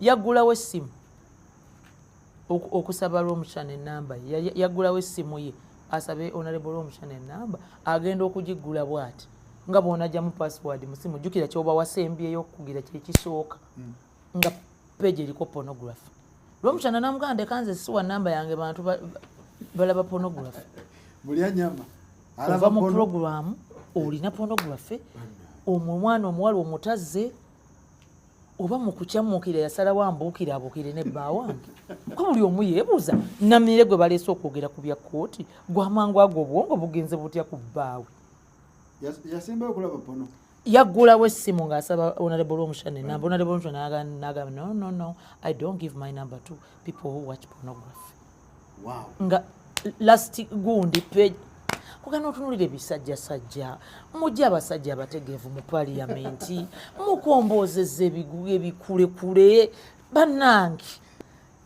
Yaggulawo essimu okusaba Lwomushana enamba ye. Yaggulawo essimu ye asabe Honorable Lwomushana enamba. Agenda okugiggula bw'ati nga bw'onajjamu password mu simu, jjukira kyoba wasembyeyo okukugira kyekisooka, nga page eriko pornography. Lwomushana namugamba, "Ndeka, nze siwa namba yange bantu balaba pornography." Mulya nyama. Ova mu programu olina pornography, omwana omuwala omutazze oba mukukyamuukira yasalawo ambuukire abuukire nebba wange, ko buli omu yeebuuza Namire gwe baleese okwogera ku bya kooti gwamangu ago obwongo bugenze butya ku bbaawe? Yasembayo okulaba porno. Yaggulawo essimu ng'asaba Honorable Lwomushana enamba. Honorable Lwomushana n'agamba, "No, no, no, I don't give my number to people who watch pornography." Nga last gundi page kugana otunulira ebisajjasajja. Mujje abasajja abategeevu mu paliyamenti, mukomboozeza ebikulekule. Bannange,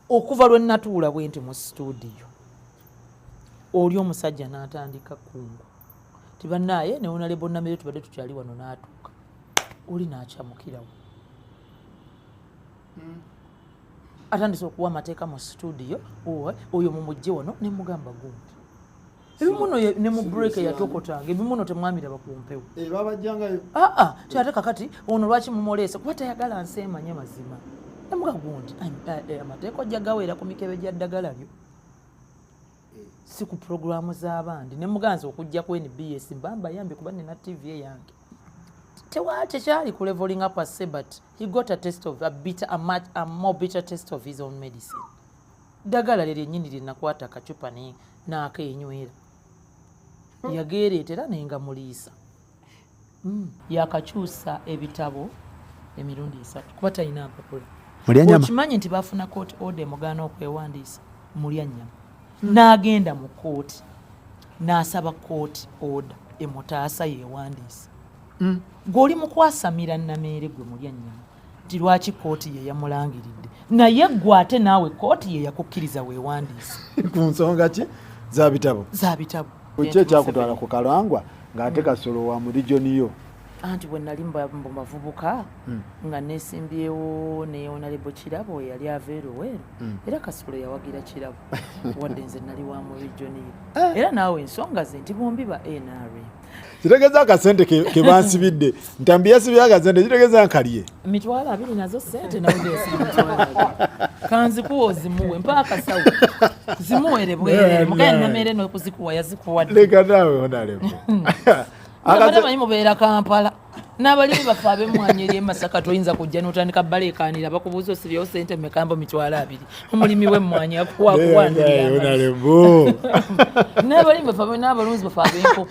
okuva lwe natuula bwe nti mu studio, oli omusajja n'atandika kungu ti bannaaye ne Honorable Namere tubadde tukyali wano, n'atuuka oli n'akyamukirawo, atandise okuwa amateeka mu studio. Oyo mumugje wano. Ne mugamba gundi ebimuno ne mu break yatokotanga ebimuno temwamiraba ku mpewo. Eh, babajjangayo. Aa, kyate kakati ono lwaki mumuleese? Kuba tayagala nsi emanye mazima. Nemuga gundi amateeka ojja gaweera ku mikebe gya ddagala lyo, si ku puroguramu z'abandi. Ne muganza okujja ku NBS mba mbayambye kuba nina TV eyange. Tekyali ku leveling up ase, but he got a taste of a bitter, a much, a more bitter taste of his own medicine. Ddagala lye lyennyini lyenakwata akacupa n'akenywera, yageereetera naye nga muliisa. Yakakyusa ebitabo emirundi 3 kuba talina mpapula. Mulya nyama. Okimanyi nti bafuna court order emugaana okwewandiisa? Mulya nyama n'agenda mu kooti n'asaba court order emutaasa yeewandiisa. Gw'oli mukwasamira Nameere, gwe mulya nnyama, nti lwaki kooti ye yamulangiridde, naye gwe ate naawe kooti ye yakukkiriza weewandiise. Ku nsonga ki? Za bitabo? Za bitabo. Ki ekyakutwala ku Kalangwa ng'ate Kasolo wa mu region yo? Anti bwe nali mu bavubuka nga nesimbyewo ne Honorable Kirabo eyali ava eruweero, era Kasolo yawagira Kirabo wadde nze nali wa mu region ye, era naawe ensonga ze nti bombi ba NRM. Kitegeeza akasente ke bansibidde, Ntambi yasibye akasente, kitegeeza nkalye. 20,000 nazo sente, nawe yasibye 20,000. Kanzikuwa ozimuwe, mpa akasawo zimuwere bwerere. Mugaye Nameere n'okuzikuwa yazikuwadde. Leka naawe, Honorable. Abamanyi mubeera Kampala n'abalimi baffe ab'emmwanyi eri e Masaka, toyinza kujja n'otandika baleekaanira bakubuuza osibyewo sente mekambo 20,000. Omulimi w'emmwanyi akuwakuwanulira. Honorable. N'abalimi baffe n'abalunzi baffe ab'enkoko,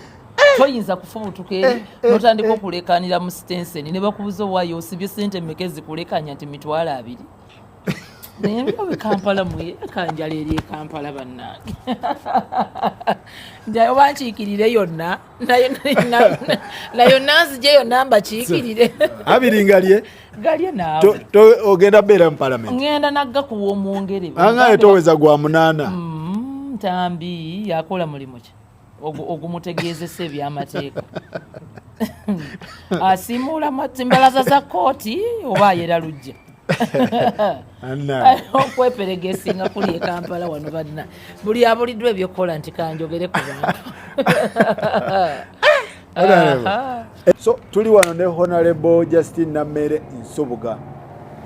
toyinza kufubutuka eri n'otandika okuleekaanira mu sitenseni ne bakubuuza owaayo osibye sente mmeka ezikulekanya nti 20,000. Naye nga Kampala mwe kanjala eri e Kampala, bannange, njayo bankiikirire yonna, nayo nzije yonna mbakiikirire. 20 ngalye. Galye naawe. Ogenda beera mu palamenti? Ŋŋenda nagga kuwa omwongere. Angaye toweza gwa 8. Ntambi yakola mulimu ki ogumutegeezesa ebyamateeka? Asiimuula mbalaza za kooti oba ayera lujja? Anna. Okweperega esinga kuli e Kampala wano. Banna, buli abuliddwa ebyokukola nti kanjogere ku bantu. Honorable. Aha. So tuli wano ne Honorable Justin Nammere Nsubuga,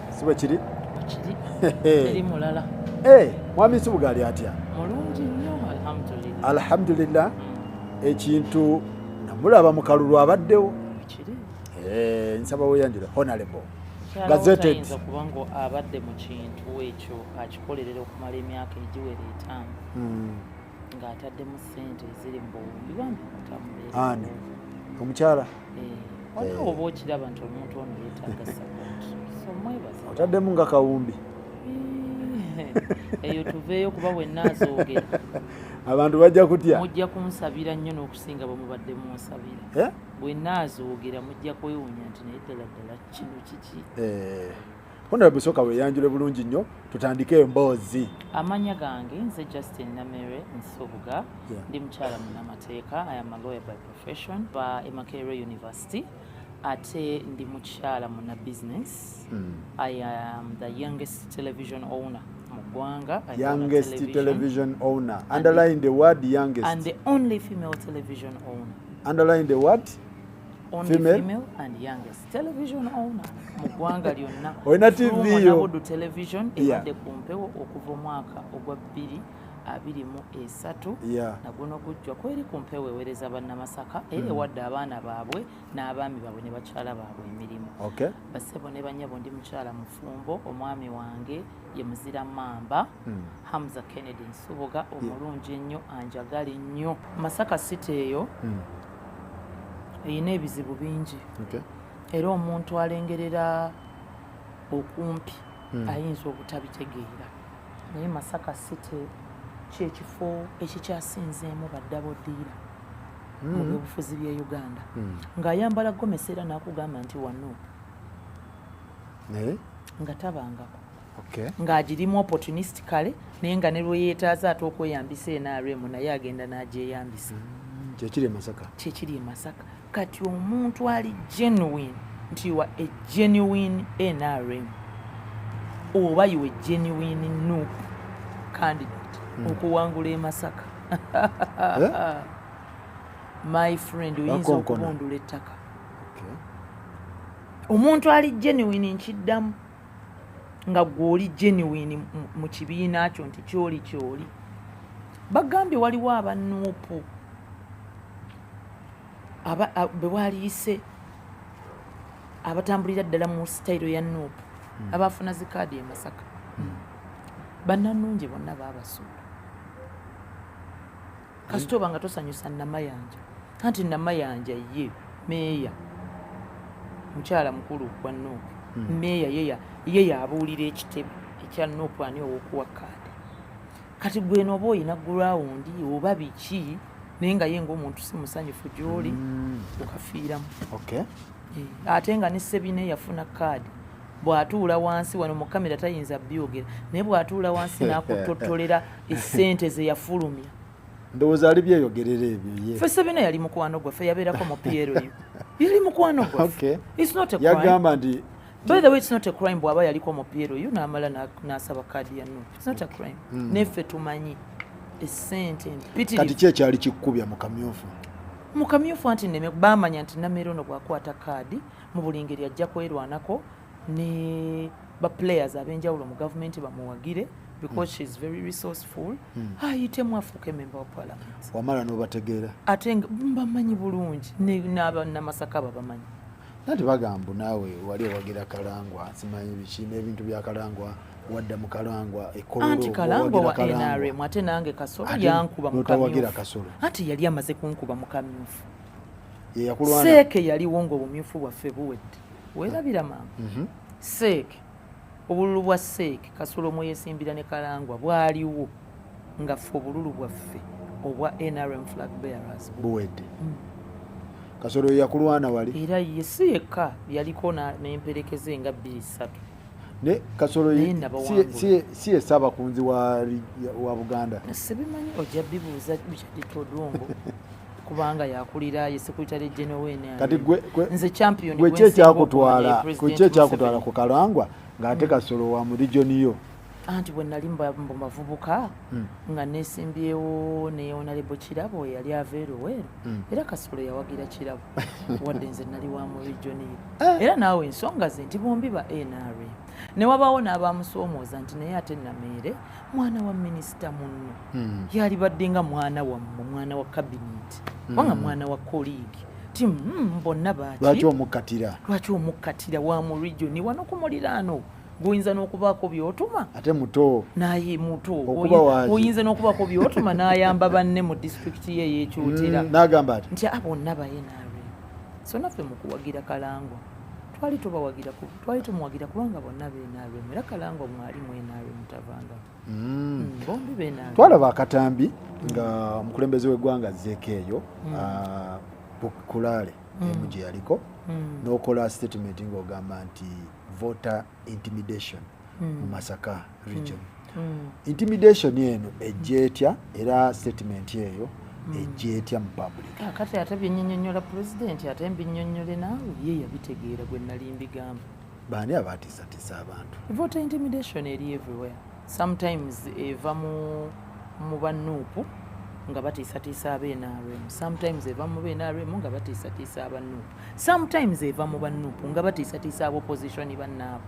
si bwe kiri? Kiri teri mulala. Eh, mwami Nsubuga ali atya? Mulungi nnyo, alhamdulillah. Alhamdulillah. Ekintu namulaba mu kalulu abaddewo. Kiri. Eh, nsaba weyanjule, Honorable. Mukyala wo Gazetted. tayinza kubanga abadde mu kintu ekyo akikolerera okumala emyaka egiwera 5 ng'ataddemu ssente eziri mu buwumbi, bambi mutamubeera. Ani? Omukyala? Waliwo oba okiraba nti omuntu ono yeetaaga support, so mwebaza. Otaddemu nga kawumbi. Eyo tuveeyo kuba bwenna azoogera Abantu bajja kutya. Mujja kunsabira nnyo n'okusinga bwe mubadde munsabira. Eh? Bwenna azoogera mujja kwewuunya nti naye ddala ddala kino kiki? Eh, Honorable, sooka weeyanjule bulungi nnyo tutandike emboozi. Amanya gange nze Justin Namere Nsubuga. Ndi mukyala munnamateeka. I am a lawyer by profession ba e Makerere University. Ate ndi mukyala muna business. I am the youngest television owner mu ggwanga. I own a Youngest television. Television owner. Underline the word youngest. And the only female television owner. Underline the word only female? Female and youngest television owner mu ggwanga lyonna. Olina TV Through yo. Munabudu Television ebadde ku mpewo okuva omwaka ogwa 2023 naguno gujjwa kweri ku mpewo, eweereza Bannamasaka era ewadde abaana baabwe n'abaami baabwe ne bakyala baabwe emirimu. Basebo ne banyabo, ndi mukyala mufumbo. Omwami wange ye muzira mamba Hamza Kennedy Nsubuga, omulungi ennyo, anjagala ennyo. Masaka City eyo erina ebizibu bingi era omuntu alengerera okumpi ayinza obutabitegeera, naye Masaka City kyekifo ekikyasinzeemu ba double dealer mu byobufuzi by'e Uganda, ng'ayambala gomesi era n'akugamba nti wano Naye nga tabangako ng'agirimu opportunistically, naye nga ne lwe yeetaaza ate okweyambisa NRM naye agenda n'agyeyambisa. Kyekiri e Masaka. Kyekiri e Masaka. Kati omuntu ali genuine nti you are a genuine NRM oba you a genuine NUP candidate okuwangula e Masaka, Eh? my friend, oyinza Bakonkona. okubundula ettaka. Omuntu ali genuine, nkiddamu, nga gwe oli genuine mu kibiina kyo nti kyoli kyoli, bagambye waliwo aba NUP be bwaliyise abatambulira ddala mu sitayiro ya NUP, abafuna zikaadi e Masaka. Bannanungi bonna baabasuula kasita oba nga tosanyusa Namayanja, anti Namayanja ye meeya mukyala mukulu wa NUP. Meeya ye yabuulira ekitebe ekya NUP ani ow'okuwa kaadi. Kati gweno oba oyina ground oba biki, naye nga ye ngaomuntu si musanyufu gy'oli, okafiiramu. Eh, ate nga ne Sebina yafuna kaadi, bw'atuula wansi wano mu kamera tayinza byogera, naye bw'atuula wansi n'akutottolera essente ze yafulumya. Ndowooza ali byeyogerera ebyo ye. Ffe Sebina yali mukwano gwaffe, yabeerako mu PLU, yali mukwano gwaffe. It's not a crime. Yagamba nti By the way, it's not a crime bw'aba yaliko mu PLU n'amala n'asaba kaadi ya NUP. It's not a crime. Neffe tumanyi essente Kati mpitirivu. ki ekyali kikkubya mu kamyufu? Mu kamyufu anti neme bamanya nti Nameere ono bw'akwata kaadi mu buli ngeri ajja kwerwanako ne ba players ab'enjawulo mu gavumenti bamuwagire because she is very resourceful, ayitemu afuuke member wa parliament. Wamala n'obategeera? Ate nga mbamanyi bulungi, n'Abannamasaka babamanyi. Nati bagamba naawe wali owagira Kalangwa, simanyi biki n'ebintu bya Kalangwa, wadda mu Kalangwa ekololo. Anti Kalangwa wa owagira Kalangwa. NRM, ate nange Kasolo Ate yankuba mu n'otawagira kamyufu. Kasolo. Anti yali amaze kunkuba mu kamyufu. Ye yakulwana. Seeke yaliwo ng'obumyufu bwaffe buwedde, weerabira maama. Seeke, obululu bwa Seeke Kasolo mweyesimbira ne Kalangwa bwaliwo nga ffe obululu bwaffe obwa NRM flag bearers buwedde. Kasolo ye yakulwana wali. Era ye si yekka, yaliko n'emperekeze nga bbiri ssatu. Ne Kasolo Naye nabawangula. si ye Ssaabakunzi wa Buganda? Sibimanyi, ojja bibuuza Richard Todwongo kubanga yakulira ye secretary general wa Kati nze champion gwe ki gwe nsinga ekyakutwala okumanya ye gwe President ki ekyakutwala Museveni. ku Kalangwa ng'ate Kasolo wa mu region yo? Anti bwe nali mu bavubuka nga nesimbyewo ne Honorable Kirabo eyali ava eruweero, era Kasolo yawagira Kirabo wadde nze nali wa mu region ye. Era naawe ensonga ze nti bombi ba NRM, ne wabaawo n'abamusoomooza nti naye ate Nameere mwana wa minisita munno, yalibadde nga mwana wammwe, mwana wa cabinet, kubanga mwana wa colleague ti bonna Lwaki baki omukkatira? Lwaki omukkatira wa mu region wano ku muliraano, guyinza n'okubaako by'otuma. Ate muto. Naye muto. Okuba waaki? Oyinza n'okubaako by'otuma n'ayamba banne mu disitulikiti ye ey'Ekyotera. N'agamba ati nti bonna ba NRM. So naffe mu kuwagira Kalangwa twali tubawagira twali tumuwagira kubanga bonna ba NRM, era Kalangwa mwali mu NRM tavanga. Bombi ba NRM. Twalaba akatambi nga omukulembeze w'eggwanga azzeeko eyo kulaale emu gye yaliko, n'okola statement ng'ogamba nti voter intimidation mu Masaka region. Intimidation eno ejja etya? Era statement eyo Ejja etya mu public? Kati ate byennyonnyola pulezidenti, ate mbinnyonnyole naawe, ye yabitegeera gwe nali mbigamba. Baani abatiisatiisa abantu? Voter intimidation eri everywhere. Sometimes eva mu ba NUP nga batiisatiisa aba NRM, sometimes eva mu ba NRM nga batiisatiisa aba NUP, sometimes eva mu ba NUP nga batiisatiisa aba opposition bannaabwe.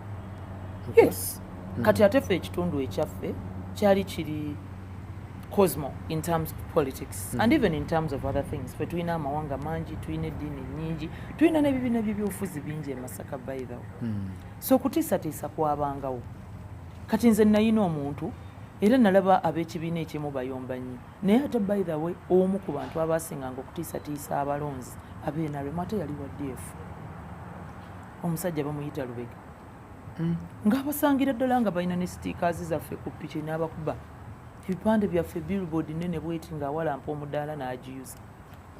Yes. Kati ate ffe ekitundu ekyaffe kyali kiri cosmo in terms of politics and even in terms of other things. Ffe tulina amawanga mangi, tulina eddiini nnyingi, tulina n'ebibiina byebyobufuzi bingi e Masaka, by the way. So okutiisatiisa kwabangawo. Kati nze nayina omuntu, era nalaba ab'ekibiina ekimu bayomba nnyo, naye ate, by the way, omu ku bantu abasinganga okutiisatiisa abalonzi ab'e NRM ate yali wa DF, omusajja bamuyita Lubega, ng'abasangira ddala nga balina ne stickers zaffe ku piki, n'abakuba ebipande byaffe, billboard nene bweti, ng'awalampa omudaala n'agiyuza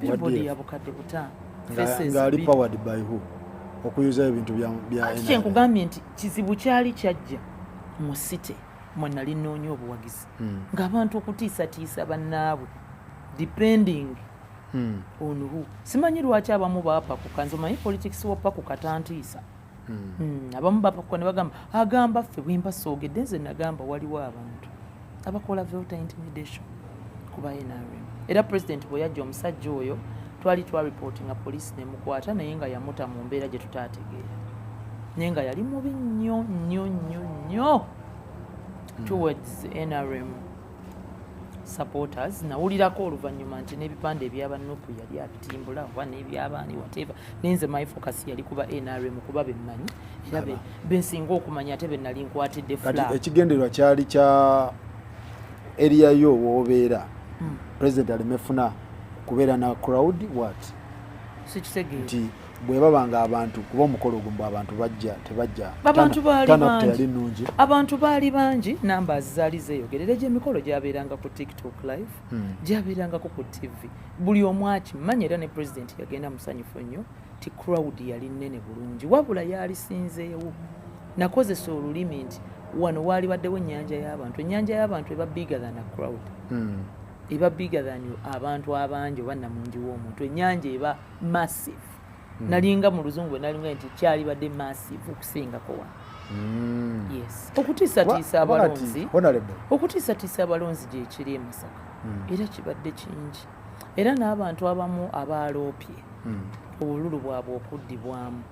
billboard DF. ya 5000. Ng'ali powered by who okuyuza ebintu bya Ati NRM? Kyenkugambye nti kizibu kyali kyajja mu site mwe nali nnoonya obuwagizi, ng'abantu okutiisatiisa bannaabwe depending on who. Simanyi lwaki abamu baapakuka. Nze omanyi politics wopakuka tantiisa. Abamu bapakuka ne bagamba agamba ffe bwemba soogedde. Nze nagamba waliwo abantu abakola voter intimidation kuba NRM, era president bwe yajja, omusajja oyo twali twareportinga poliisi nemukwata, naye nga yamuta mu mbeera gye tutaategeera, naye nga yali mubi nnyo nnyo nnyo nnyo towards NRM supporters. Nawulirako oluvannyuma nti n'ebipande ebyaba NUP yali abitimbula oba n'ebyabaani, whatever, naye nze my focus yali kuba NRM, kuba bemmanyi era bensinga okumanya, ate be nali nkwatidde Kati flag. ekigendererwa kyali kya area yo woobeera, president aleme funa kubeera na crowd, what? Sikitegeera. Nti bwe baba nga abantu, kuba omukolo ogwo mbu abantu bajja tebajja. Abantu baali turn up bangi. Teyali nnungi. Abantu baali bangi, numbers zaali zeeyogerera. Egyo emikolo gyabeeranga ku TikTok Live, gyabeerangako ku TV, buli omu akimanyi, era ne president yagenda musanyufu nnyo ti crowd yali nnene bulungi. Wabula yalisinzeewo nakozesa olulimi nti wano waali baddewo ennyanja y'abantu. Ennyanja y'abantu eba bigger than a crowd, eba bigger than abantu abangi oba namungi w'omuntu. Ennyanja eba massive. Nalinga mu luzungu bwe nalinga nti kyalibadde massive okusingako wano. Yes, okutiisatiisa abalonzi, Honorable. okutiisatiisa abalonzi gyekiri e Masaka, era kibadde kingi, era n'abantu abamu abaloopye obululu bwabwe okuddibwamu.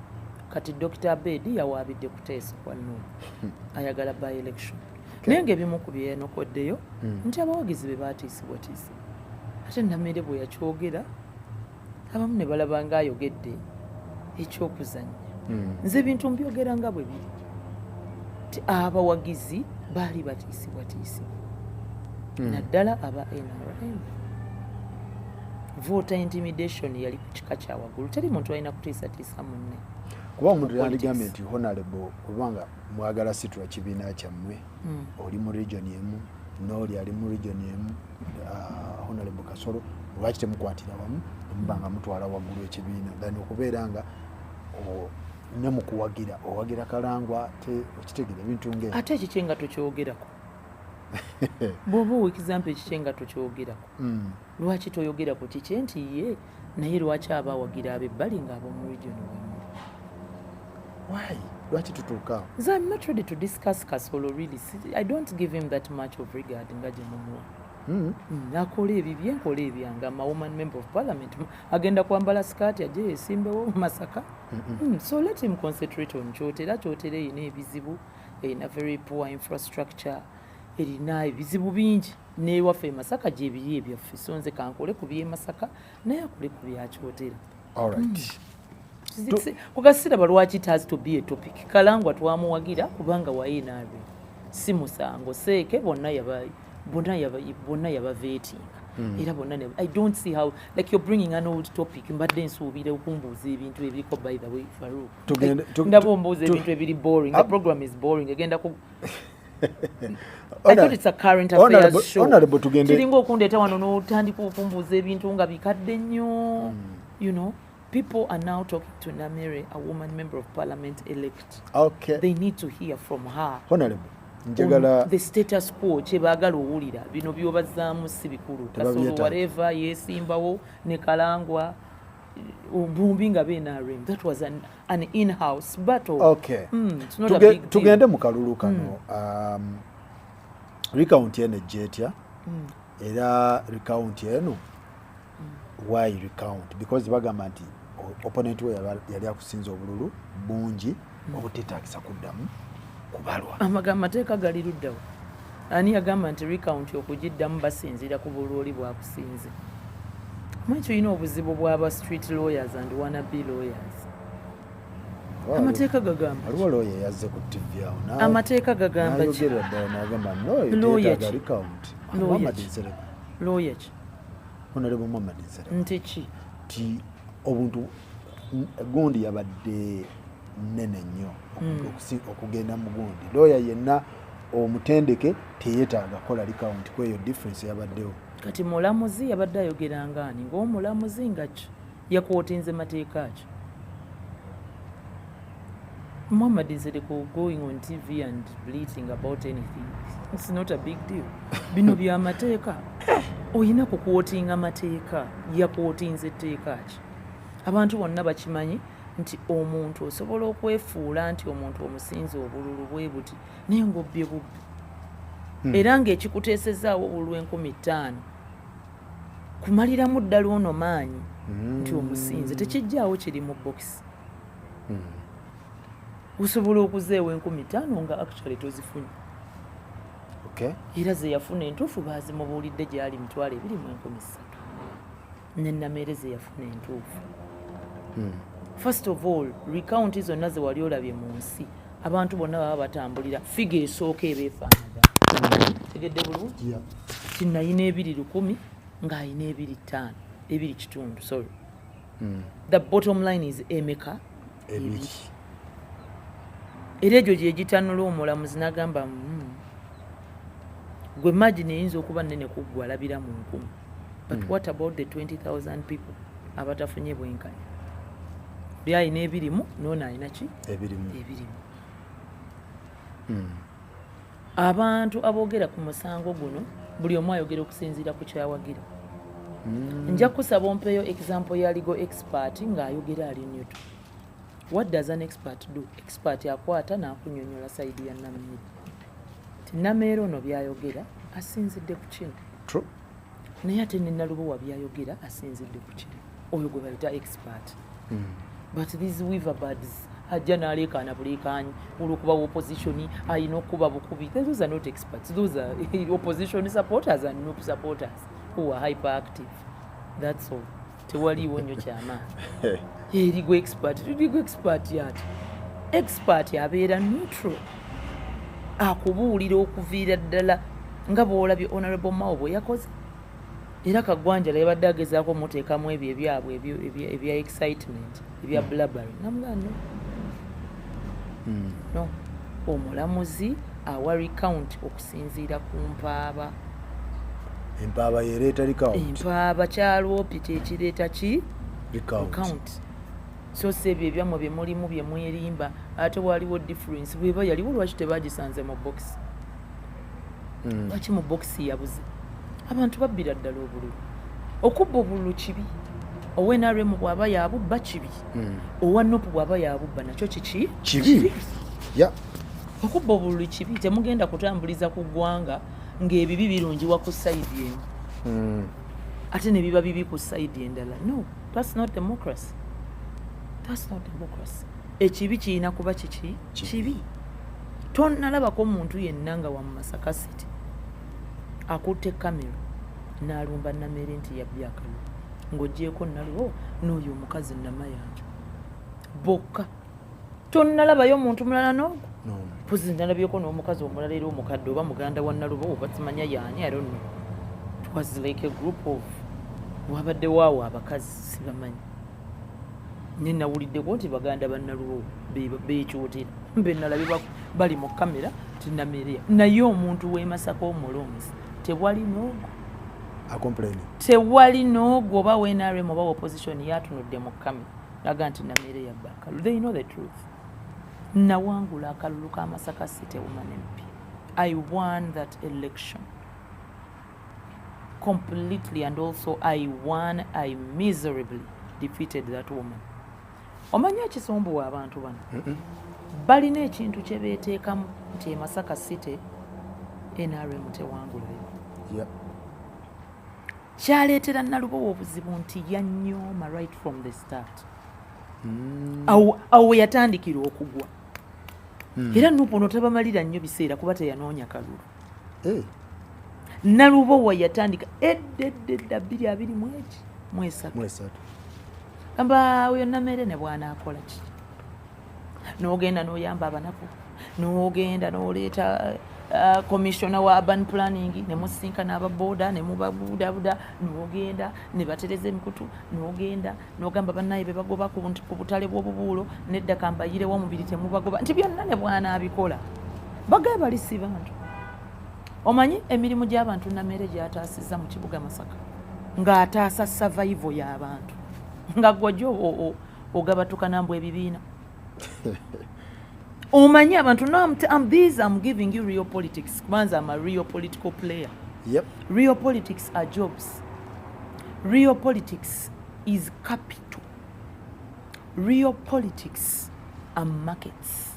Kati Dr Abed yawaabidde kuteesa kwa NUP, ayagala by election, naye ngaebimu ku byeyanokoddeyo nti abawagizi be batiisibwatiisibwa. Ate Namere bwe yakyogera, abamu ne balaba nga ayogedde ekyokuzannya. Nze ebintu mbyogera nga bwe biri, ti abawagizi baali batiisibwatiisibwa, naddala aba NRM. Voter intimidation yali ku kika kya waggulu. Teri muntu alina kutiisatiisa munne. Kuba omuntu Politics. yandigambye nti honorable, kubanga mwagala situla kibiina kyammwe, oli mu region emu n'oli ali mu region emu, honorable Kasolo, lwaki temukwatira wamu nemuba nga mutwala waggulu ekibiina than okubeera nga ne mukuwagira owagira Kalangwa te okitegera ebintu ngaebyo? Ate ekikye nga tokyogerako, bw'oba owa example, ekikye nga tokyogerako, lwaki toyogera ku kikye nti ye naye lwaki aba awagira ab'ebbali ng'ab'omu region wemuli? Why? Lwaki tutuuka awo? Nze I'm not ready to discuss Kasolo, really. I don't give him that much of regard nga gye mumuwa. Akola ebibye, nkola ebyange. Ama woman member of parliament agenda kwambala sikaati ajje yesimbewo mu Masaka. So let him concentrate on Kyotera. Kyotera erina ebizibu, erina very poor infrastructure, erina ebizibu bingi, newaffe e Masaka gyebiri ebyaffe. So nze kankole ku by'e Masaka, naye akole ku byakyotera. Alright. Kugasiraba lwaki it has to be a topic. Kalangwa twamuwagira kubanga wa NRM, si musango. Seeke bonna yaba bonna yabaveetinga, era bonna I don't see how, like, you're bringing an old topic. Mbadde nsuubira okumbuuza ebintu ebiriko. By the way, Farouk, ndaba ombuuza ebintu ebiri boring. The program is boring. Egenda ku I thought it's a current affairs show. Honorable, tugende. Kiringa okundeeta wano n'otandika okumbuuza ebintu nga bikadde nnyo. People are now talking to Namere, a woman member of parliament elect. They need to hear from her. Honorable, Njagala On the status quo, kyebaagala owulira bino byobazaamu si bikulu. Kasolo Tebabyetaaga. Wareva yesimbawo ne Kalangwa bombi nga BNRM. That was an in-house battle. It's not a big deal. Tugende mu kalulu kano. Recount eno ejja etya? Era recount eno, why recount? Because bagamba nti opponent we yali akusinza obululu bungi obuteetagisa kuddamu kubalwa. Amateeka gali luddawo? Ani yagamba nti recount okugiddamu basinziira ku bulwoli bwakusinze? Omanyi tulina obuzibu bw'aba street lawyers and wannabe lawyers. Amateeka gagamba Waliwo lawyer yazze ku TV awo Amateeka gagamba ki? N'ayogerera ddala n'agamba no, Lawyer teetaaga ki? recount. Lawyer Muhammad ki? Nsereko. Lawyer ki? Honorable Muhammad Nsereko. Nti ki? Ti obuntu gundi yabadde nene nnyo okugenda mu gundi. Lawyer yenna omutendeke teyeetaaga kukola recount kweyo difference yabaddewo. Kati mulamuzi yabadde ayogeranga ani? Ng'omulamuzi nga ki yakwotinze mateeka ki? Muhammad Nsereko going on TV and bleating about anything, it's not a big deal. Bino byamateeka, oyina kukwotinga mateeka. Yakwotinze etteeka ki? Abantu bonna bakimanyi nti omuntu osobola okwefuula nti omuntu omusinze obululu bwe buti, naye ng'obbye bubbi, era ng'ekikuteesezaawo obululu 5000 kumaliramu ddala ono maanyi nti omusinze, tekijjaawo kiri mu bokisi. Osobola okuzeewa 5000 nga actually tozifunye. Era ze yafuna entuufu baazimubuulidde, gyali 23,300, nennameere ze yafuna entuufu. First of all, recount zonna ze wali olabye mu nsi, abantu bonna baba batambulira figure esooka eba efaanagana. Tegedde bulungi? Yeah. Tinayina 2 1 ng'ayina 2 5, ebiri kitundu, sorry. The bottom line is emeka? Ebiri. Era egyo gye gitanula omulamuzi n'agamba, gwe margin eyinza okuba nnene ku ggwe alabira mu 1000, but what about the 20,000 people abatafunye bwenkanya? Oli alina ebirimu, noono alina ki? Ebirimu. Ebirimu. Abantu aboogera ku musango guno, buli omu ayogera okusinziira ku kyawagira. Nja kusaba ompeeyo example ya legal expert ng'ayogera ali neutral. What does an expert do? Expert akwata n'akunyonyola side ya Nameere ti Nameere ono byayogera asinzidde ku kino, True. naye ate ne Nalubowa byayogera asinzidde ku kino. Oyo gwe bayita expert. But these weaver birds ajja n'aleekaana buleekaanyi olwokuba opposition ayina okuba bukubi. Those are not experts, those are opposition supporters and NUP supporters who are hyperactive, that's all. Tewaliiwo nnyo kyamaanyi. Erigo expert, ligo expert ati expert abeera neutral, akubuulira okuviira ddala nga bw'olabye Honorable Mao bwe yakoze. Era Kagwanjala yabadde agezaako omuteekamu ebyo ebyabwe ebya excitement, ebya blabbering, namugaa no, no. Omulamuzi awa recount okusinziira ku mpaaba. Empaaba yereeta recount. Empaaba kyalwopi kyekireeta ki? Recount. Recount. So si ebyo ebyammwe bye mulimu bye mwerimba. Ate waliwo difference bweba yaliwo, lwaki tebagisanze mu box? Lwaki mu bokisi yabuze? Abantu babbira ddala obululu. Okubba obululu kibi. Owa NRM bw'aba yabubba, kibi. Owa NUP bw'aba yabubba, nakyo kiki? Kibi ya. Okubba obululu kibi. Temugenda kutambuliza ku ggwanga ng'ebibi birungiwa ku side emu, ate ne biba bibi ku side endala. No, that's not democracy, that's not democracy. Ekibi kirina kuba kiki? Kibi. Kibi. Tonalabako omuntu yenna nga wa mu Masaka City akutte kamera n'alumba Nameere nti yabbye akalulu, ng'ogyeko Nalubo n'oyo omukazi Namayanja bokka. Tonnalabayo omuntu mulala n'ogwo. No. Mpozi nalabyeko n'omukazi omulala era omukadde, oba muganda wa Nalubo oba simanya yaani, I don't know. It was like a group of wabadde waawo abakazi sibamanyi, ne nawuliddeko nti baganda ba Nalubo beekyotera benalabye bali mu kamera tinameereya. Naye omuntu w'e Masaka omulonzi tewali n'ogwo Acomplain. Tewali n'ogwo, oba WNRM oba opposition, yatunudde mu kamera laga nti Nameere yabba akalulu. They know the truth. Nawangula akalulu ka Masaka City Woman MP. I won that election completely, and also I won, I miserably defeated that woman. Omanyi ekisumbuwa abantu bano, balina ekintu kye beeteekamu nti e Masaka City NRM tewangulayo. Kyaleetera Nalubowa obuzibu nti yanyooma right from the start. Awo we yatandikira okugwa. Era NUP ono tabamalira nnyo biseera kuba teyanoonya kalulu. Nalubowa yatandika edda edda edda 2023. Mwesatu. Gamba oyo Namere ne bwanaakola ki, n'ogenda n'oyamba abanaku, n'ogenda n'oleeta commissioner wa urban planning, ne musinkana ababoda ne mubabudabuda, n'ogenda ne batereza emikutu, n'ogenda n'ogamba bannaye be bagoba ku butale bw'obubuulo nedda kambayirewo omubiri temubagoba, nti byonna ne bwanaabikola bagaye bali si bantu. Omanyi emirimu gy'abantu Namere gy'ataasizza mu kibuga Masaka, ng'ataasa survival y'abantu, nga gwajja ogabatuka nambwa ebibiina. Omanyi abantu, no, these I'm giving you real politics, kubanza I'm a real political player. Real politics are jobs. Real politics is capital. Real politics are markets.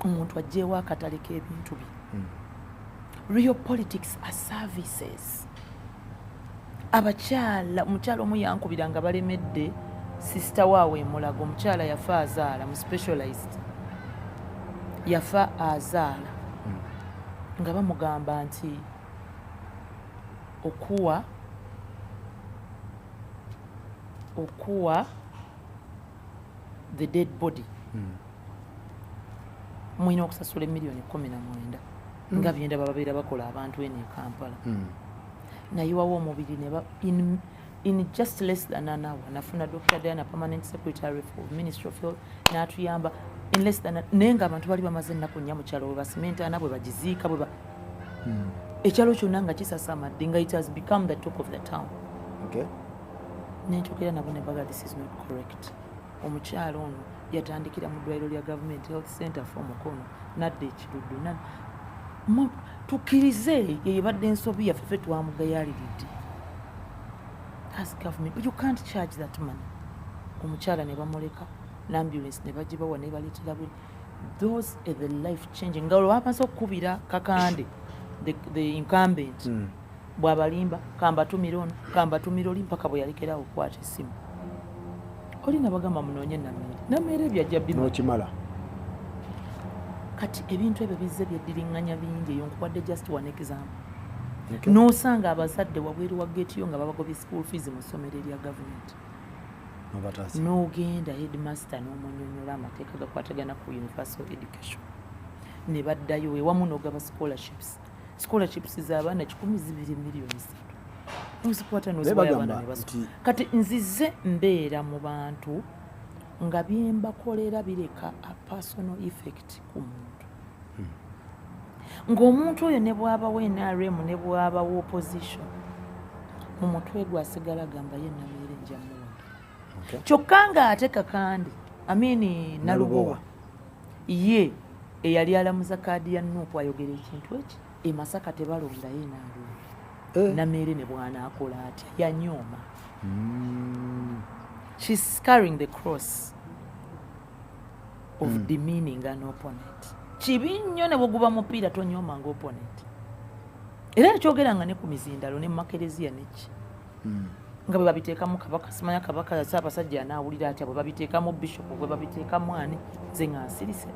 Omuntu aggyewo akatale k'ebintu bye. Real politics are services. Abakyala, omukyala omu yankubira nga balemedde sister waawe emulago. Omukyala yafa azaala mu specialized, yafa azaala, nga bamugamba nti okuwa the dead body mulina okusasula emiliyoni 19, nga byendaba babeera bakola abantu eno e Kampala. Nayiwawo omubiri in just less than an hour nafuna Dr Diana, permanent secretary for Ministry of Health, n'atuyamba in less than, naye nga abantu bali bamaze ennaku 4 mu kyalo, bwe basimentaana, bwe bagiziika, bwe ba ekyalo kyonna nga kisasamadde, nga it has become the talk of the town. Nenkyogera nabo ne baga, "This is not correct." Omukyalo ono yatandikira mu ddwaliro lya government health center for Mukono, nadda ekiruddu. Tukkirize yeyebadde ensobi yaffe, ffe twamugayaliridde as government, but you can't charge that money. Omukyala ne bamuleka n'ambulance ne bagibawa ne baleetera bwe. Those are the life changing, nga olwo bamaze okukubira Kakande, the incumbent, bw'abalimba, kambatumira ono, kambatumira oli, mpaka bwe yalekerawo okukwata essimu. Oli nabagamba munoonye Namere, Namere ebyajja bima. N'okimala. Kati ebintu ebyo bizze byeddiriŋŋanya bingi. Eyo nkuwadde just one example. N'osanga abazadde wabweru wa geeti yo nga babagobye school fees mu ssomero erya gavumenti. Nobataasa. N'ogenda headmaster n'omunyonyola amateeka gakwatagana ku universal education, ne baddayo ewamu n'ogaba scholarships, scholarships z'abaana 2 miliyoni 3, nozikwata noziwayo abaana bagamba ne basoma. Kati nzize mbeera mu bantu nga byembakolera bireka a personal effect ku muntu, ng'omuntu oyo ne bw'abawo NRM ne bw'abawo opposition, mu mutwe gwe asigala agamba ye Namere njamuwagira. Kyokka ng'ate Kakande, amini Nalubowa, Nalubowa. ye eyali alamuza kaadi ya NUP, ayogera ekintu eki, e Masaka tebalondayo NRM. Namere ne bw'anaakola atya, yanyooma. She's carrying the cross of demeaning an opponent. Kibi nnyo, ne bweguba mupiira tonyoomanga opponent. Era nekyogeranga ne ku mizindalo ne mumakereziya neki, nga bwe babiteekamu kabaka, simanya kabaka Ssaabasajja anaawulira atya, bwe babiteekamu bishopu, bwe babiteekamu ani, nze nga nsirise.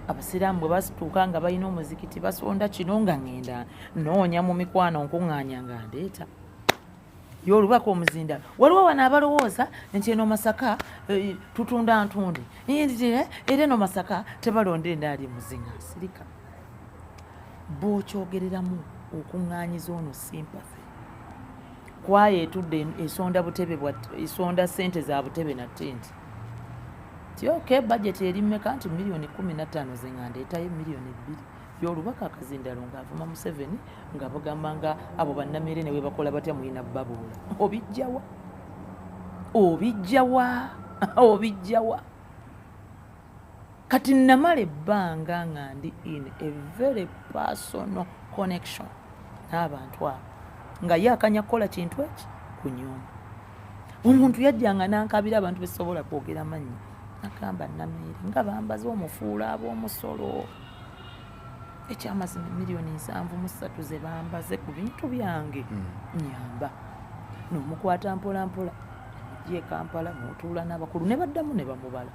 Abasiraamu bwe basituuka nga balina omuzikiti basonda kino, nga ŋŋenda noonya mu mikwano, nkuŋŋaanya nga ndeeta ye olubaka omuzindalo. Waliwo wano abalowooza nti eno Masaka tutunda ntunde, era eno Masaka tebalonda endaali muzinga. Nsirika. Bw'okyogereramu okuŋŋaanyiza ono sympathy kwayo etudde esonda butebe, esonda sente za butebe na tenti, ti ok, budget eri mmeka? Nti miliyoni 15, ze nga ndeetayo miliyoni 2 y'olubaka akazindalo ng'avuma Museveni, nga bagamba nga abo bannamere ne bwe bakola batya mulina babuula. Obijjawa? Obijjawa? Obijjawa? Kati namala ebbanga nga ndi in a very personal connection n'abantu abo, nga ye akanya kukola kintu eki kunyooma. Omuntu yajjanga nankabira, abantu besobola kwogera mannya, nagamba, "Nameere nga bambaze omufuula ab'omusolo, ekyamazima 73 million ze bambaze ku bintu byange, nyamba." Nomukwata mpola mpola nemujja e Kampala, notuula n'abakulu ne baddamu ne bamubala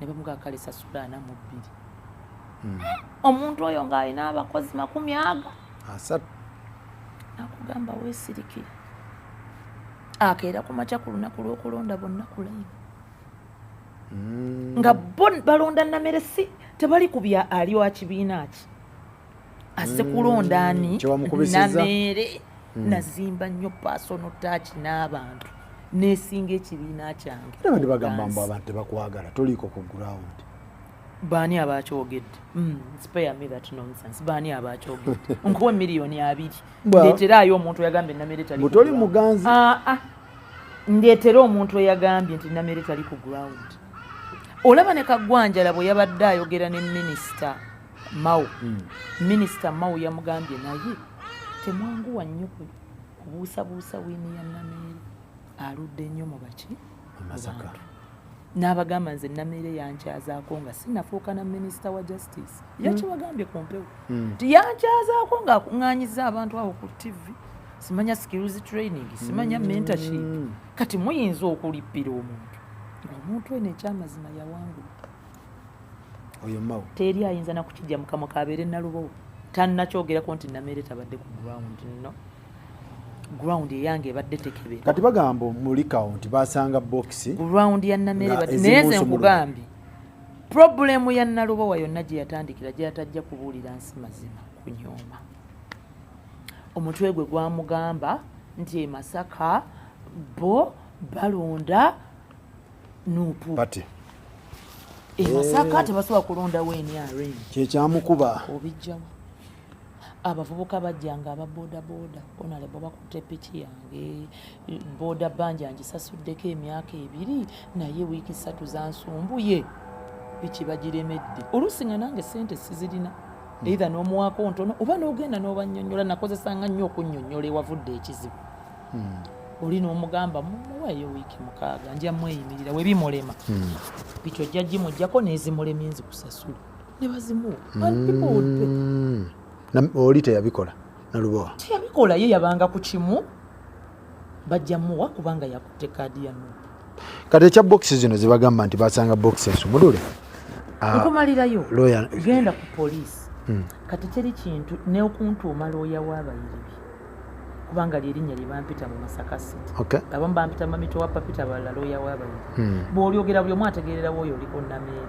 ne bamugaa, "Kale sasula 42." Omuntu oyo ng'alina abakozi makumi aga 30. Nakugamba weesirikire, akeera ku makya ku lunaku lw'okulonda bonna ku layini nga bo balonda Namere, si tebali ku bya ali wa kibiina ki, azze kulonda ani. Kyewamukubisizza? Nameere. Nazimba nnyo personal touch n'abantu, nesinga ekibiina kyange. Era bandi bagamba mbu abantu tebakwagala, toliiko ku ground. Baani abakyogedde? Spare me that nonsense. Baani abakyogedde? Nkuwa 20 million. Ndeeteraayo omuntu eyagambye Namere tali Mbu ku toli ground. Muganzi. Ah, ah. Ndeetere omuntu eyagambye nti Namere tali ku ground. Olaba ne Kagwanjala bwe yabadde ayogera ne Minisita Mao, Minisita Mao yamugambye, naye temwanguwa nnyo kubuusabuusa win ya Nameere, aludde nnyo mu baki? Mu Masaka. Bantu. N'abagamba, nze Nameere yankyazaako nga sinnafuuka na minisita wa justice. Yakibagambye ku mpewo nti yankyazaako ng'akuŋŋaanyiza abantu awo ku TV, simanya skills training, simanya mentorship. Kati muyinza okulippira omuntu ng'omuntu eno ekyamazima yawangula. Oyo Mao. Teri ayinza nakukijja mukamwa kabeere Nalubowa tannakyogerako nti Nameere tabadde ku ground. No ground eyange ebadde tekebera. Kati bagamba mulikawo nti basanga bokisi Ground ya Nameere nga badde, naye nze ezimu. Nkugambye, problem ya Nalubowa yonna gye yatandikira, gye yatajja kubuulira nsi mazima, kunyooma. Omutwe gwe gwamugamba nti e Masaka bo balonda NUP. Pate. E Masaka tebasobola kulondawo NRM. Kyekyamukuba. Obijjawa? Abavubuka bajjanga aba boodabooda, "Honorable, bakutte piki yange, booda banja ngisasuddeko emyaka 2, naye wiiki 3 zansumbuye, piki bagiremedde." Oluusi nga nange sente sizirina, either n'omuwaako ntono oba n'ogenda n'obannyonnyola. Nakozesanga nnyo okunnyonnyola ewavudde ekizibu. Oli n'omugamba, "Muweeyo wiiki 6, nja mweyimirira, webimulema piki ojja gimugjako, n'ezimulemye nzikusasula." Ne bazimuwa and people would pay. Oli teyabikola, Nalubowa? Teyabikola. Ye yabanga ku kimu, bajja muwa kubanga yakutte kaadi ya NUP. Kati ekya bokisi zino zebagamba nti basanga bokisi ensumulule. Ah, Nkumalirayo. Lawyer- Genda ku poliisi. Kati teri kintu neokuntuuma looya w'abayiribi, kubanga lyerinnya lye bampita mu Masaka City. Abamu bampita Mamito wa Papita, abalala looya w'abayiribi. Bw'olyogera buli omu ategeererawo oyo oliko Nameere,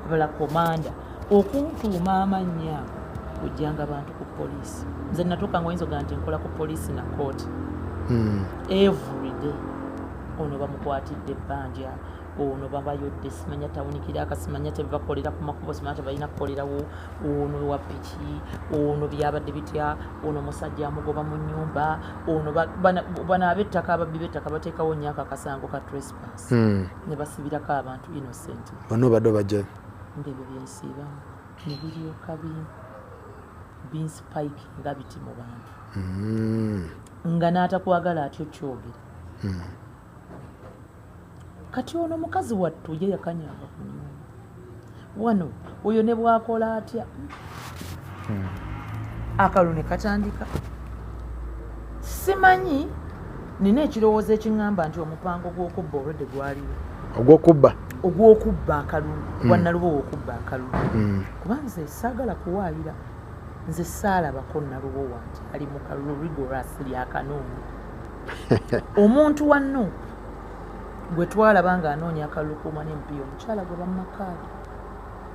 abalala komanda. Okuntuuma amannya ago ojjanga bantu ku poliisi. Nze natuuka nga oyinza ogaa nti nkola ku poliisi na kooti. Everyday ono bamukwatidde ebbanja, ono babayodde, simanya tawunikira, akasimanya tebakolera ku makubo, simanya tebalina kukolerawo, ono wa piki, ono byabadde bitya, ono musajja amugoba mu nyumba, ono bano ab'ettaka, ababbi b'ettaka bateekawo nnyo ako akasango ka trespass ne basibirako abantu innocent. Bonna obadde obajja. Ngaebyo byensiibamu ne biryoka binspike nga biti mu bantu, nga n'atakwagala atyo kyogera. Kati ono mukazi wattu ye yakanyanga ku nyumba wano, oyo ne bwakola atya, akalulu ne katandika. Simanyi, nina ekirowoozo ekiŋŋamba nti omupango gw'okubba olwedde gwaliwo. Ogwokubba? Ogw'okubba akalulu, gwa Nalubowa okubba akalulu, kuba nze saagala kuwaayira. Nze saalabako Nalubowa nti ali mu kalulu rigorously akanoonya. Omuntu wa NUP gwe twalaba ng'anoonya akalulu k'omwana MP, omukyala gwe bamakaadi,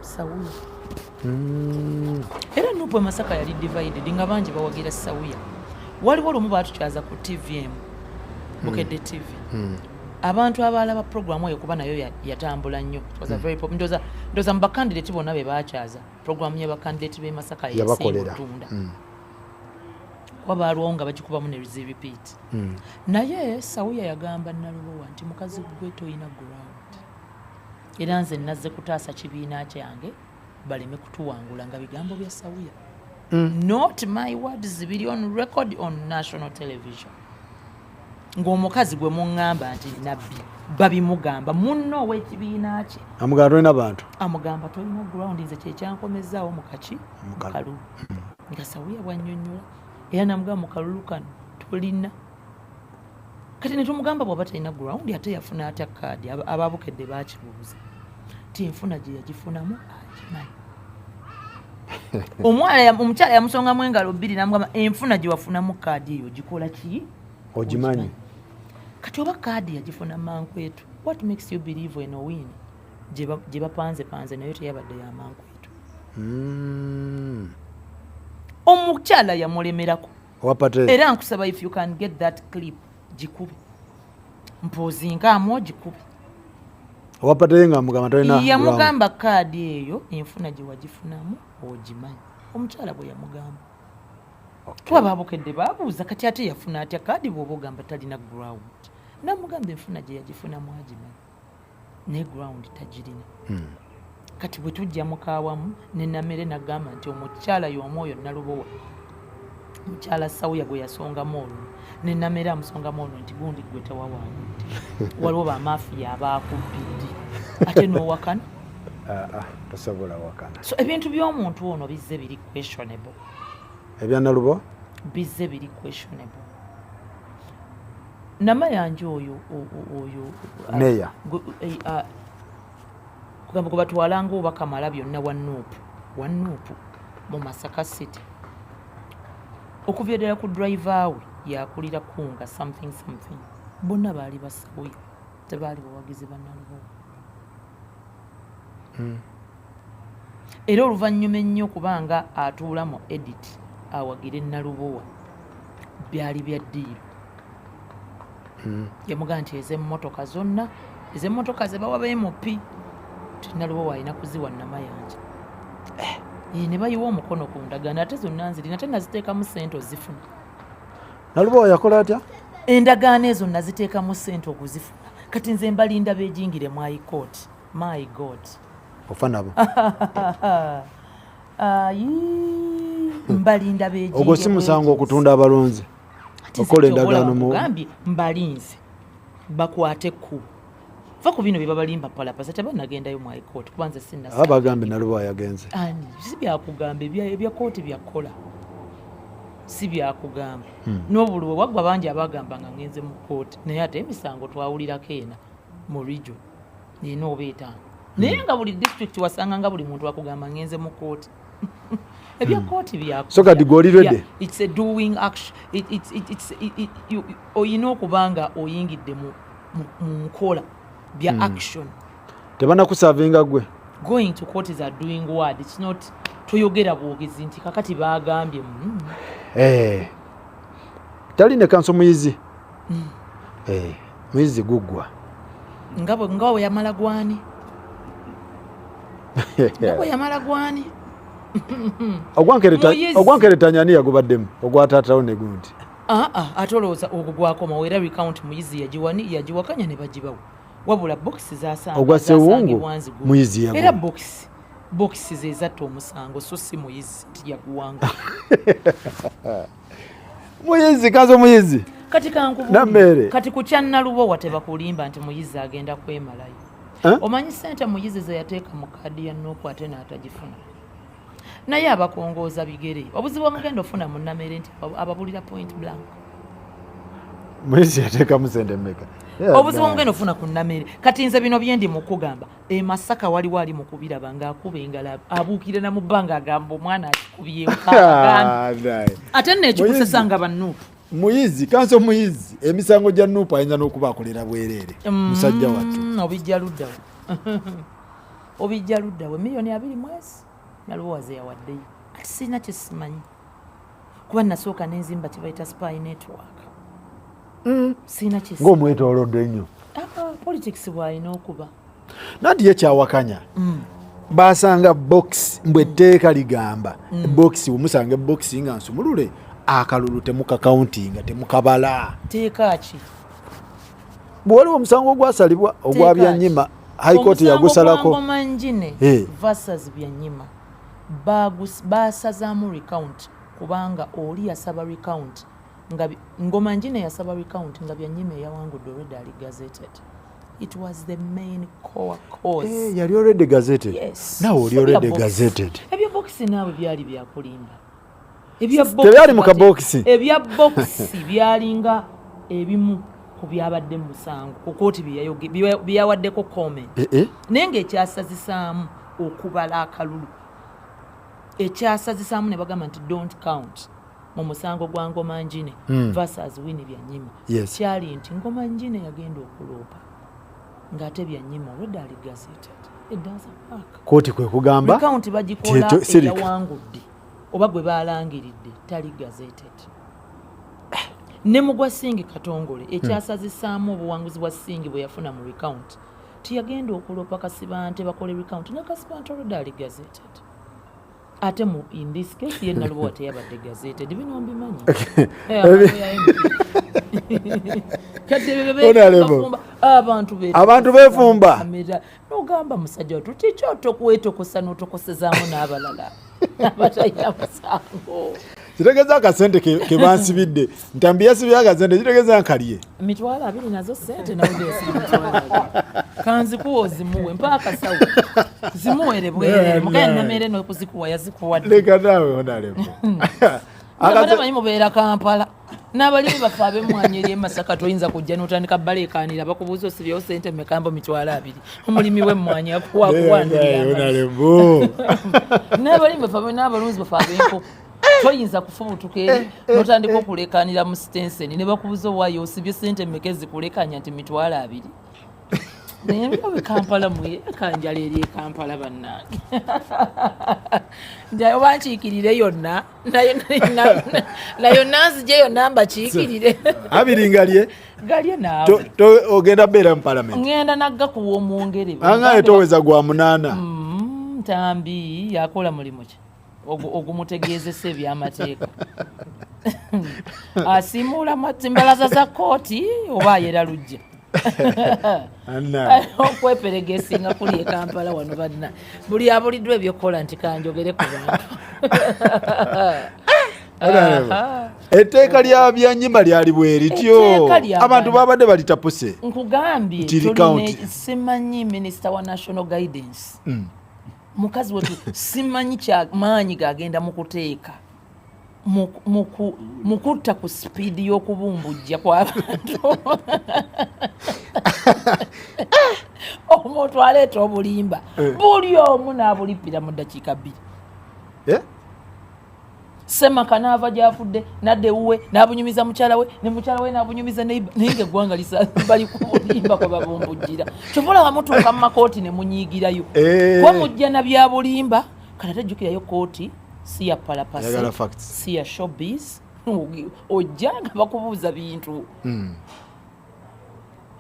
Sawuya. Era NUP e Masaka yali divided, nga bangi bawagira Sawuya. Waliwo olumu baatukyaza ku TV emu, Bukedde TV. Abantu abalaba programu eyo, kuba nayo yatambula nnyo. It was a very ndowooza mu bakandidate bonna be bakyaza, programu y'abakandidate b'e Masaka yeyasinga Yabakolera. otunda, kuba baalwawo nga bagikubamu ne repeat. Naye Sawuya yagamba Nalubowa nti, "Mukazi gwe toyina ground." Era nze nazze kutaasa kibiina kyange baleme kutuwangula, nga bigambo bya Sawuya, not my words, biri on record on national television, ng'omukazi gwe muŋŋamba nti nabbi babimugamba munno ow'ekibiina kye. Amugamba tolina bantu. Amugamba tolina ground. Nze kyekyankomezaawo mu kaki? Mu kalulu. Mu kalulu. Nga Sawuya bwannyonnyola, era namugamba mu kalulu kano tolina. Kati netumugamba bw'aba talina ground, ate yafuna atya kaadi? Ababukedde bakibuuza ti enfuna gye yagifunamu agimanyi. Omukyala yamusongamu engalo bbiri, namugamba enfuna gye wafunamu kaadi eyo gikola ki? Ogimanyi. Kati oba kaadi yagifuna mankwetu, what makes you believe eno win gye bapanze panze nayo teyabadde ya mankwetu? Omukyala yamulemerako. Owa party. Era nkusaba, if you can get that clip, gikube mpozinkaamu ogikube. Owa party ye nga amugamba tolina ground. Yamugamba kaadi eyo enfuna gye wagifunamu ogimanyi, omukyala bwe yamugamba. Kuba babukedde babuuza kati ate yafuna atya kaadi bw'oba ogamba talina ground? Namugamba enfuna gye yagifunamu agimanyi, naye ground tagirina. Kati bwe tujja mukawamu ne Namere nagamba nti omukyala y'omu oyo Nalubowa, mukyala Sawuya gwe yasongamu olwo, ne Namere amusongamu olwo nti gundi gwe tewawangudde, waliwo bamafiya abakubbidde ate n'owakana. Ah, ah, tosobola wakana. So ebintu by'omuntu ono bizze biri questionable. Ebya Nalubo. Bizze biri questionable. Namayanja oyo oyo Meya. Kugamba gwe batwalanga oba Kamala byonna wa NUP, wa NUP mu Masaka City, okuva ddala ku driver we yakulira kunga something something, bonna baali basawuya, tebaali bawagizi bannalubowa. Era oluvannyuma ennyo kubanga atuula mu edit awagire Nalubowa, byali bya ddiiro. Yamugaa nti ez'emmotoka zonna, ez'emmotoka ze bawa ba MP, Nalubowa alina kuziwa Namayanja. Eh, ne bayiwa omukono ku ndagaano, ate zonna nzirina, ate naziteekamu ssente ozifuna. Nalubowa yakola atya? Endagaano ezo naziteekamu ssente okuzifuna. Kati nze mbalinda beejingire mu high court. My God. Ofa nabo. Ayi, mbalinda beejingire. Ogwo si musango okutunda abalonzi? Ate nze Okola kyobola endagaano mu bakugambye mbalinze bakwate ekkubo, va ku bino bye babalimba palapasa, tebanagendayo mu high court kuba nze sinna. Aba bagambe Nalubowa yagenze. Ani? Si byakugamba, ebya kooti byakukola, si byakugamba. N'obululu bwe waggwa, bangi abagamba nga ngenze mu kooti, naye ate emisango twawulirako ena mu region, ena oba etaano, naye nga buli district wasanga nga buli muntu akugamba ngenze mu kooti. Ebya kooti byakukola. So kati gwe oli ready? Yeah, it's a doing action. Oyina okuba nga oyingidde mu nkola bya action. Tebanakusavinga gwe? Going to court is a doing word. It's not toyogera bwogezi nti kakati bagambye. Eh. Tali ne kanso muyizi. Eh, muyizi guggwa. Nga bwe yamala gwani, nga bwe yamala gwani. Muyizi. Ogwankeretanya ani yagubaddemu ogwa taatawo ne gundi? Aa, ate olowooza ogwo gwakomawo? Era recount Muyizi yagiwani, yagiwakanya ne bagibawo, wabula bokisi zasanga Ogwa Sewungu, zasangibwa nzigulu. Muyizi yaguwa. Era bokisi ze zatta omusango, so si Muyizi nti yaguwanga. Muyizi, kanso muyizi. Kati kankubuulire. Nambeere. Kati ku kya Nalubowa, tebakulimba nti Muyizi agenda kwemalayo. Eh? Omanyi sente Muyizi ze yateeka mu kaadi ya NUP ate n'atagifuna? Naye abakongooza bigere. Obuzibu omugenda ofuna munnamere nti ababulira point blank. Muyizi yateekamu sente mmeka? Obuzibu omugenda ofuna ku Namere, kati nze bino byendi mu kugamba, e Masaka waliwo ali mu kubiraba ng'akuba engalo, abuukira na mu bbanga, agamba omwana akikubyewo. Ah, naye. Ate nno ekikusesa nga ba NUP. Muyizi, kanso muyizi, emisango gya NUP ayinza n'okuba akolera bwereere, musajja wattu. Obijja luddawo, obijja luddawo? Miliyoni 20 mwezi Nalubowa ze yawaddeyo. Kati sirina kyesimanyi kuba nasooka nenzimba kyebayita spy network. Sirina kyesi Ng'omwetoolodde ennyo. Ah, politics bw'alina okuba. Nanti ye kyawakanya, basanga box, mbwe etteeka ligamba box, wemusanga ebox nga nsumulule, akalulu temukakauntinga, temukabala. Teeka ki? Bwe waliwo omusango ogwasalibwa ogwa Teeka ki? Byanyima. High Court yagusalako. Ngoma Njine versus Byanyima basazaamu recount kubanga oli yasaba recount nga Ngoma Njine yasaba recount nga Byanyima eyawangudde already ali gazetted. It was the main core cause. Yali already gazetted. Yes. Nawe oli So already gazetted. Ebya box naawe byali byakulimba. Ebya box Tebyali mu kati- kabokisi. Ebya box byalinga ebimu ku byabadde mu musango ku kooti byeyawaddeko comment. Naye ng'ekyasazisaamu okubala akalulu, ekyasazisaamu ne bagamba nti don't count mu musango gwa Ngoma Njine versus Winnie Byanyima, kyali nti Ngoma Njine yagenda okuloopa ng'ate Byanyima already ali gazetted. It doesn't work. Kooti kwe kugamba recount bagikola sirika. Eyawangudde oba gwe balangiridde tali gazetted. Ne mu gwa Singi Katongole, ekyasazisaamu obuwanguzi bwa Singi bwe yafuna mu recount, tiyagenda okulopa Kasibante bakole recount nga Kasibante already ali gazetted. Ate mu in this case ye Nalubowa teyabadde gazetted. Bino mbimanyi. Abantu ya MP. Kati ebyo bye Honorable. bafumba, abantu Abantu beefumba. Kamera. Nogamba musajja watu kiki otokwetokosa n'otokosezaamu n'abalala abatalina musango? Kitegeeza akasente ke bansibidde, Ntambi yasibye akasente, kitegeeza nkalye. 20,000 nazo sente, nawudde esiri 20,000. Kanzikuwa ozimuwe, mpa akasawo zimuwere bwerere. Mugaye Nameere n'okuzikuwa yazikuwadde. Leka naawe, honorable. Abadde manyi mubeera Kampala n'abalimi baffe ab'emmwanyi eri e Masaka, toyinza kujja n'otandika baleekaanira bakubuuza osibyewo sente mekambo 20,000. Omulimi w'emmwanyi akuwakuwandulira. Honorable. N'abalimi baffe n'abalunzi baffe ab'enkoko, toyinza kufubutuka eri n'otandika okuleekaanira mu sitenseni ne bakubuuza owaayo osibye sente mmeka ezikulekanya nti 20,000. Naye byabe Kampala mwe kanjala eri e Kampala bannange, nti oba nkiikirire yonna nayo nanzije yonna mbakiikirire. 20 ngalye. Galye naawe. Ogenda beera mu palamenti? Ŋŋenda nagga kuwa omwongere. Angaye toweza gwa 8. Ntambi yakola mulimu ki ogumutegeezesa ebyamateeka? Asiimuula mbalaza za kooti oba ayera lujja? Anna. Okweperega esinga kuli e Kampala wano banna, buli abuliddwa ebyokukola nti kanjogere ku bantu. Honorable, etteeka lya Byanyima lyali bwe lityo? Etteeka lya Abantu Uganda. babadde balitapuse. Nkugambye. Nti Tulina recount. Simanyi minisita wa national guidance, mukazi wetu, simanyi kya maanyi gagenda mu kuteeka mu kutta ku sipiidi y'okubumbujja kw'abantu. Omuntu aleeta obulimba, buli omu n'abulipira mu ddakiika 2. Eh? Semaka n'ava gyafudde nadda ewuwe n'abunyumiza mukyala we, ne mukyala we n'abunyumiza naye nga eggwanga bali ku bulimba kwe babumbujjira. Kyova olaba mutuuka mu makooti ne munyiigirayo. Kuba mujja na bya bulimba. Kati ate jjukirayo kooti si ya palapase, Yagala facts. si ya showbiz. Ojja nga bakubuuza bintu.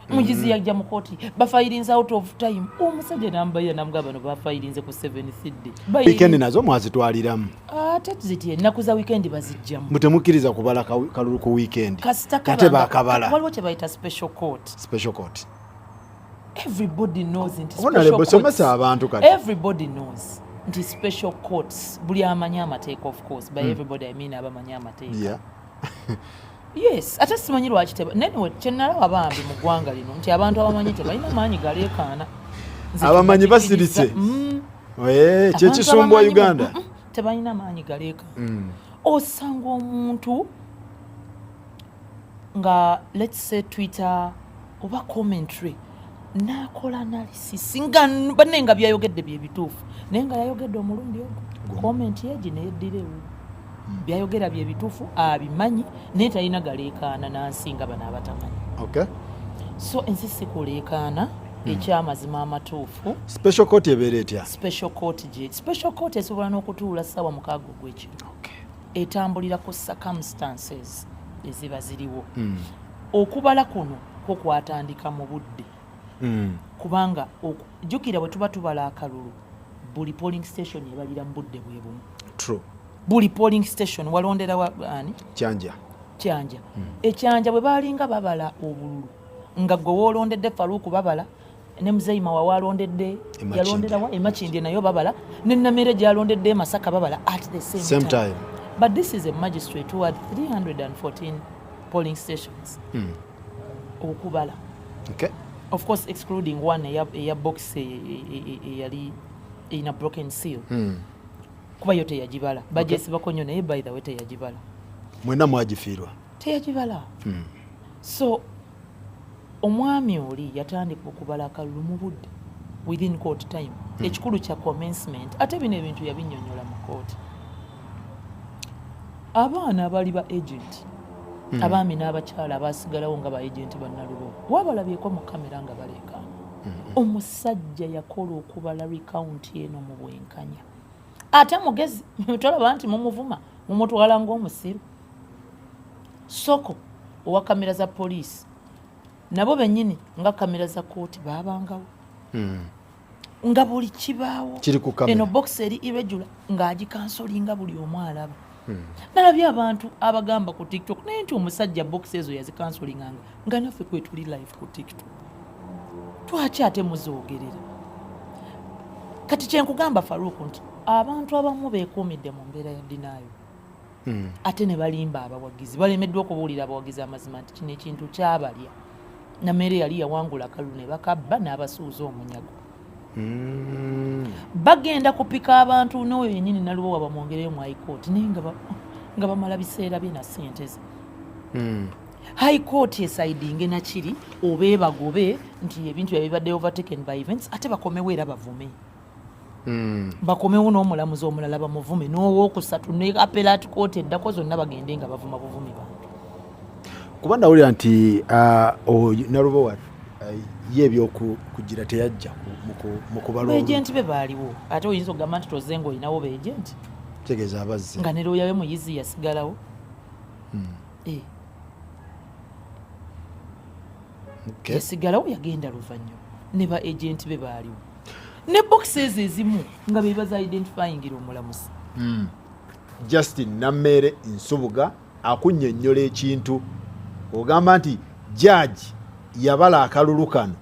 Mugizi yajja mu kooti bafayirinze out of time. Omusajja nambayira namugamba bano bafayirinze ku 7th day. Weekend nazo mwazitwaliramu? Ate ziti ennaku za weekend bazijjamu. Mutemukkiriza kubala kalulu ku weekend? Kasita Ate kabanga- bakabala. Waliwo kye bayita special court. Special court. Everybody knows nti Honorable, special somesa courts- abantu kati. Everybody knows nti special courts, buli amanyi amateeka, of course by everybody I mean abamanyi amateeka. Yes, ate simanyi lwaki teba anyway, kyenalaba bambi mu ggwanga lino nti abantu abamanyi tebalina maanyi galeekaana. Nze Abamanyi kyenakikkiriza. basirise. Abantu Kyekisumbwa abamanyi Uganda. Tebalina maanyi galeekaana. Osanga omuntu nga, let's say, Twitter oba commentary n'akola analysis nga banne nga byayogedde bye bituufu, naye nga yayogedde omulundi ogwo comment egi neyeddira ewu. Byayogera bye bituufu, abimanyi, naye talina galeekaana nansinga bano abatamanyi. So ensi si kuleekaana. Ekyamazima amatuufu, Special court ebeera etya? Special court, gye special court esobola n'okutuula ssaawa 6 ogw'ekiro. Etambulira ku circumstances eziba ziriwo. Okubala kuno kwo kwatandika mu budde, kubanga jjukira bwe tuba tubala akalulu, buli polling station ebalira mu budde bwe bumu. True. Buli polling station walondera ani? Kyanja. Kyanja. Ekyanja bwe baalinga babala obululu nga gwe woolondedde Faruku babala, Ne Muzeyi Mawa walondedde Emakindye. Yalonderawa Emakindye, nayo babala. Ne Namere gyalondedde e Masaka babala at the same, Same time. But this is a magistrate who had 314 polling stations okubala, of course excluding one eya box eyali erina broken seal, kuba yo teyagibala. Bagyesibako nnyo, naye by the way teyagibala. Mwenna mwagifiirwa. Teyagibala. So omwami oli yatandika okubala akalulu mu budde, within court time. Ekikulu kya commencement, ate bino ebintu yabinnyonnyola mu kooti. Abaana abali ba agent, abaami n'abakyala abasigalawo nga ba agent bannalubo, wabalabyeko mu kamera nga baleekaana. Omusajja yakola okubala recount eno mu bwenkanya, ate mugezi. Tolaba nti mumuvuma, mumutwala ng'omusiru. Soko owa kamera za poliisi nabo bennyini nga kamera za kooti baabangawo, nga buli kibaawo Kiri ku kamera. Eno box eri irregular, ng'agikansolinga, buli omu alaba. Nalabye abantu abagamba ku TikTok, naye nti omusajja box ezo yazikansolinganga nga naffe kwe tuli live ku TikTok. Twaki ate muzoogerera? Kati kyenkugamba, Faruku, nti abantu abamu beekuumidde mu mbeera ya denial, ate ne balimba abawagizi. Balemeddwa okubuulira abawagizi amazima nti kino ekintu kyabalya. Namere yali yawangula akalulu ne bakabba n'abasuuza omunyago. Bagenda kupika abantu n'oyo yennyini Nalubowa bamwongereyo mu High Court, naye nga bamala biseera bye na ssente ze. High Court esaidinge nakiri oba ebagobe nti ebintu byabwe bibadde overtaken by events, ate bakomewo era bavume. Bakomewo n'omulamuzi omulala bamuvume, n'owokusatu, ne appellate court eddako, zonna bagende nga bavuma buvumi bantu. Kuba nawulira nti oyo Nalubowa ye ebyokugira teyajja mu kubala. Ba agent be baaliwo. Ate oyinza okugamba nti toze nga olinawo ba agent. Kitegeeza abazze. Nga ne looya we Muyizi yasigalawo. Eh, yasigalawo, yagenda luvannyuma. Ne ba agent be baaliwo, ne box ezo ezimu nga be baza identifyingira omulamuzi. Justin Nammeere Nsubuga akunnyonnyola ekintu, ogamba nti jaaji yabala akalulu kano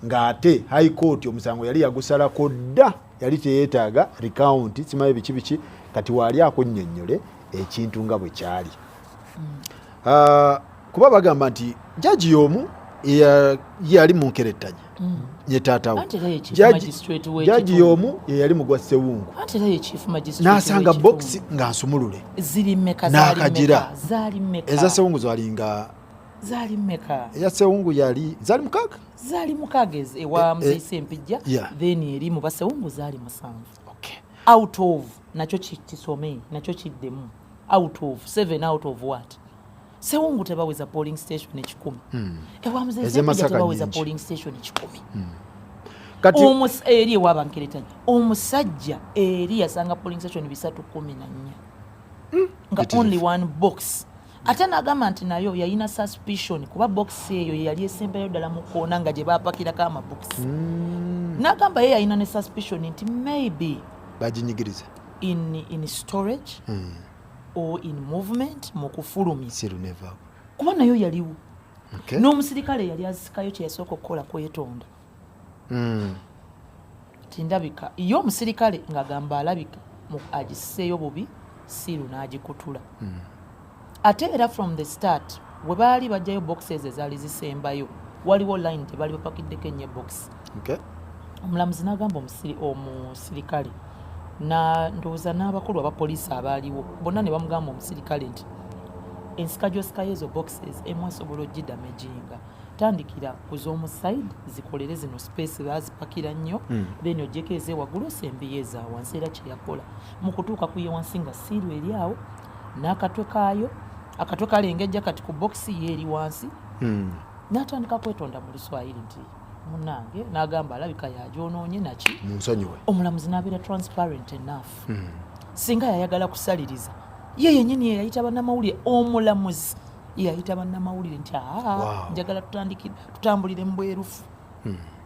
ng'ate High Court omusango yali yagusalako dda, yali teyeetaaga recount, simanyi biki biki. Kati waali akunnyonnyole ekintu nga bwe kyali. Ah, kuba bagamba nti jaji y'omu yali mu nkerettanya ye taatawe. Anti era ye chief magistrate w'ekitundu. Jaji y'omu ye yali mu gwa Ssewungu. Anti era ye chief magistrate N'asanga w'ekitundu. bokisi nga nsumulule. Ziri mmeka? Zaali N'akagira. mmeka? Zaali mmeka? Eza Ssewungu zalinga Zaali mmeka? Eya Ssewungu yali zaali 6. Zaali 6 ewa Muzeyi Sempijja. Then eri mu Basewungu zaali 7. Out of, nakyo kisome, nakyo kiddemu, out of seven, out of what? Sewungu tebaweza polling station 100. Ewa Muzeyi Ez'e Sempijja Masaka tebaweza nnyingi. polling station 100. Kati Eri ewabankeretanya omusajja eri yasanga polling station 314 nga It is only one box. Ate n'agamba nti nayo yalina suspicion kuba box eyo ye yali esembayo ddala mu koona nga gye bapakirako amabokisi. N'agamba ye yalina ne suspicion nti maybe baginyigiriza in storage or in movement, mu kufulumya, seal nevaako. Kuba nayo yaliwo. N'omusirikale yali azisikayo kye yasooka okukola kwetonda ti ndabika ye omusirikale ng'agamba alabika agiseeyo bubi, seal n'agikutula. Ate era from the start we baali bajjayo boxes ezaali zisembayo, waliwo line tebaali bapakiddeko ennyo box. Omulamuzi n'agamba omusirikale na ndowooza n'abakulu abapoliisi abaaliwo bonna ne bamugamba omusirikale nti ensika gy'osikayo ezo boxes, emu esobola ogidamaginga. Tandikira ku z'omu side, zikolere zino space, baazipakira nnyo, then ogyeko ezewaggulu osembeyo eza wansi. Era kyeyakola mu kutuuka ku ye wansi nga seal eri awo n'akatwe kaayo, akatwe kalengejja kati ku bokisi ye eri wansi. N'atandika kwetonda mu Luswayiri nti munange, n'agamba alabika yagyonoonye naki. Munsonyiwe. Omulamuzi n'abeera transparent enough. Singa yayagala kusaliriza, ye yennyini ye yayita bannamawulire. Omulamuzi ye yayita bannamawulire nti aa, njagala tutambulire mu bwerufu.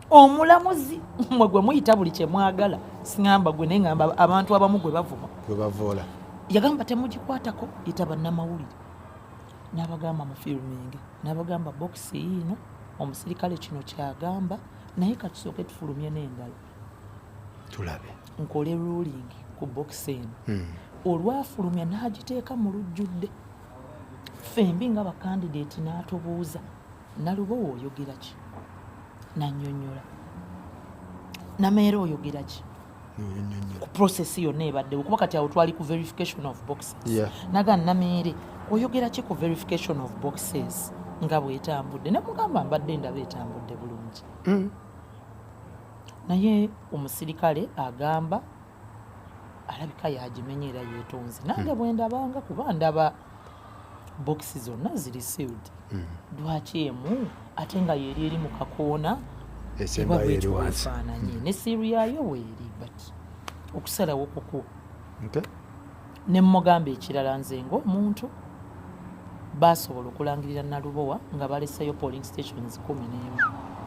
Omulamuzi mwe gwe muyita buli kye mwagala, siŋamba gwe, naye ŋamba abantu abamu gwe bavuma. Gwe bavoola. Yagamba temugikwatako, yita bannamawulire n'abagamba mu filming, n'abagamba bokisi yiino, omusirikale kino kyagamba. Naye katusooke tufulumye n'endala. Tulabe. Nkole ruling ku box eno. Olwafulumya n'agiteeka mu lujjudde ffembi nga bakandidate, n'atubuuza, "Nalubowa oyogera ki?" Nannyonnyola. "Nameera oyogera ki Nnyonnyola. ku process yonna ebaddewo?" Kuba kati awo twali ku verification of boxes. Naga, "Nameere oyogera ki ku verification of boxes nga bwetambudde?" Ne mugamba, "Mbadde ndaba etambudde bulungi, naye omusirikale agamba alabika yagimenya era yeetonze. Nange bwe ndabanga, kuba ndaba bokisi zonna ziri sealed, lwaki emu ate nga yeri eri mu kakoona eba Esembayo eri bwetyo wansi? Weefaananye ne seal yaayo weeri, but okusalawo kuku." Ne mugamba ekirala, nze ng'omuntu basobola okulangirira Nalubowa nga baleseyo polling stations 11.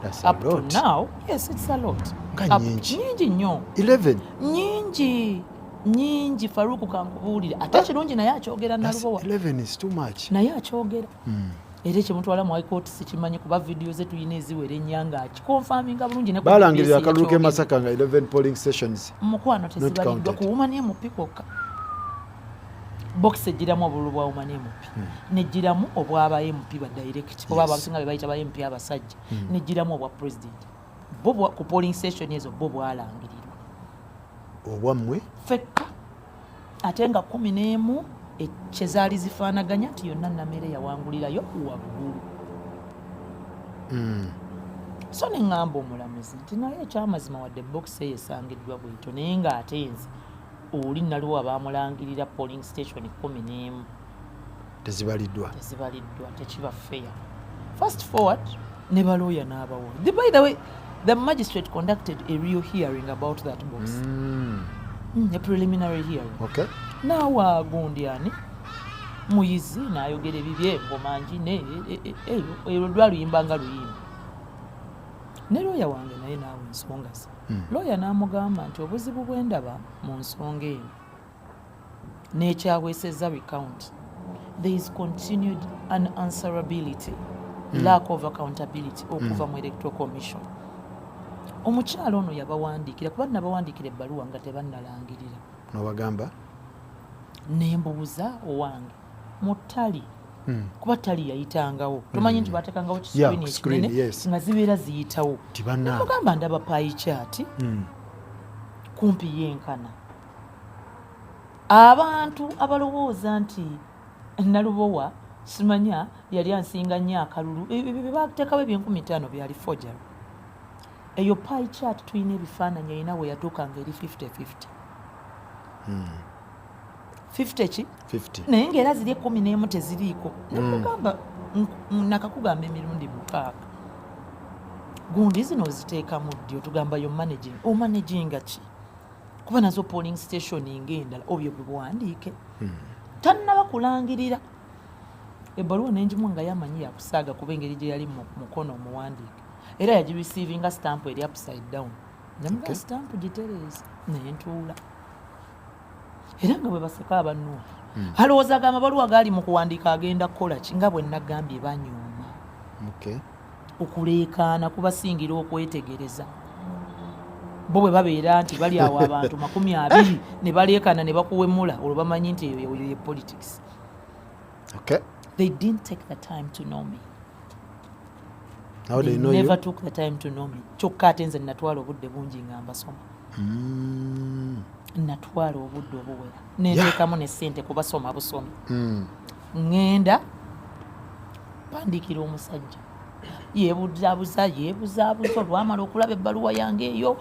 That's a Up to lot. now, yes, it's a lot. Nga nnyingi. Nyingi nnyo. 11. Nyingi nyingi, Faruku, kankubuulire. Ate ekirungi naye akyogera. That's Nalubowa 11 is too much. Naye akyogera, era ekimutwala mu High Court sikimanyi, kuba vidiyo ze tulina eziwera ennya nga akiconfirminga bulungi ne ku Balangirira BBS akalulu k'e yakyogera. Masaka nga 11 polling stations. Mukwano, tezibaliddwa. Counted. Ku woman MP kwokka, box egiramu obululu bwa woman MP, negiramu obwaba MP ba direct oba abasinga be bayita ba MP abasajja, negiramu obwa president. Bo ku polling station ezo bo bwalangirirwa. Obwammwe? Fekka ate nga 11 kyezaali zifaanaganya nti yonna Namere yawangulirayo waggulu. So neŋŋamba omulamuzi nti naye ekyamazima, wadde bokisi eyo esangiddwa bwetyo, naye ng'ate nze oli naliwo bamulangirira polling station 11 Tezibaliddwa. Tezibaliddwa, tekiba fair. Fast forward, ne balooya n'abawa. By the way, the magistrate conducted a real hearing about that box, a preliminary hearing. Naawa gundi ani muyizi n'ayogera ebibye, engoma ngi erwo lwaluyimba nga luyimba, ne looya wange naye naawe ensonga ze. Looya n'amugamba nti obuzibu bwe ndaba mu nsonga eno n'ekyaweesezza recount, there is continued unanswerability, lack of accountability okuva mu Electoral Commission. Omukyalo ono yabawandiikira, kuba nabawandiikira ebbaluwa nga tebannalangirira. Nobagamba? Nembuuza owange mu tally, kuba tally yayitangawo, tomanyi nti batekangawo Yeah, ki screen screen, ekinene nga zibeera ziyitawo. Ti bannange. Nemugamba, ndaba pie chart kumpi yenkana. Abantu abalowooza nti Nalubowa simanya yali ansinga nnyo akalulu, ebyo bye bateekawo ebyenkumi 5 byali forgery. Eyo pie chart tulina ebifaananyi, erina we yatuuka nga eri 50-50, 50 ki? 50. Naye ngaera ziri 11 teziriiko. Nemugamba, nakakugamba emirundi 6, gundi zino oziteekamu ddi? Otugamba yo managing, omanaginga ki? Kuba nazo polling station ngaendala obyo bwe buwandiike tannaba kulangirira. Ebbaluwa nenjimu nga yamanyi yakusaaga, kuba engeri gye yali mu mukono omuwandiike, era yagireceivinga stamp eri upside down. Namuga, stamp gitereeza. Naye ntuula era nga bwe baseka abannuwa, alowooza ga amabaluwa gaali mu kuwandiika agenda kukola ki? Nga bwe nagambye, banyooma. Okuleekaana kubasingira okwetegereza. Bo bwe babeera nti bali awo abantu 20 ne baleekaana ne bakuwemula, olwo bamanyi nti eyo ye politics. They didn't take the time to know me. Now they They know never you. took the time to know me. Kyokka ate nze natwala obudde bungi nga mbasoma. Natwala obudde obuwera, nenteekamu ne ssente kubasoma busomi. Ŋŋenda pandiikira omusajja, yeebuzaabuza yeebuzaabuza. Olwamala okulaba ebbaluwa yange eyo,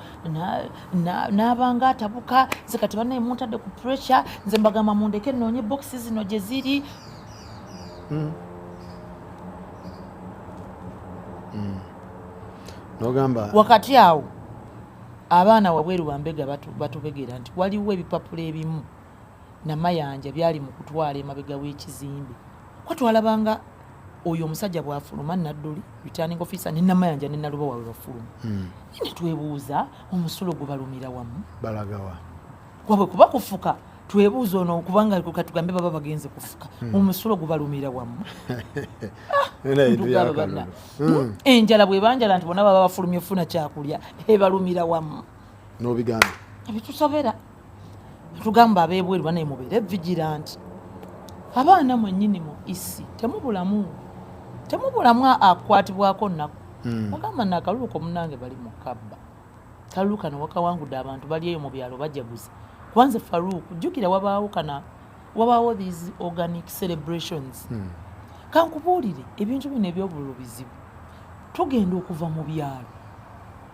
n'abanga atabuka. Nze kati bannaye muntadde ku pressure. Nze mbagamba mundeke nnoonye bokisi zino gye ziri. Nogamba? Wakati awo abaana wabweru bambega batubegera nti waliwo ebipapula ebimu Namayanja byali mu kutwala emabega w'ekizimbe. Kwa twalabanga oyo omusajja bw'afuluma, Nadduli returning officer ne Namayanja ne Nalubowa we bafuluma, ne twebuuza omusulo gubalumira wamu. Balagawa? Wabwe kuba kufuka. Twebuuza ono, kubanga katugambe baba bagenze kufuka, omusulo gubalumira wamu. Tugamba banna, enjala bwebanjala nti bonna baba bafulumye ofuna kyakulya, ebalumira wamu. N'obigamba. Ebitusobera, tugamba ab'ebweru banaye mubeere vigilant. Abaana mwennyini mu isi temubulamu akwatibwako nnaku. Bagamba nakalulu ko munange bali mu kabba, kalulu kano wakawangudde, abantu bali eyo mu byalo bajaguza. Kwanze Farouk, jjukira wabaawo kana wabaawo these organic celebrations. Kankubuulire, ebintu bino ebyobululu bizibu. Tugenda okuva mu byalo,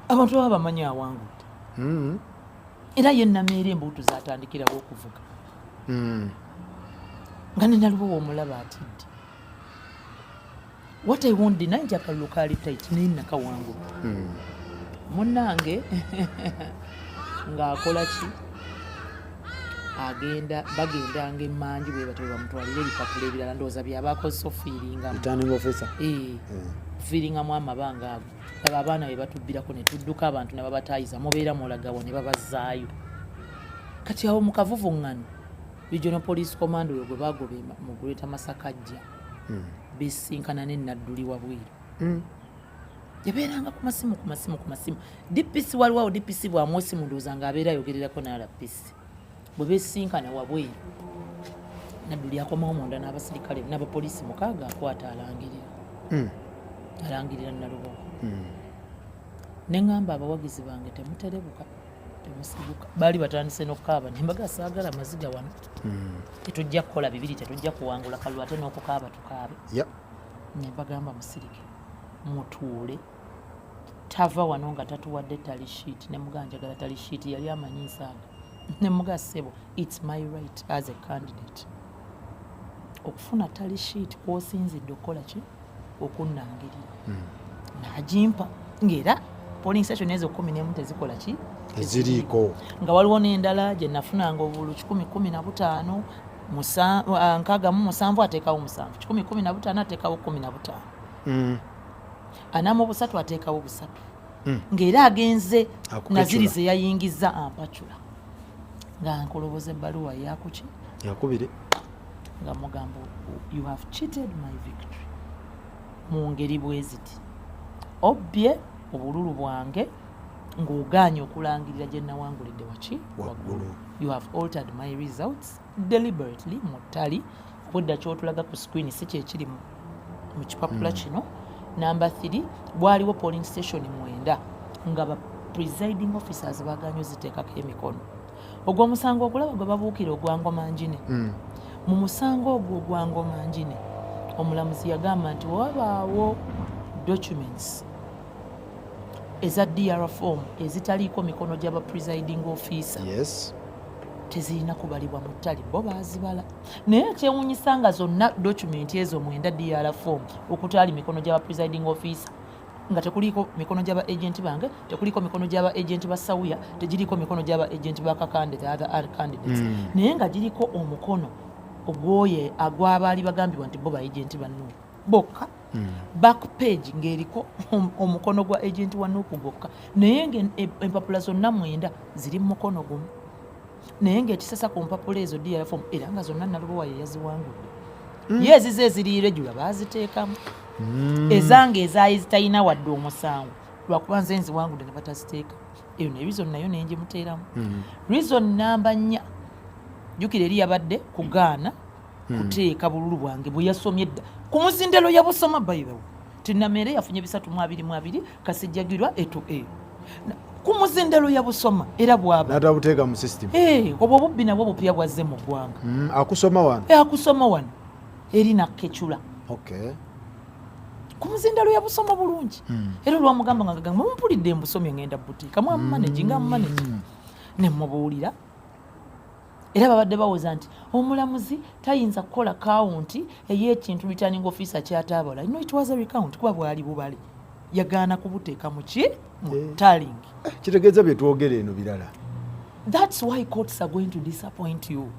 abantu baba bamanyi awangudde. Era ye Nameere embuutu zatandikirawo okuvuga nga nenalubowa omulaba atidde. What I won't deny nti akalulu kaali tight, naye nakawangudde. Munnange ng'akola ki? Agenda, bagendanga emmanju bwe batyo, bamutwalira ebipapula ebirala, ndowooza byabakozesa ofiiringamu. Returning officer. Fiiringamu amabanga ago. Laba abaana be batubbirako ne tudduka, abantu ne babataayiza, mubeera mulagawa, ne babazaayo. Kati awo mu kavuvuŋŋano, regional police command oyo gwe bagoba mu Greater Masaka ajja besinkana ne Nadduli wabweru. Yabeeranga ku masimu, ku masimu, ku masimu. DPC waliwo awo, DPC bwamuwa essimu, ndowooza ng'abeera ayogererako ne RPC. Bwe besinkana wabweru, Nadduli akomawo munda n'abasirikale n'abapoliisi 6, akwata alangirira. Alangirira Nalubowa. Ne ŋŋamba abawagizi bange, "Temuterebuka, temusiguka." Baali batandise n'okukaaba, ne mbaga, "Saagala maziga wano. Tetujja kukola bibiri, tetujja kuwangula kalulu ate n'okukaaba tukaabe." Ne mbagamba, "Musirike, mutuule, tava wano nga tatuwadde tally sheet." Ne mugaa, "Njagala tally sheet." Yali amanyi nsaaga. Ne mugaa, "Ssebo, it's my right as a candidate okufuna tally sheet kwosinzidde okukola ki, okunnangirira." N'agimpa, ng'era polling station ezo 11 tezikola ki? Teziriiko. Nga waliwo n'endala gye nafunanga obululu 115, 67 ateekawo 7, 115 ateekawo 15, 43 ateekawo 3. Ng'era agenze Akukecula. Naziri ze yayingiza ampacula nga nkoloboza ebbaluwa yakuki. Yakubire. Nga mugamba, "You have cheated my victory mu ngeri bwe ziti: obbye obululu bwange ng'ogaanye okulangirira gye nawangulidde waki." Waggulu. "You have altered my results deliberately mu tally. Obwedda kyotulaga ku screen si kyekiri mu kipapula kino. Number 3, bwaliwo polling station 9 nga ba presiding officers baganye oziteekako emikono. Ogwo omusango ogulaba gwe babuukira ogwa Ngoma Njine. Mu musango ogwo ogwa Ngoma Njine, omulamuzi yagamba nti wabaawo documents eza DR form ezitaliiko mikono gy'aba presiding officer, tezirina kubalibwa mu tally. Bo baazibala, naye ekyewunyisa nga zonna document ezo 9, DR form okutaali mikono gy'aba presiding officer, nga tekuliiko mikono gy'aba agent bange, tekuliiko mikono gy'aba agent ba Sawuya, tegiriiko mikono gy'aba agent ba Kakande, the other candidates, naye nga giriko omukono ogwoye agwabaali bagambibwa nti bo ba agent ba NUP bokka. Back page ng'eriko omukono gwa agent wa NUP gwokka, naye nga empapula zonna 9 ziri mu mukono gumu. Naye ng'ekisesa ku mpapula ezo DR form, era nga zonna Nalubowa ye yaziwangudde. Ye ezize eziri irregular baaziteekamu, ezange ezaali zitalina wadde omusango, lwakuba nze nziwangudde ne bataziteeka. Eyo ne reason nayo nengimuteeramu. Reason namba 4, jjukira eri yabadde kugaana kuteeka bululu bwange bwe yasomye dda ku muzindalo. Yabusoma, by the way, tinamere yafunye 322, Kasijjagirwa eto e ku muzindalo yabusoma era bwaba N'atabuteeka mu system. Eh, obwo obubbi nabwo bupya bwazze mu ggwanga. Akusoma wano. Eh, akusoma wano eri nakkecula. Ku muzindalo yabusoma bulungi. Era olwamugamba nga gamba, "Mumpulidde, mbusomye, ngenda buteeka mwamumanagi nga mumanagi." Ne mubuulira, era babadde bawoza nti omulamuzi tayinza kukola count ey'ekintu returning officer kyataabala. No, it was a recount, kuba bwali bubale yagaana kubuteeka muki, mu tallying. Kitegeeza bye twogera eno birala. That's why courts are going to disappoint you.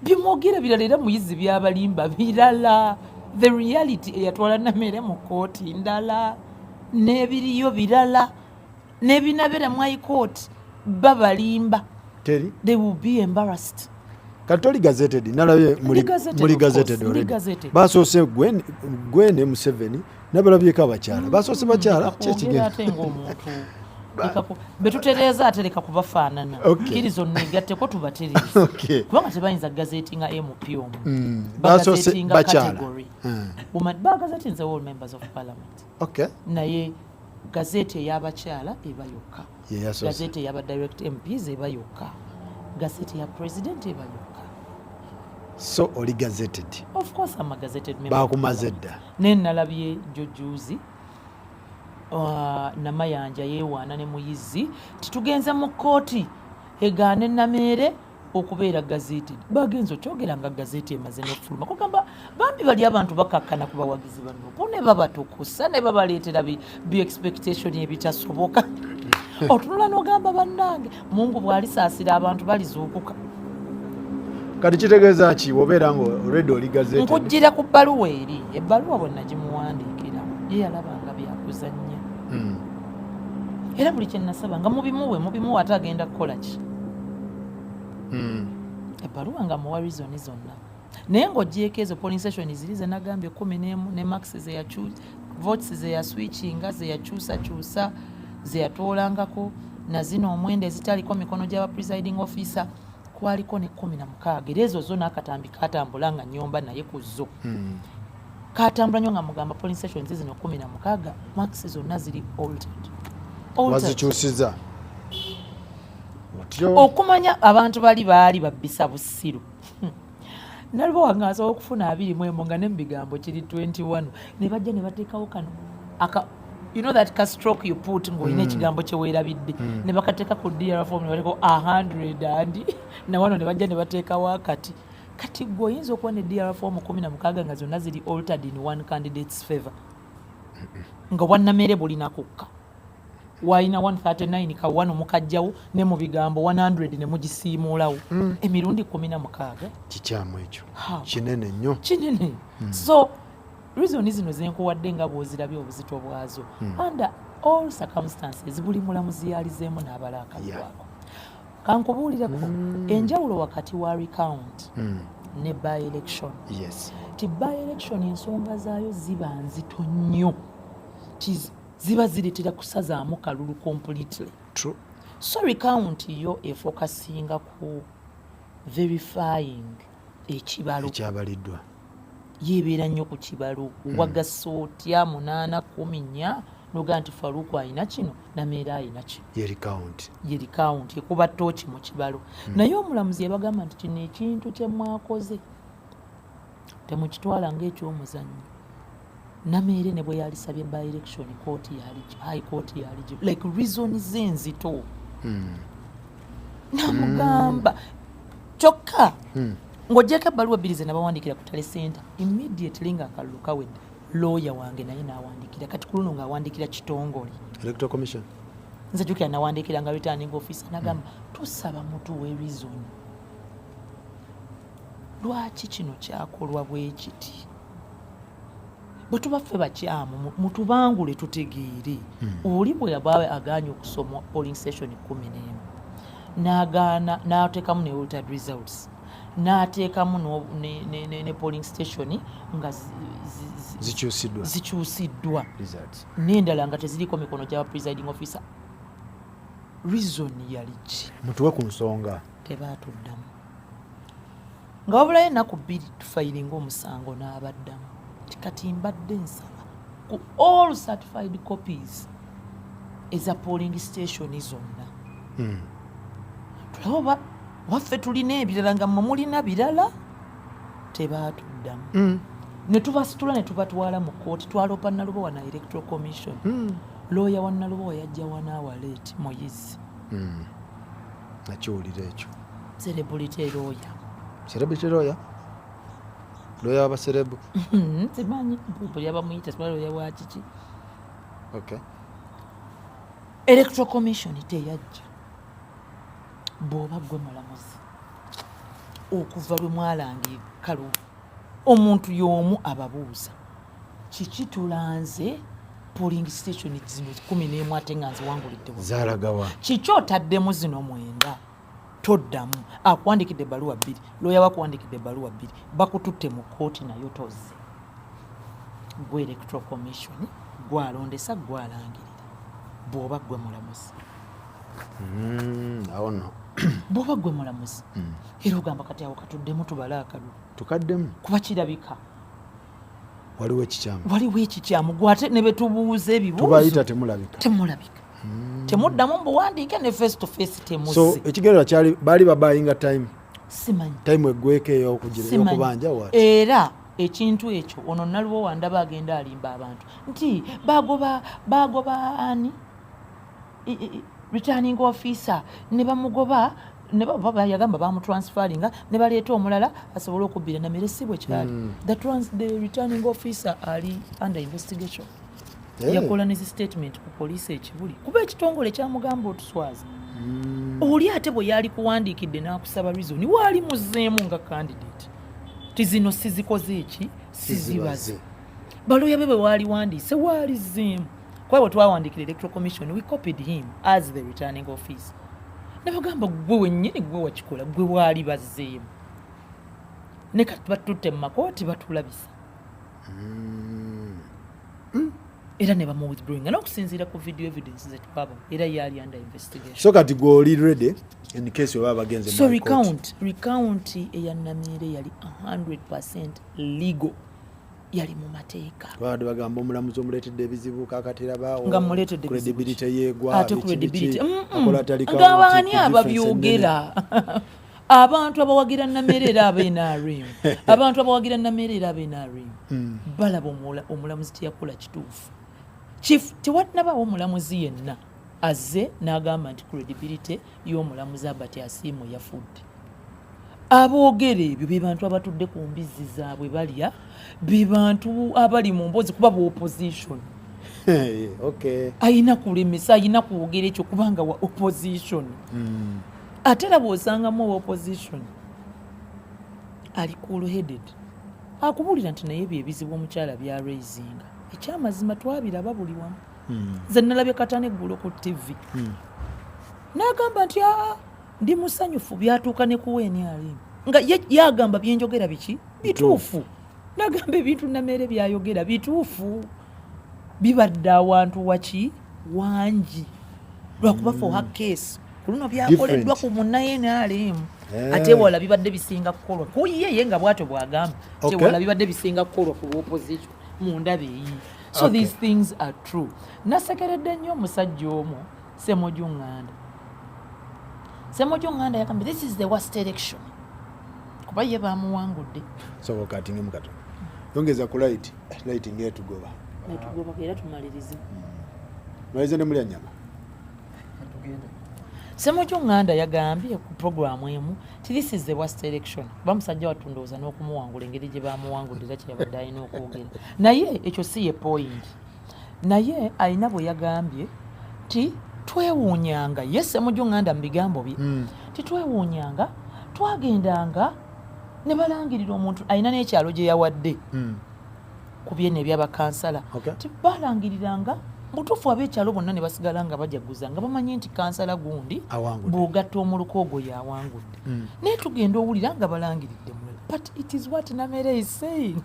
Byemwogera birala, era muyizi byabalimba birala. The reality eyatwala Namere mu kooti ndala, n'ebiriyo birala, n'ebinabeera mu High Court babalimba. Teri. They will be embarrassed. Kati toli gazetted? Nalabye muli Ndi gazetted, muli of course. gazetted Ndi already. gazetted. Basoose gwe ne Museveni, nabalabyeko abakyala basoose bakyala. Leka kwongera. Kyekigenda. Ate ng'omuntu betutereeza ate leka kubafaanana. Kkiriza onneegatteko tubatereeze. Kubanga tebayinza gazettinga MP omu. Basoose Bagazettinga bakyala. category. Woman bagazettinze all members of parliament. Naye gazette ey'abakyala eba yokka. Ye yasoose. Gazette ey'aba direct MPs eba yokka. Gazette ya president eba yokka. So oli gazetted? Of course I'm a gazetted member of Bakumaze parliament. dda. Naye nalabye jjo juzi Namayanja yeewaana ne Muyizi titugenze mu kkooti egaane Nameere okubeera gazetted. Bagenza okyogera nga gazeti emaze n'okufuluma. Kugamba bambi bali abantu bakakkana ku bawagizi banopo ne babatukusa ne babaleetera bi expectation ebitasoboka. Otunula n'ogamba, bannange, Mungu bw'alisaasira abantu balizuukuka. Kati kitegeeza ki wobeera nga already oli gazetted? Nkujjira ku bbaluwa eri. Ebbaluwa bwe nagimuwandiikira, ye yalabanga byakuzannya. Era buli kye nasaba nga mubimuwe, mubimuwe, ate agenda kukola ki? Ebbaluwa nga muwa reason zonna. Naye ng'ogyeko ezo polling station ziri ze nagambye 11 ne marks votes zeyaswitchinga, zeyakyusakyusa, zeyatoolangako, na zino omwenda ezitaliko mikono gy'aba presiding officer, kwaliko ne 16. Era ezo zo n'akatambi katambula nga nyomba naye ku zo. Katambula nnyo nga mugamba polling stations zino 16 marks zonna ziri altered. Altered. Wazikyusiza otyo? Okumanya abantu bali baali babbisa busiru. Nalibo wange asobola okufuna 21 nga ne mu bigambo kiri 21, ne bajja ne bateekawo kano aka, you know that ka stroke you put ng'olina ekigambo kye weerabidde, ne bakateeka ku DR form ne bateekao 100 and nawano ne bajja ne bateekawo akati. Kati gwe oyinza okuba ne DR form 16 nga zonna ziri altered in one candidate's favor, nga bwannamere bulina kukka walina 139 ka 1 mukajjawo ne mu bigambo 100 ne mugisiimuulawo emirundi 16. Kikyamu ekyo. How? Kinene nnyo. Kinene. So reason zino zenkuwadde nga bw'ozirabye obuzito bwazo, under all circumstances buli mulamuzi yalizeemu n'abala akalwako. Kankubuulireko enjawulo wakati wa recount ne by election. Ti by election ensonga zaayo ziba nzito nnyo. Ti ziba zireetera kusazaamu kalulu completely. True. So recount yo efocusinga ku verifying ekibalo. Ekyabaliddwa. Yeebeera nnyo ku kibalo. Wagasa otya munaana kumi nnya nogaa nti Faruku ayina kino, Nameera ayina kino? Ye recount. Ye recount ekuba tooki mu kibalo. Naye omulamuzi yabagamba nti kino ekintu kye mwakoze temukitwala ng'ekyomuzannyo. Nameere ne bwe yalisabye by election, kooti yali, high court yali, like reason z'enzito namugamba. Kyokka ng'ogyeko ebbaluwa ebbiri ze nabawandiikira ku tally center immediately ng'akalulu kawedde, looya wange naye n'awandiikira. Kati ku luno ng'awandiikira kitongole. Electoral Commission. Nze jjukira nawandiikira nga returning officer, nagamba tusaba mutuwe reason lwaki kino kyakolwa bwe kiti. Bwe tuba ffe bakyamu, mutubangule tutegeere. Oli bwe yaba agaanye okusoma polling station 11 n'agaana n'ateekamu ne altered results, n'ateekamu ne polling station nga Zikyusiddwa. Zikyusiddwa. Results. N'endala nga teziriko mikono gy'aba presiding officer, reason yali ki? Mutuwe ku nsonga. Tebaatuddamu. Nga wabulayo ennaku 2 tufilinga omusango, n'abaddamu ti kati mbadde nsaba ku all certified copies eza polling station zonna, tulabe oba waffe tulina ebirala nga mmwe mulina birala. Tebaatuddamu. Ne tubasitula ne tubatwala mu kooti. Twaloopa Nalubowa na Electoral Commission. Looya wa Nalubowa yajja 1 hour late, Muyizi. Nakiwulira ekyo. Celebrity lawyer. Celebrity lawyer, lawyer w'abaserebu. Simanyi buli abamuyita, simanyi lawyer wa kiki. Electoral Commission teyajja. Bw'oba gwe mulamuzi, okuva lwe mwalanga ekkalu, omuntu y'omu ababuuza kiki tulanze polling station zino 11 ate nga nziwangulidde wano? Zaalagawa? Kiki otaddemu zino mwenda? Toddamu. Akuwandikidde ebbaluwa bbiri, looya bakuwandikidde ebbaluwa bbiri, bakututte mu kkooti, nayo tozze. Gwe Electoral Commission, gwalondesa, gwalangirira, bw'oba gwe mulamuzi. Awo nno. Bw'oba gwe mulamuzi era ogamba, kati awo katuddemu tubale akalulu. Tukaddemu. Kuba kirabika waliwo ekikyamu. Waliwo ekikyamu. Gwate ne betubuuza ebibuuzo, tubayita, temulabika. Temulabika, temuddamu mubuwandiike, ne face to face So temuzze. Ekigendera kyali baali babuyinga time. Simanyi. Time eggweko eyokugira Simanyi. eyokubanja wat. Era ekintu ekyo, ono Nalubo wandaba agenda alimba abantu nti bagoba, bagoba ani, returning officer ne bamugoba, ne yagamba bamutransferinga ne baleeta omulala asobole okubbira Namere. Si bwe kyali. The returning officer ali under investigation. Yakola ne zi statement ku poliisi ekibuli, kuba ekitongole kyamugamba otuswaza. Oli ate bwe yali kuwandiikidde n'akusaba reason, waali muzeemu nga candidate ti zino sizikoze eki, sizibaze. Baloya be bwe waaliwandiise waalizeemu, kuba bwe twawandiikira Electoral Commission, we copied him as the returning officer, ne bagamba gwe wennyini, gwe wakikola, gwe waali bazzeemu. Ne kati batutte mu makooti, batulabisa era ne bamuwithdrawinga n'okusinziira ku video evidence zetwaba, era yaali under investigation. So kati gwe oli ready in case oba bagenze So mu court? Recount eya Namere yali 100 legal, yali mu mateeka. Babadde bagamba omulamuzi omuleetedde ebizibu, kakatirabawo Nga muleetedde ebizibu. Credibility yeegwa. Ate biki credibility biki, akola atali nga baani count, ku difference. Ababyogera, abantu abawagira Namere era aba NRM, abantu abawagira Namere era aba NRM balaba omulamuzi teyakola kituufu. Chief, tewannabaawo omulamuzi yenna azze n'agamba nti credibility y'omulamuzi Albert Asiimwe yafudde. Aboogera ebyo be bantu abatudde ku mbizzi zaabwe balya, be bantu abali mu mboozi, kuba bu opposition. Ayina kulemesa, ayina kwogera ekyo kubanga wa opposition. Ate era bw'osangamu owa opposition ali cool headed, akubuulira nti naye ebyo ebizibu omukyala byaraisinga, ekyamazima twabiraba buli wamu. Nze nalabye Katana eggulo ku TV n'agamba nti, aa, ndi musanyufu, byatuuka ne kuwa NRM, nga ye yagamba byenjogera biki bituufu. Nagamba ebintu Namere byayogera bituufu, bibadde awantu waki wangi, lwakuba for her case ku luno byakoleddwa ku munna NRM. Ate wala bibadde bisinga kukolwa ku ye, ye nga bwatyo bwagamba. Tewala bibadde bisinga kukolwa ku opposition mu ndaba eyi. So these things are true. Nasekeredde nnyo omusajja omu, Semuju Ŋŋanda. Semuju Ŋŋanda yagambye this is the worst election, kuba ye bamuwangudde. Soboka okatingemu katono, yongeza ku light, light ngaetugoba. Netugoba era tumalirize. Malize ne mulya nyama. Semuju Ŋŋanda yagambye ku programu emu ti this is the worst election, kuba musajja wattu ndowooza n'okumuwangula engeri gye bamuwangudde era kyeyabadde alina okwogera, naye ekyo si ye point. Naye alina bwe yagambye ti twewuunyanga, ye Semuju Ŋŋanda mu bigambo bye, ti twewuunyanga, twagendanga ne balangirira omuntu alina n'ekyalo gye yawadde ku byeno ebyabakansala. Ti balangiriranga mutuufu, ab'ekyalo bonna ne basigala nga bajaguza nga bamanyi nti kansala gundi Awangudde. Bw'ogatta omuluka ogwo yawangudde. Naye tugenda owulira nga balangiridde mulala. But it is what Namere is saying.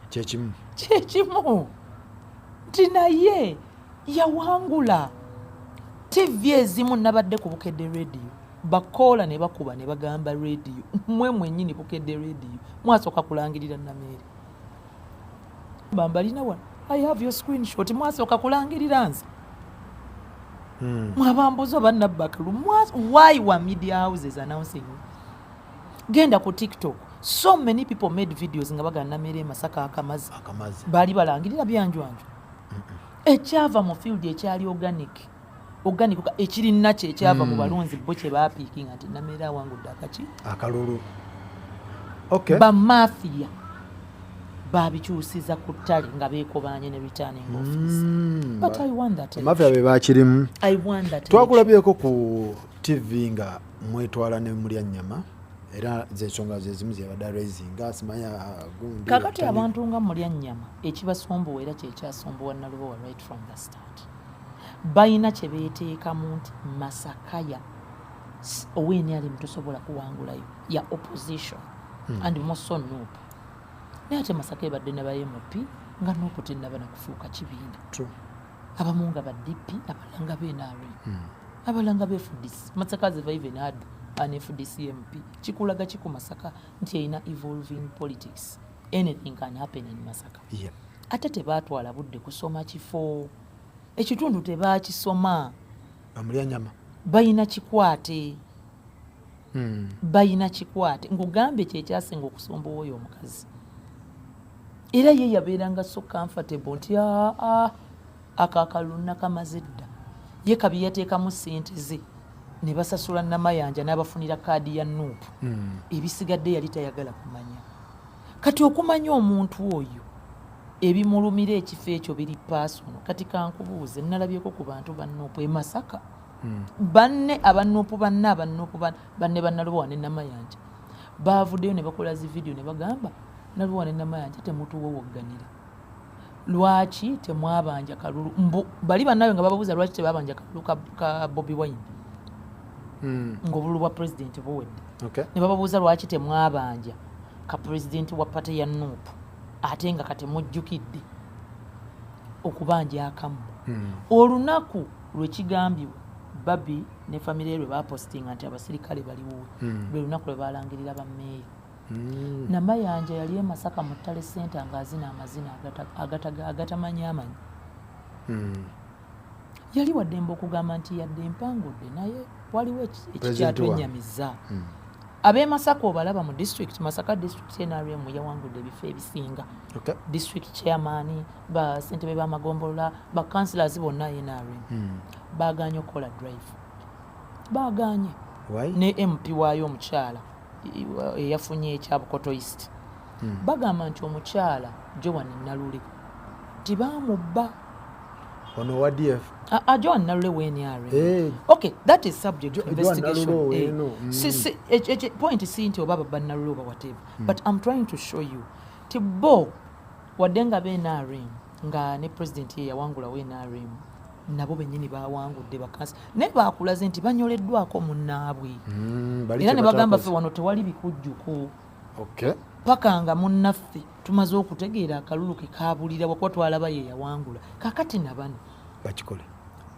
Kyekimu. Kyekimu nti naye yawangula. TV ezimu, nabadde ku Bukedde Radio, bakoola ne bakuba ne bagamba radio, mmwe mwennyini Bukedde Radio mwasooka kulangirira Namere. Bambalina wano, I have your screenshot. Mwasooka kulangirira nze. Mwabambuza oba nabbakalu. Why were media houses announcing? Genda ku TikTok, so many people made videos nga bagamba Namere Masaka akamazi. Akamazi. Baali balangirira byanjwanju ekyava mu field, ekyali organic, organic ekirina kye ekyava mu balonzi bo kye bapiikinga nti Namere awangudde akaki. Akalulu, okay. Bamafia babikyusiza ku ttale nga beekobanye ne returning office. But I won that mafia be bakirimu. I won that election. Twakulabyeko ku TV nga mwetwala ne mulya nyama, era zensonga zezimu zeyabadde raisinga, simanya gundi. Kakati abantu nga mulya nnyama, ekibasumbuwa era kyekyasumbuwa Nalubowa right from the start, balina kye beeteekamu nti Masakaya Owa NRM tosobola kuwangulayo ya opposition and more so NUP. Naye ate Masaka ebadde ne ba MP nga NUP tennaba nakufuuka kibiina. Abamu nga ba DP, abalala nga ba NRM, abalala nga ba FDC. Masaka has even had an FDC MP. Kikulaga ki ku Masaka? Nti erina evolving politics, anything can happen in Masaka. Ate tebatwala budde kusoma kifo, ekitundu tebakisoma. Bamulya nyama. Balina kikwate. Balina kikwate. Ngugambye kyekyasinga okusomba oyo omukazi, era ye yabeeranga so comfortable nti aa, ako akalulu nakamaze dda. Ye kabi yateekamu sente ze ne basasula Namayanja n'abafunira kaadi ya NUP. Ebisigadde yali tayagala kumanya. Kati okumanya omuntu oyo ebimulumira ekifo ekyo biri personal. Kati kankubuuze, nalabyeko ku bantu ba NUP e Masaka, banne aba NUP, banne aba NUP, banne bannalubowa ne Namayanja baavuddeyo ne bakola zi video ne bagamba, "Nalubowa ne Namayanja temutuwowogganira, lwaki temwabanja kalulu?" Mbu bali bannabe nga bababuuza lwaki tebabanja kalulu ka Bobi Wine ng'obululu bwa pulezidenti buwedde. Ne bababuuza lwaki temwabanja ka pulezidenti wa party ya NUP, ate nga katemujjukidde okubanja akammwe. Olunaku lwekigambibwa Babi ne famire ye lwe bapostinga nti abasirikale baliwowe, lwe lunaku lwe balangirira bammeeya. Namayanja yali e Masaka mu ttale center ng'azina amazina agatamanyi amanyi. Yali waddembe okugamba nti yadde empangudde, naye waliwo President wa- ekikyatwenyamiza. Ab'e Masaka obalaba mu district, Masaka District NRM yawangudde ebifo ebisinga. District chairman, basentebe b'amagombolola, bacouncillors bonna NRM. Baganye okukola drive, baganye. Why? Ne MP waayo omukyala eyafunye ekyabukoto East, bagamba nti omukyala Joan Nalule tibamubba. Ono wa DF? Ah, ah, Joan Nalule we NRM. Eh. Okay, that is subject to Joan investigation. Nalule Eh. ow'eno. Si, point si nti oba babba Nalule oba whatever, but I'm trying to show you ti bo wadde nga be NRM, nga ne president ye yawangula we NRM, nabo bennyini bawangudde bakansi, naye bakulaze nti banyoleddwako munnaabwe. Bali Era ne bagamba kye ffe wano tewali bikujjuko paka nga munnaffe tumaze okutegeera akalulu ke kabulira, wakuba twalaba ye yawangula. Kakati nabano Bakikole.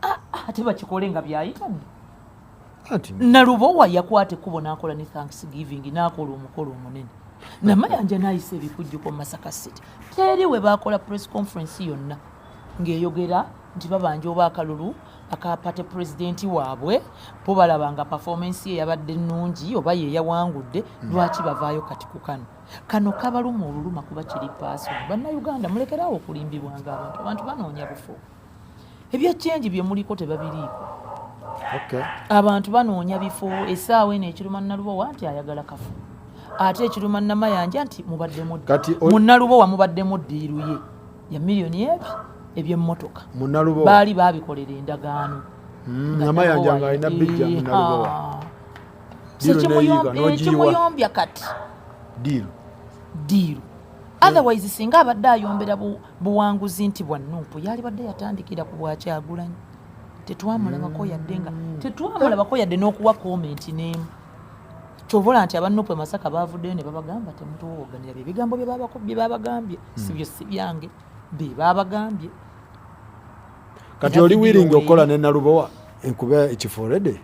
Ah, ah, ate bakikole nga byayitadde. Anti Nalubowa yakwata ekkubo n'akola ne thanksgiving, n'akola omukolo omunene. Namayanja n'ayisa ebikujjuko mu Masaka City, teri we bakola press conference yonna ng'eyogera nti babanja oba akalulu aka party president waabwe, bo balaba nga performance ye yabadde nnungi oba ye yawangudde. Lwaki bavaayo kati ku kano? Kano kabaluma oluluma kuba kiri personal. Bannayuganda, mulekeraawo okulimbibwanga abantu. Abantu banoonya bufo, ebyekyenji bye muliko tebabiriiko. Abantu banoonya bifo. Essaawa eno ekiruma Nalubowa nti ayagala kafo, ate ekiruma Namayanja nti mubaddemu Kati mu Nalubowa mubaddemu deal ye ya miliyoni ebi ebyemmotoka. Munalubowa. Baali babikolera endagaano. Nga Namayanja Nalubowa nga alina bijja Eh, Munalubowa. ha. Deal neyiga, n'ogiyiwa. Ekimuyombya kati Deal. Deal. Otherwise singa abadde ayombera buwanguzi nti bwa NUP, yalibadde yatandikira ku bwakyagulanyi. Tetwamulabako yadde, nga tetwamulabako yadde n'okuwa comment n'emu. Kyovola nti aba NUP e Masaka bavuddeyo ne babagamba temutuwowoganira. Bye bigambo bye babagambye, si byo, si byange, bye babagambye. Kati Era oli video willing okukola weeri. ne Nalubowa enkuba ekifo already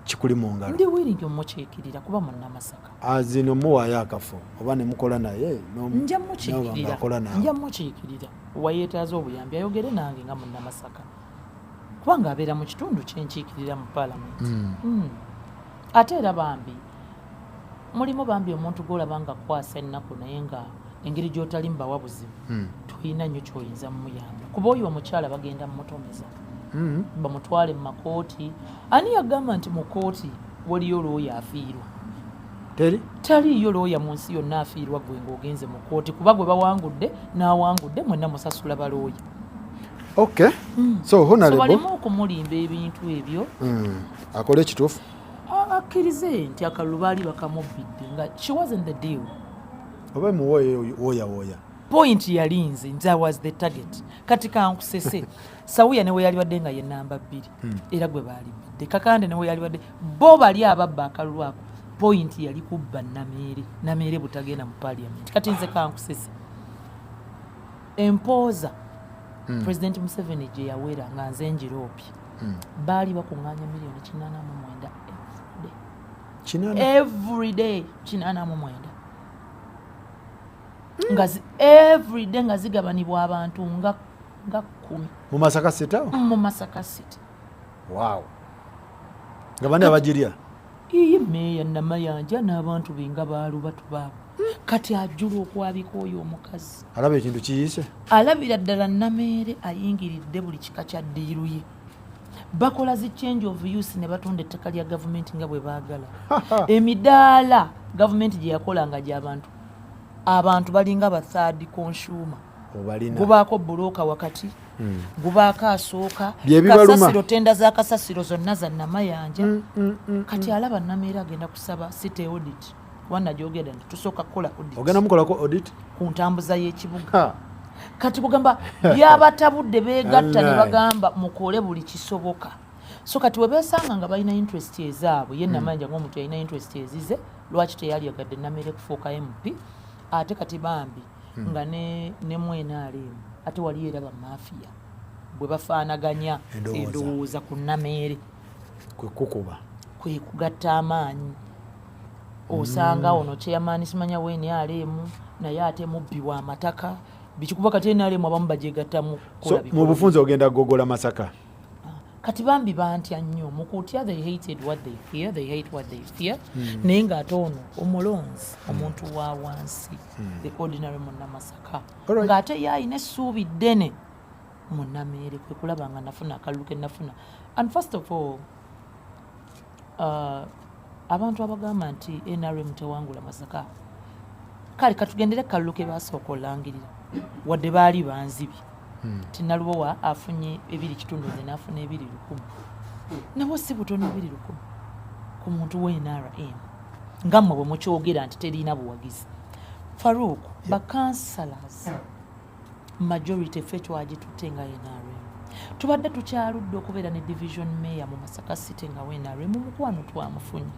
kikuli mu ngalo? Ndi willing omukiikirira kuba munnamasaka. Azino muwaayo akafo oba ne mukola naye Nja n'oba mukiikirira. ng'akola naawe. Nja mukiikirira. Wayeetaaza obuyambi ayogere nange nga munnamasaka, kubanga abeera mu kitundu kyenkiikirira mu paalamenti. Ate era bambi mulimu bambi omuntu gwolaba nga kwasa ennaku, naye nga engeri gy'otali mubawa buzibu, toyina nnyo kyoyinza mumuyamba, kuba oyo omukyala bagenda mumutomeza bamutwale mu makooti. Ani yagamba nti mu kooti waliyo looya afiirwa? Teri. Taliiyo looya mu nsi yonna afiirwa gwe ng'ogenze mu kooti, kuba gwe bawangudde n'awangudde mwenna musasula balooya. Okay, so So honorable baleme okumulimba ebintu ebyo. Akole ekituufu. Akkirize nti akalulu baali bakamubbidde, nga she wasn't the deal. Oba muwoyo woya woya. Point yali nze, nze I was the target. Kati kankusese, Sawuya ne we yalibadde nga ye namba 2, era gwe baalibidde. Kakande ne we yalibadde, bo bali ababba akalulu ako, point yali kubba Nameere, Nameere butagenda mu parliament. Kati nze kankusese, empooza President Museveni gye yawera nga nze ngiroopye, baali bakuŋŋaanya miliyoni 89 everyday. 80? Everyday 89, nga everyday nga zigabanibwa abantu nga 10. Mu Masaka City awo? Mu Masaka City. Wow, nga bani abagirya? Iye, meeya Namayanja n'abantu be nga baalubatu baabo. Kati ajula okwabika oyo omukazi. Alaba ekintu kiyiise. Alabira ddala Nameere ayingiridde buli kika kya deal ye. Bakola zi change of use ne batunda ettaka lya gavumenti nga bwe baagala. Emidaala gavumenti gye yakola nga gy'abantu, abantu balinga ba third consumer. Obalina. Gubaako broker wakati, gubaako asooka. Bye bibaluma. Kasasiro, tender za kasasiro zonna za Namayanja. Kati alaba Nameere agenda kusaba city audit, kuba nagyogera nti tusooka kukola audit. Ogenda mukolako audit? Ku ntambuza y'ekibuga. Ha. Kati kugamba byabatabudde, beegatta ne Alright. bagamba mukole buli kisoboka. So kati we beesanga nga balina interest ezaabwe, ye Namayanja ng'omuntu yalina interest ezize, lwaki teyalyagadde Nameere kufuuka MP? Ate kati bambi nga ne mu NRM ate waliyo era bamafiya bwe bafaanaganya Endowooza. endowooza ku Nameere. Kwe kukuba. Kwe kugatta amaanyi. Osanga ono chairman simanya wa NRM, naye ate mubbi wa mataka bikikuba. Kati NRM abamu bagyegattamu So kukola bikolwa. mu bufunze ogenda gogola Masaka. Kati bambi bantya nnyo. Mu kutya, they hated what they fear, they hate what they fear. Naye ng'ate ono omulonzi, omuntu wa wansi, the ordinary Munnamasaka, ng'ate ye alina essuubi ddene Munnameere, kwe kulaba nga nafuna akalulu ke nafuna. And first of all, abantu abagamba nti NRM tewangula Masaka, kale katugendere kalulu ke basooka olangirira, wadde baali banzibye ti Nalubowa afunye ebiri kitundu, nze naafuna ebiri lukumi. Nabwo si butono, ebiri lukumi ku muntu wa NRM nga mmwe bwe mukyogera nti terina buwagizi. Farouk, bacouncillors majority ffe twagitutte nga NRM. Tubadde tukyaludde okubeera ne division mayor mu Masaka City nga wa NRM. Mukwano twamufunye,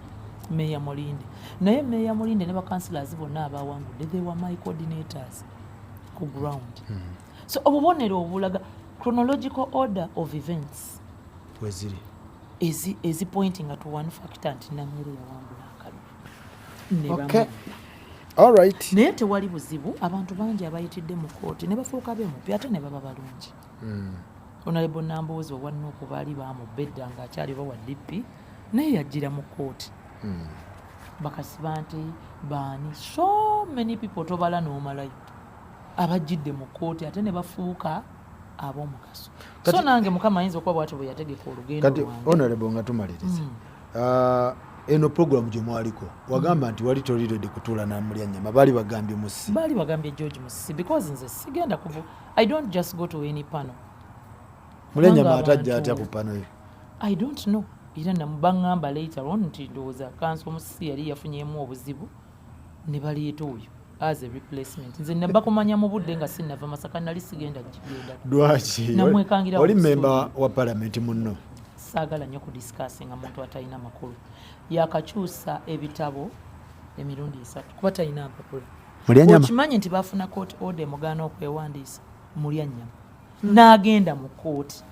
Meya Mulinde. Naye Meya Mulinde ne bacouncillors bonna abawangudde, they were my coordinators ku ground. So obubonero obulaga chronological order of events weziri ezi pointing to one factor nti Nameere yawangula akalulu ne bamubba. Naye tewali buzibu, abantu bangi abayitidde mu kooti ne bafuuka bemupya ate ne baba balungi. Honorable Namboozi owa NUP, baali bamubba edda ng'akyali oba wa DP, naye yajjira mu kooti. Bakasiba nti baani, so many people, tobala n'omalayo abajjidde mu kooti ate ne bafuuka ab'omugaso. So nange Mukama ayinza okuba bwatyo bwe yategeka olugendo Kati lwange. honorable, nga tumaliriza, eno program gye mwaliko, wagamba nti wali toli ready kutuula namulya nyama, baali bagambye Musisi. Baali bagambye George Musisi, because nze sigenda kuvu, I don't just go to any panel. Mulya nyama Kubanga atajja atya ku panel yo? I don't know. Era namubaŋŋamba later on nti ndowooza counsel Musisi yali yafunyemu obuzibu ne baleeta oyo as a replacement. Nze nabakumanya mu budde nga sinnava Masaka, nali sigenda gigenda. Lwaki? Namwekangira Oli mu memba studio. wa palamenti munno. Saagala nnyo kudiscussinga muntu atalina makulu. Yakakyusa ebitabo emirundi esatu kuba talina mpapula. Mulya nyama. Okimanyi nti bafuna court order emugaana okwewandiisa? Mulya nyama n'agenda mu kooti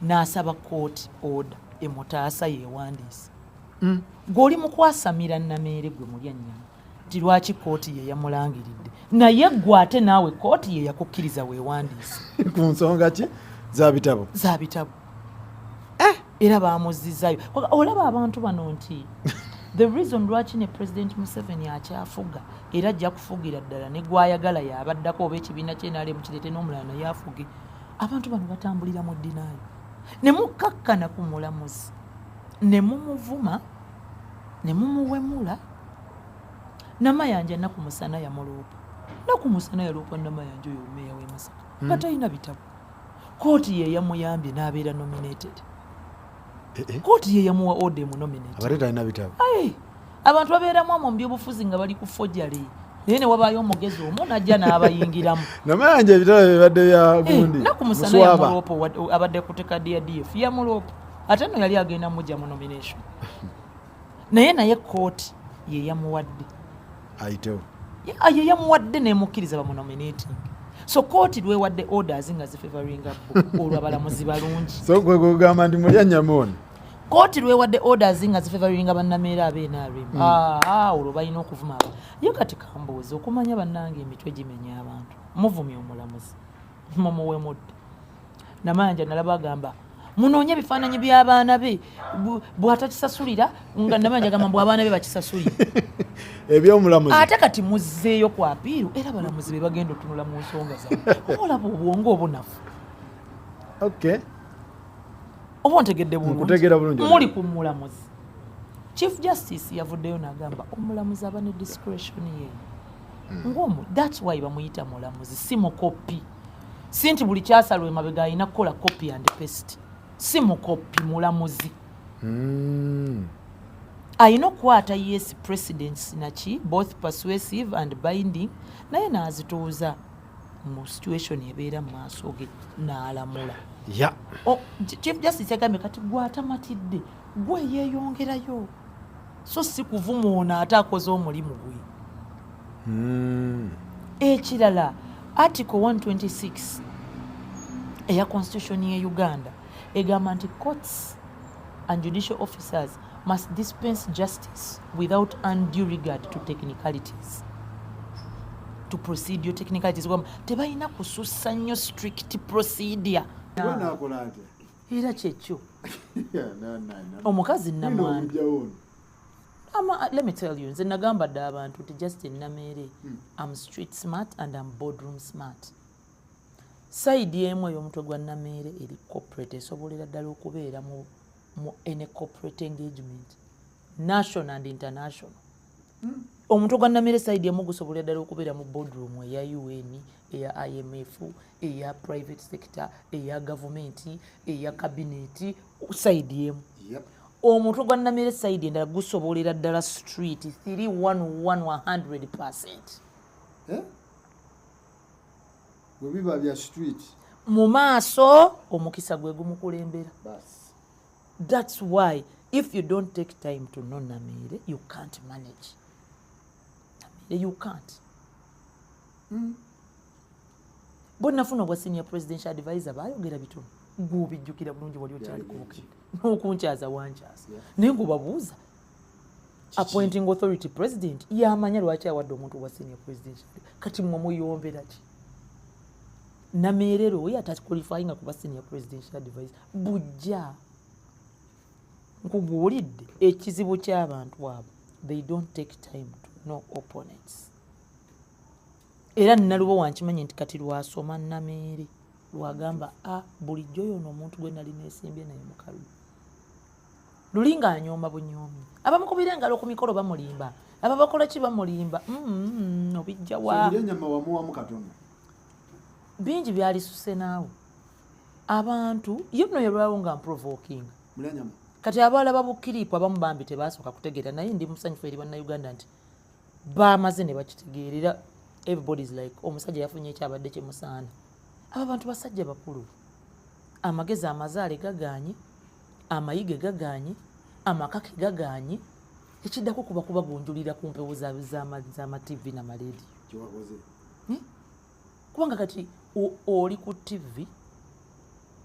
n'asaba court order emutaasa yeewandiisa. Gw'oli mu kwasamira Nameere, gwe mulya nnyama, nti lwaki kooti ye yamulangiridde, naye gwe ate naawe kooti ye yakukkiriza weewandiise. Ku nsonga ki? Za bitabo? Za bitabo. Era bamuzizaayo. Olaba abantu bano nti the reason lwaki ne President Museveni akyafuga, era ajja kufugira ddala, ne gwayagala yabaddako oba ekibiina kyenalemu kireete n'omulala naye afuge. Abantu bano batambulira mu ddinaayo ne mukakkana ku mulamuzi ne mumuvuma ne mumuwemula. Namayanja naku musana yamuloopa, naku musana yaloopa Namayanja oyo meeya w'e Masaka nga talina bitabo. Kooti ye yamuyambye n'abeera nominated. Eh, eh. Kooti ye yamuwa order emunominate. Abate talina bitabo. Ai, abantu babeeramu omwo mu byobufuzi nga bali ku forgery. Naye ne wabaayo omugezi omu najja n'abayingiramu. Namayanja ebitabo bibadde bya gundi. Naku musana yamuloopo, abadde ku tekadi ya DF yamuloopo, ate nno yali agenda mujja mu nomination, naye kooti ye yamuwadde. Ayitewo. Ye yamuwadde nemukkiriza bamunominating. So kooti lwewadde orders nga zifavoringa bo, olwo abalamuzi balungi. So gwe kugamba nti mulya nyama ono. Kooti lwewadde orders nga zifavoringa bannameere ab'NRM, olwo balina okuvuma aba ye. Kati kambuuza, okumanya bannange emitwe gimenya abantu, muvumye omulamuzi, mumuwemudde. Namayanja nalaba agamba munoonye ebifaananyi by'abaana be, bw'atakisasulira, nga Namayanja agamba mbu abaana be bakisasulire. Ebyomulamuzi. Ate kati muzzeeyo ku appeal, era abalamuzi be bagenda otunula mu nsonga zaabwe. Olaba obwongo obunafu. Oba ontegedde? Nkutegeera bulungi. Muli ku mulamuzi. Chief Justice yavuddeyo n'agamba omulamuzi aba ne discretion ye ng'omu. That's why bamuyita mulamuzi, si mukopi. Si nti buli kyasalwa emabega alina kukola copy and paste. Si mukopi, mulamuzi. Alina okukwata, yes, precedents naki, both persuasive and binding, naye n'azituuza mu situation ebeera mu maaso ge n'alamula. Oh, Chief Justice yagambye kati gwatamatidde gwe yeeyongerayo, so si kuvuma ono ate akoze omulimu gwe. Ekirala, Article 126 eya Constitution ye Uganda egamba nti courts and judicial officers must dispense justice without undue regard to technicalities, to procedure technicalities. Kugamba tebalina kusussa nnyo strict procedure. Nakola atya? Era kyekyo omukazi namwandu. Namwandu. Let me tell you, nze nagamba dde abantu nti Justin Nameere, I'm street smart and I'm boardroom smart. Side emu ey'omutwe gwa Nameere eri corporate, esobolera ddala okubeera mu any corporate engagement, national and international. Omutwe gwa Nameere side emu gusobolera ddala okubeera mu boardroom eya UN, eya IMF, eya private sector, eya gavumenti, eya kabineti, side emu. Omutwe gwa Nameere side endala gusobolera ddala street 311 100%. Bwe biba bya street. Mu maaso omukisa gwe gumukulembera. Basi. That's why if you don't take time to know Nameere, you can't manage Nameere, you can't. Bo nafuna obwa senior presidential advisor, bayogera bitono, gwobijjukira bulungi, wali okyali Byali. Kubukira n'okunkyaza wankyaza. Naye ngaobabuuza appointing authority, president yamanya lwaki awadde omuntu obwa senior presidential. Kati mmwe muyombera ki? Nameerero oyo ataqualifyinga kuba senior presidential advisor bujja nkubuulidde. Ekizibu ky'abantu abo, they don't take time to know opponents. Era nalubo wankimanyi nti kati lwasoma Nameere lwagamba a bulijjo yono omuntu gwe nali nesimbye naye mukalulu luli ng'anyooma bunyoomi. Abamukubira engalo ku mikolo bamulimba, ababakola ki bamulimba. Obijja wa? Mulya nyama wamuwamu katono. Bingi byalisuse naawe abantu ye nno yalwawo nga mprovokinga. Mulya nyama. Kati abalaba bukiripu abamu bambi tebasooka kutegeera, naye ndi musanyufu eri Bannayuganda nti bamaze ne bakitegeerera. Everybody's like, omusajja yafunye ekyabadde kimusaana. Abo bantu basajja bakulu, amagezi amazaale gagaanye, amayige gagaanye, amakake gagaanye, ekiddako kuba kubagunjulira ku mpewo z'ama TV n'amaleediyo. Kyewakoze. Eh? Kubanga kati oli ku TV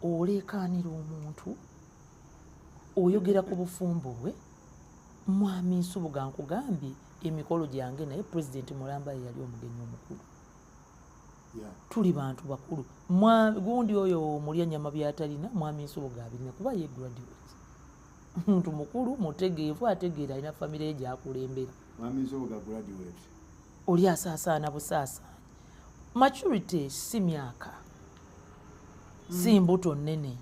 oleekaanira omuntu, oyogera ku bufumbo bwe. Mwami Nsubuga, nkugambye emikolo gyange naye Pulezidenti mulamba ye yali omugenyi omukulu. Tuli bantu bakulu. Gundi oyo mulya nyama byatalina, mwami Nsubuga abirina kuba ye graduate, muntu mukulu mutegeevu, ategeera, alina famire ye gyakulembera. Mwami Nsubuga graduate. Oli asaasaana busaasaanyi. Maturity si myaka, si mbuto nnene.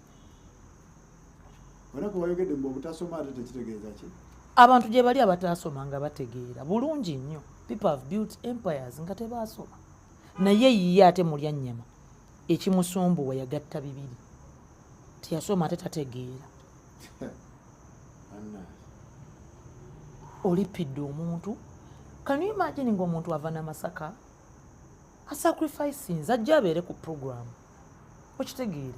Onaku wayogedde mbu obutasoma ate tekitegeeza ki? Abantu gye bali abataasoma nga bategeera bulungi nnyo. People have built empires nga tebaasoma. Naye yiye ate mulya nnyama ekimusumbuwa yagatta bibiri, teyasoma ate tategeera. Bannange. Olipidde omuntu. Can you imagine nga omuntu ava namasaka asacrificinze ajja abeere ku program? Okitegeere?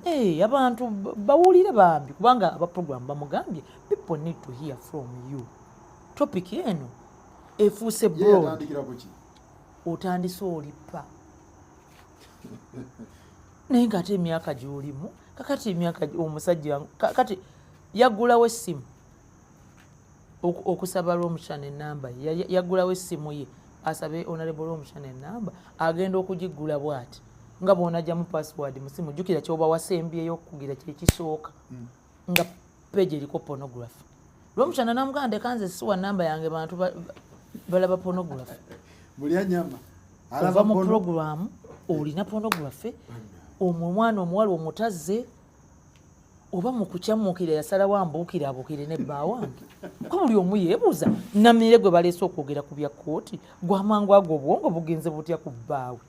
Hey, abantu bawulire bambi, kubanga aba program bamugambye, "People need to hear from you." Topic eno efuuse broad. Otandise olipa, naye ngaate emyaka gyolimu kakati, emyaka omusajja kati yaggulawo essimu okusaba Lwomushana enamba ye. Yaggulawo essimu ye asabe Honorable Lwomushana enamba. Agenda okugiggula bwati nga bwonajjamu password mu simu, jjukira kyoba wasembyeyo okukugira kyekisooka, nga page eriko pornography. Lwomushana namugamba, "Ndeka, nze siwa namba yange bantu balaba pornography." Ova mu program olina pornography, omwo omwana omuwala omutazze oba mukukyamuukira yasalawo ambuukire abuukire nebba wange. Ko buli omu yeebuuza, Namire gwe baleese okwogera ku bya kooti, gwamangu ago obwongo bugenze butya ku bbaawe?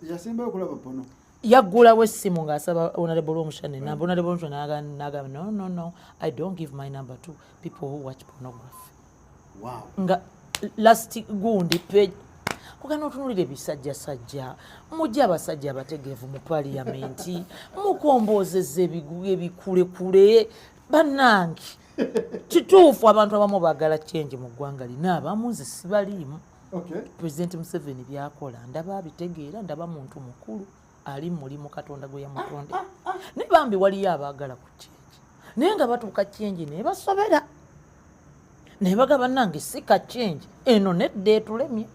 Yasembayo okulaba porno. Yaggulawo essimu ng'asaba Honorable Lwomushana enamba. Honorable Lwomushana n'agamba, "No, no, no, I don't give my number to people who watch pornography." Nga last gundi page kugana otunulira ebisajjasajja. Mujje abasajja abategeevu mu paliyamenti, mukomboozeza ebikulekule. Bannange, kituufu abantu abamu baagala change mu ggwanga lino, abamu nze sibaliimu. Pulezidenti Museveni byakola ndaba abitegeera, ndaba muntu mukulu ali mulimu Katonda gwe yamutonde, naye bambi waliyo abaagala ku change, naye nga batuuka change naye basobera naye baga, "Bannange, si ka change eno, nedda, etulemye."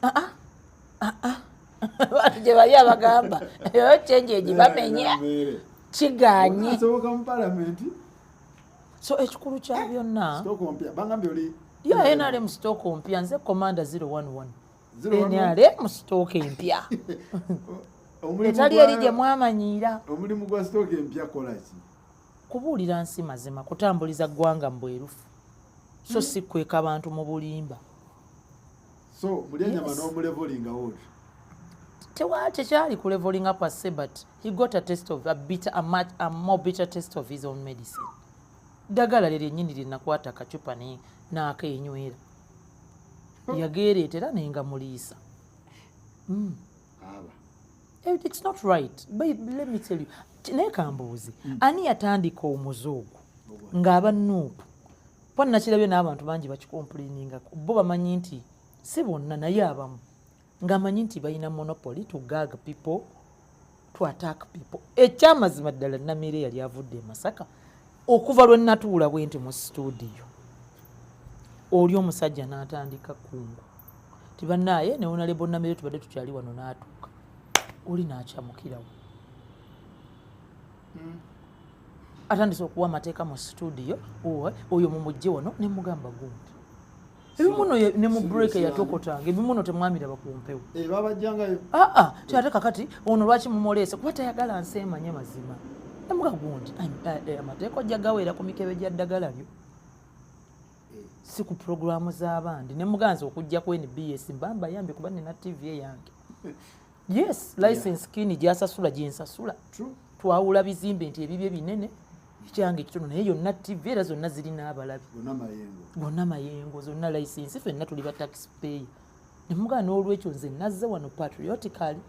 Ah, ah, ah, abantu gye bali abagamba eyo change egibamenya kiganye. So ekikulu kya byonna, ya NRM stock mpya. Nze commander 011 NRM stock empya etali eri gye mwamanyiira. Omulimu gwa stock empya kolaki? Kubuulira nsi mazima, kutambuliza ggwanga mu bwerufu, so si kweka abantu mu bulimba. So Mulyanyama n'omulevelingawo? Tekyali ku leveling up ase, but he got a taste of a bitter, a much, a more bitter taste of his own medicine. Ddagala lye lyennyini lyenakwata akacupa n'akenywera, yageereetera naye nga muliisa. It's not right. But let me tell you, naye kambuuzi, ani yatandika omuze ogwo ng'aba NUP? Kuba nakirabye n'abantu bangi bakicomplainingako. Bo bamanyi nti si bonna, naye abamu ng'amanyi nti balina monopoly to gag people, to attack people. Ekyamazima ddala, Namire yali avudde e Masaka. Okuva lwe natuula bwe nti mu studio, oli omusajja n'atandika kungu tibannaaye ne Honorable Namire, tubadde tukyali wano, n'atuuka oli n'akyamukirawo, atandise okuwa amateeka mu studio, oyo mumugje wano. Ne mugamba gundi ebimuno ne mu break yatokotanga ebimuno, temwamiraba ku mpewo. Eh, babajjangayo. Aa, kyate kakati ono lwaki mumuleese? Kuba tayagala nsi emanye mazima. Nemuga gundi amateeka ojja gaweera ku mikebe gya ddagala lyo, si ku puroguramu z'abandi. Ne muganza okujja ku NBS mba mbayambye kuba nina TV eyange. Yes, license kini gyasasula gyensasula. Twawula bizimbe nti ebibye binene, ekyange kitono, naye yonna TV era zonna zirina abalabi. Gonna mayengo, zonna license, fenna tuli ba taxpayer. Nemugaa n'olwekyo nze nazze wano patriotically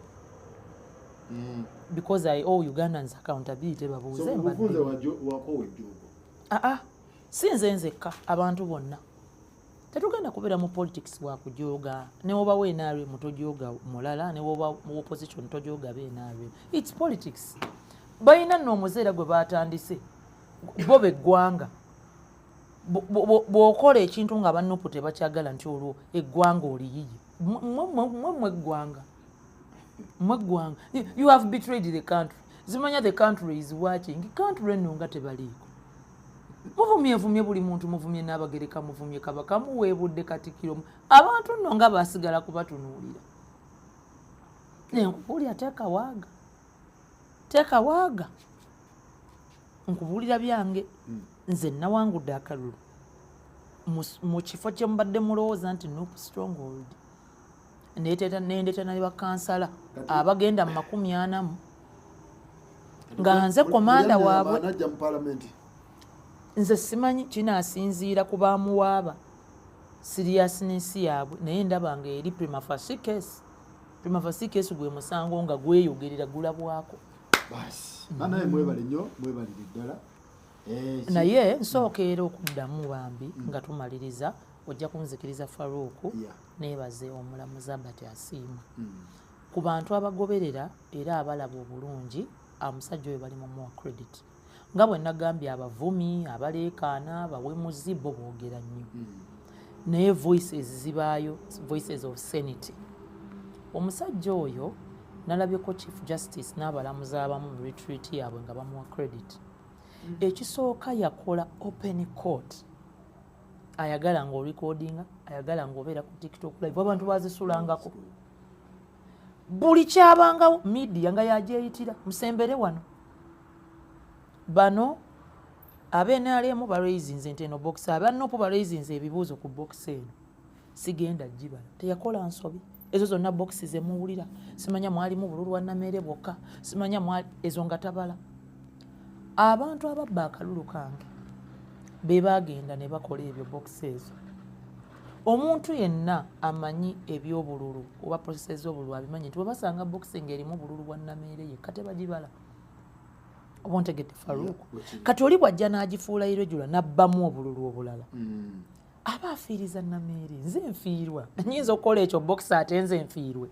because I owe Ugandans accountability. Babuuze mbadde aa, si nze nzekka, abantu bonna. Tetugenda kubeera mu politics bwakujooga. Newoba NRM tojooga mulala, newoba mu opposition tojooga be NRM. It's politics. Balina nno omuzeera gwe batandise bo beggwanga. Bw'okola ekintu nga abanupu tebakyagala, nti olwo eggwanga oliyiye. Mmwe eggwanga, mmwe eggwanga, you have betrayed the country. Zimanya the country is watching. Country eno nga tebaliiko. Muvumyevumye buli muntu, muvumye n'Abagereka, muvumye Kabaka, muweebudde Katikiro. Abantu nno nga basigala kubatunuulira. Nenkubuulira, teekawaaga, teekawaaga. Nkubuulira byange, nze nawangudde akalulu mu kifo kye mubadde mulowooza nti NUP stronghold. Nendeeta ne bakansala abagenda mu 40 mu nga nze commander waabwe. Nze simanyi kinaasinziira ku bamuwaaba. Seriousness yaabwe, naye ndaba nga eri prima facie case. Prima facie case gwe musango nga gweyogerera, gulabwako. Basi banaye, mwebale nnyo, mwebalire ddala. Naye nsooka era okuddamu bambi nga tumaliriza, ojja kunzikiriza, Faruuku, neebaze omulamuzi Abati Asiimwe. Ku bantu abagoberera era abalaba obulungi, omusajja oyo bali mumuwa credit. Nga bwe nagambye, abavumi, abaleekaana, abawemuzi bo boogera nnyo, naye voices zibaayo, voices of sanity. Omusajja oyo nalabyeko Chief Justice n'abalamuzi abamu mu retreat yaabwe nga bamuwa credit. Ekisooka, yakola open court. Ayagala ng'orecordinga, ayagala ng'obeera ku TikTok live, abantu bazisulangako. Buli kyabangawo, media nga yagyeyitira, musembere wano. Bano abenrm baraisinze nti eno box, aba NUP baraisinze ebibuuzo ku box eno, sigenda gibala. Teyakola nsobi. Ezo zonna box zemuwulira, simanya mwalimu bululu wa Nameere bwokka, simanya mwali ezo nga tabala. Abantu ababba akalulu kange be bagenda ne bakola ebyo box ezo. Omuntu yenna amanyi ebyobululu oba process z'obululu abimanyi nti bwe basanga box ng'erimu bululu bwa Nameere yekka, tebagibala. Oba ontegedde, Faruuku? Kati oli bw'ajja n'agifuula irregular, n'abbamu obululu obulala, aba afiiriza Nameere. Nze nfiirwa, nyinza okukola ekyo box ate nze nfiirwe,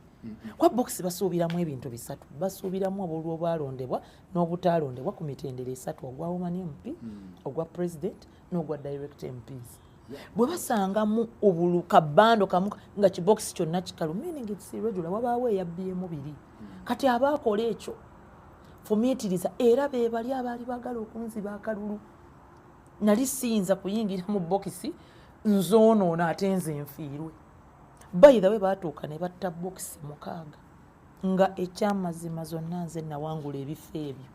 kuba box basuubiramu ebintu bisatu. Basuubiramu obululu obwalondebwa n'obutaalondebwa ku mitendera esatu: ogwa woman MP, ogwa president n'ogwa direct MPs. Bwe basangamu obulu kabando kamu nga kibokisi kyonna kikalu, meaning it's irregular, wabaawo eyabbyemu biri. Kati aba akola ekyo, fumiitiriza. Era be bali abaali baagala okunziba akalulu. Nali siyinza kuyingira mu bokisi nzoonoona ate nze nfiirwe. By the way, baatuuka ne batta bokisi 6, nga ekyamazima zonna nze nawangula ebifo ebyo.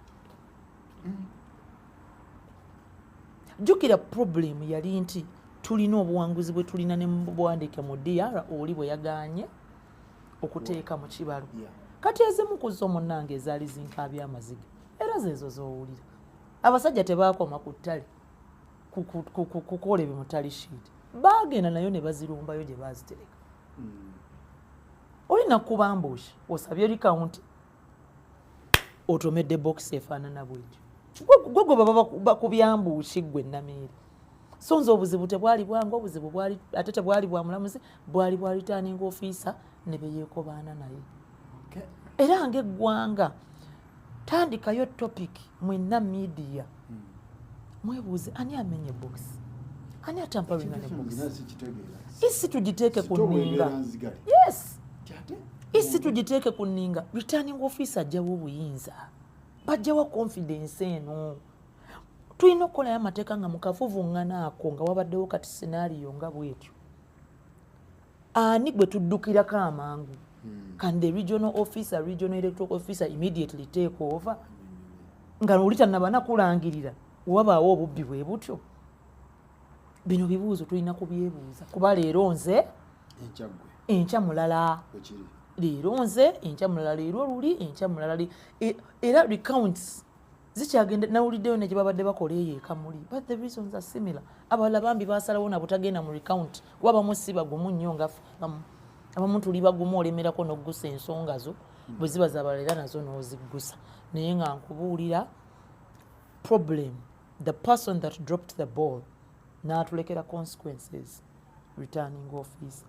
Jjukira, problem yali nti tulina obuwanguzi bwe tulina ne mubuwandiike mu DR oli bwe yaganye okuteeka mu kibalo. Kati ezimu ku zo, munnange, ezaali zinkaabya amaziga era zeezo z'owulira. Abasajja tebaakoma ku ttale kukola ebyo mu tally sheet, baagenda nayo ne bazirumbayo gye baazitereka. Olina kubambuusha osabye recount, otomedde box efaanana bwetyo. Gwe gwe baba bakubyambuuki gwe Namiiri. So nze obuzibu tebwali bwange, obuzibu bwali ate tebwali bwa mulamuzi, bwali bwa returning officer ne beyeekobaana naye. Era ng'eggwanga, tandikayo topic mwenna media, mwebuuze ani amenye box, ani atamperinga ne box. Isi tugiteeke ku nninga. Yes, isi tugiteeke ku nninga. Returning officer ajjawo obuyinza, bajjawo confidence eno. Tulina okukolayo amateeka nga mukavuvuŋŋana ako nga wabaddewo kati scenario nga bwetyo, ani gwe tuddukirako amangu? Can the regional officer, regional electoral officer immediately take over nga oli tannaba nakulangirira wabaawo obubbi bwe butyo? Bino bibuuzo tulina kubyebuuza, kuba leero nze, enkya mulala. Leero nze, enkya mulala. Leero luli, enkya mulala. Era recounts zikyagenda. Nawuliddeyo ne gye babadde bakola eyo ekamuli, but the reasons are similar. Abalala bambi basalawo nabo tagenda mu recount, kuba bamu si bagumu nnyo nga ffe. Abamu tuli bagumu, olemerako n'oggusa ensonga zo bwe ziba zabalala era nazo n'oziggusa. Naye nga nkubuulira problem, the person that dropped the ball n'atulekera consequences, returning officer